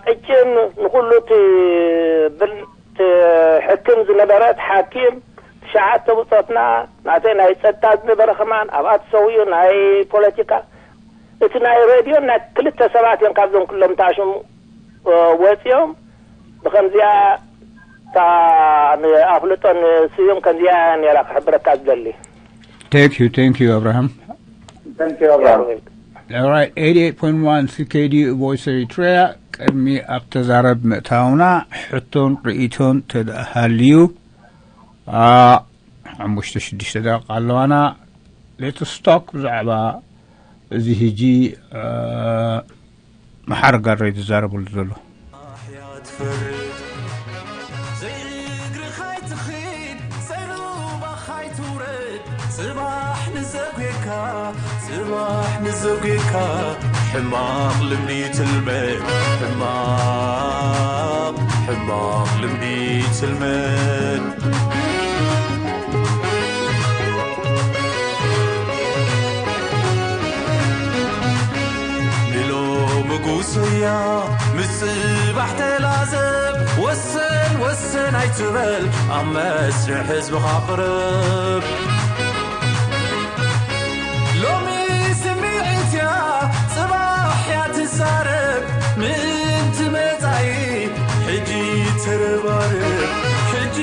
ቅጭን ንኹሉ ትብል ትሕክም ዝነበረት ሓኪም ትሽዓተ ብፆትና ናተይ ናይ ፀጥታ ዝነበረ ከማን ኣብኣ ተሰዊኡ ናይ ፖለቲካ እቲ ናይ ሬድዮ ናይ ክልተ ሰባት እዮም ካብዞም ኩሎም ታሽም ወፂኦም ብከምዚኣ እታ ንኣፍልጦ ንስዩም ከምዚኣ ነራ ክሕብረካ ዝደሊ። Thank you, thank you, Abraham. Thank you, Abraham. All right, eighty-eight point one C K D U Voice Eritrea ቅድሚ ኣብ ተዛረብ ምእታውና ሕቶን ርእይቶን ተደሃልዩ ሓሙሽተ ሽዱሽተ ደቂቃ ኣለዋና። ሌትስ ቶክ ብዛዕባ እዚ ህጂ መሓር ጋረይ ዝዛረበሉ ዘሎ። ፅባሕ ንዘጉካ ሕማቕ ልምዲ ትልመድ ሕማቕ ሕማቕ ልምዲ ትልመድ። ንሎሚ ጉስያ ምስ ፅባሕ ተላዘብ ወሰን ወሰን ኣይትበል ኣብ መስርሕ ህዝብኻ ቅረብ። ሎሚ ስምዒት እያ ፅባሕ እያ ትዛረብ ምእንቲ መፃኢ ሕጂ ተረባረብ ሕጂ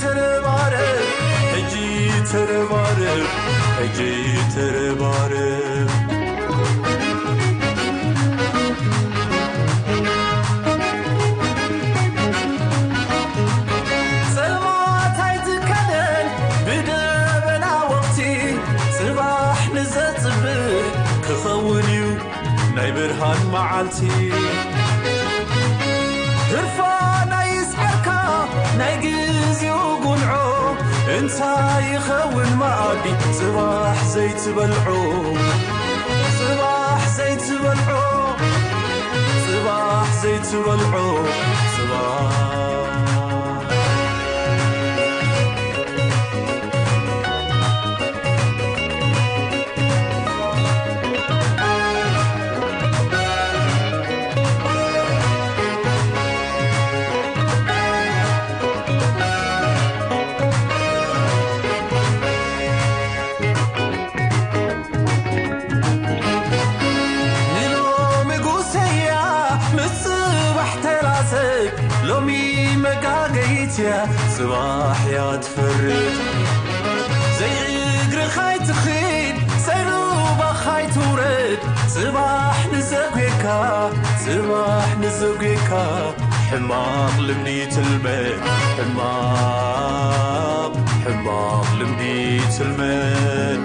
ተረባረብ ሕጂ ተረባረብ ሕጂ ተረባረብ። ጸልማት ኣይትከደን ብደበና ወቕቲ ጽባሕ ንዘጽብሕ ክኸውን እዩ ናይ ብርሃን መዓልቲ። እርፋን ኣይስዓርካ ናይ ግዜኡ ጉንዖ፣ እንታይ ይኸውን መኣዲ ጽባሕ ዘይትበልዖ? ጽባሕ ዘይትበልዖ፣ ጽባሕ ዘይትበልዖ፣ ጽባሕ። ንሎሚ ጉሰያ ምስ ጽባሕ ተላዘብ፣ ሎሚ መጋገይትያ ጽባሕ እያ ትፈርድ። ዘይእግርኻ ኣይትኺድ፣ ዘይሩባኻ ኣይትውረድ፣ ጽባሕ ንዘጉየካ፣ ጽባሕ ንዘጉየካ፣ ሕማቕ ልምዲ ትልመድ፣ ሕማቕ፣ ሕማቕ ልምዲ ትልመድ።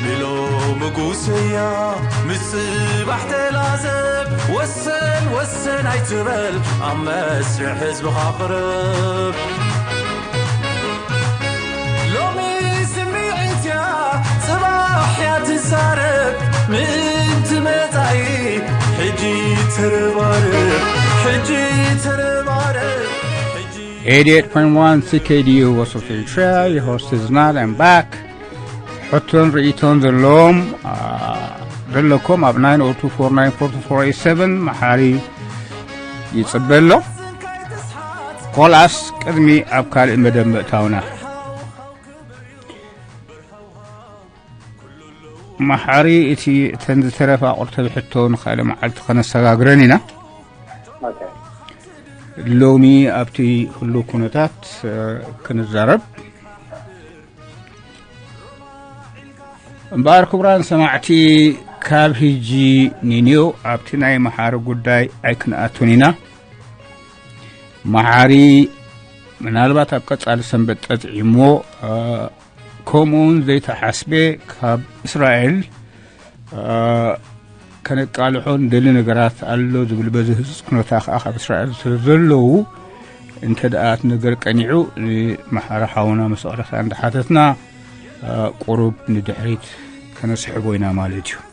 ንሎሚ ጉሰያ ምስ ጽባሕ ተላዘብ፣ ወሰን ወሰን ኣይትበል፣ ኣብ መስርሕ ህዝብኻ ቅረብ። ሎሚ ስምዒት እያ፣ ጽባሕ እያ ትዛረብ፣ ምእንቲ መጻኢ ሕጂ ተረባረብ፣ ሕጂ ተረባረብ፣ ሕጂ eighty-eight point one C K D U Voice of Eritrea, your host is Nile. I'm back. ሕቶን ርእይቶን ዘለዎም፣ አ፣ ዘለኩም ኣብ nine oh two four nine four two four eight seven መሓሪ ይጽበ ኣሎ። ኮልኣስ ቅድሚ ኣብ ካልእ መደብ ምእታውና፣ መሓሪ እቲ እተን ዝተረፋ ቁርተብ ሕቶ ንኻልእ መዓልቲ ከነሰጋግረን ኢና። ኦኬ። ሎሚ ኣብቲ ህሉው ኩነታት፣ እ፣ ክንዛረብ። እምበኣር ክቡራን ሰማዕቲ፣ ካብ ሕጂ ንንዮ ኣብቲ ናይ መሓሪ ጉዳይ ኣይክንኣቱን ኢና። መሓሪ ምናልባት ኣብ ቀጻሊ ሰንበት ጠጥዒሞ፣ እ፣ ከምኡውን ዘይተሓስበ ካብ እስራኤል፣ እ፣ ከነቃልሖ ንደሊ ነገራት ኣሎ ዝብል በዚ ህጹጽ ኩነታ ከኣ ካብ እስራኤል ስለ ዘለዉ፣ እንተ ደኣ እቲ ነገር ቀኒዑ ንመሓሪ ሓውና ምስ ይቕረታ እንዳሓተትና፣ እ፣ ቁሩብ ንድሕሪት ከነስሕቦ ኢና ማለት እዩ።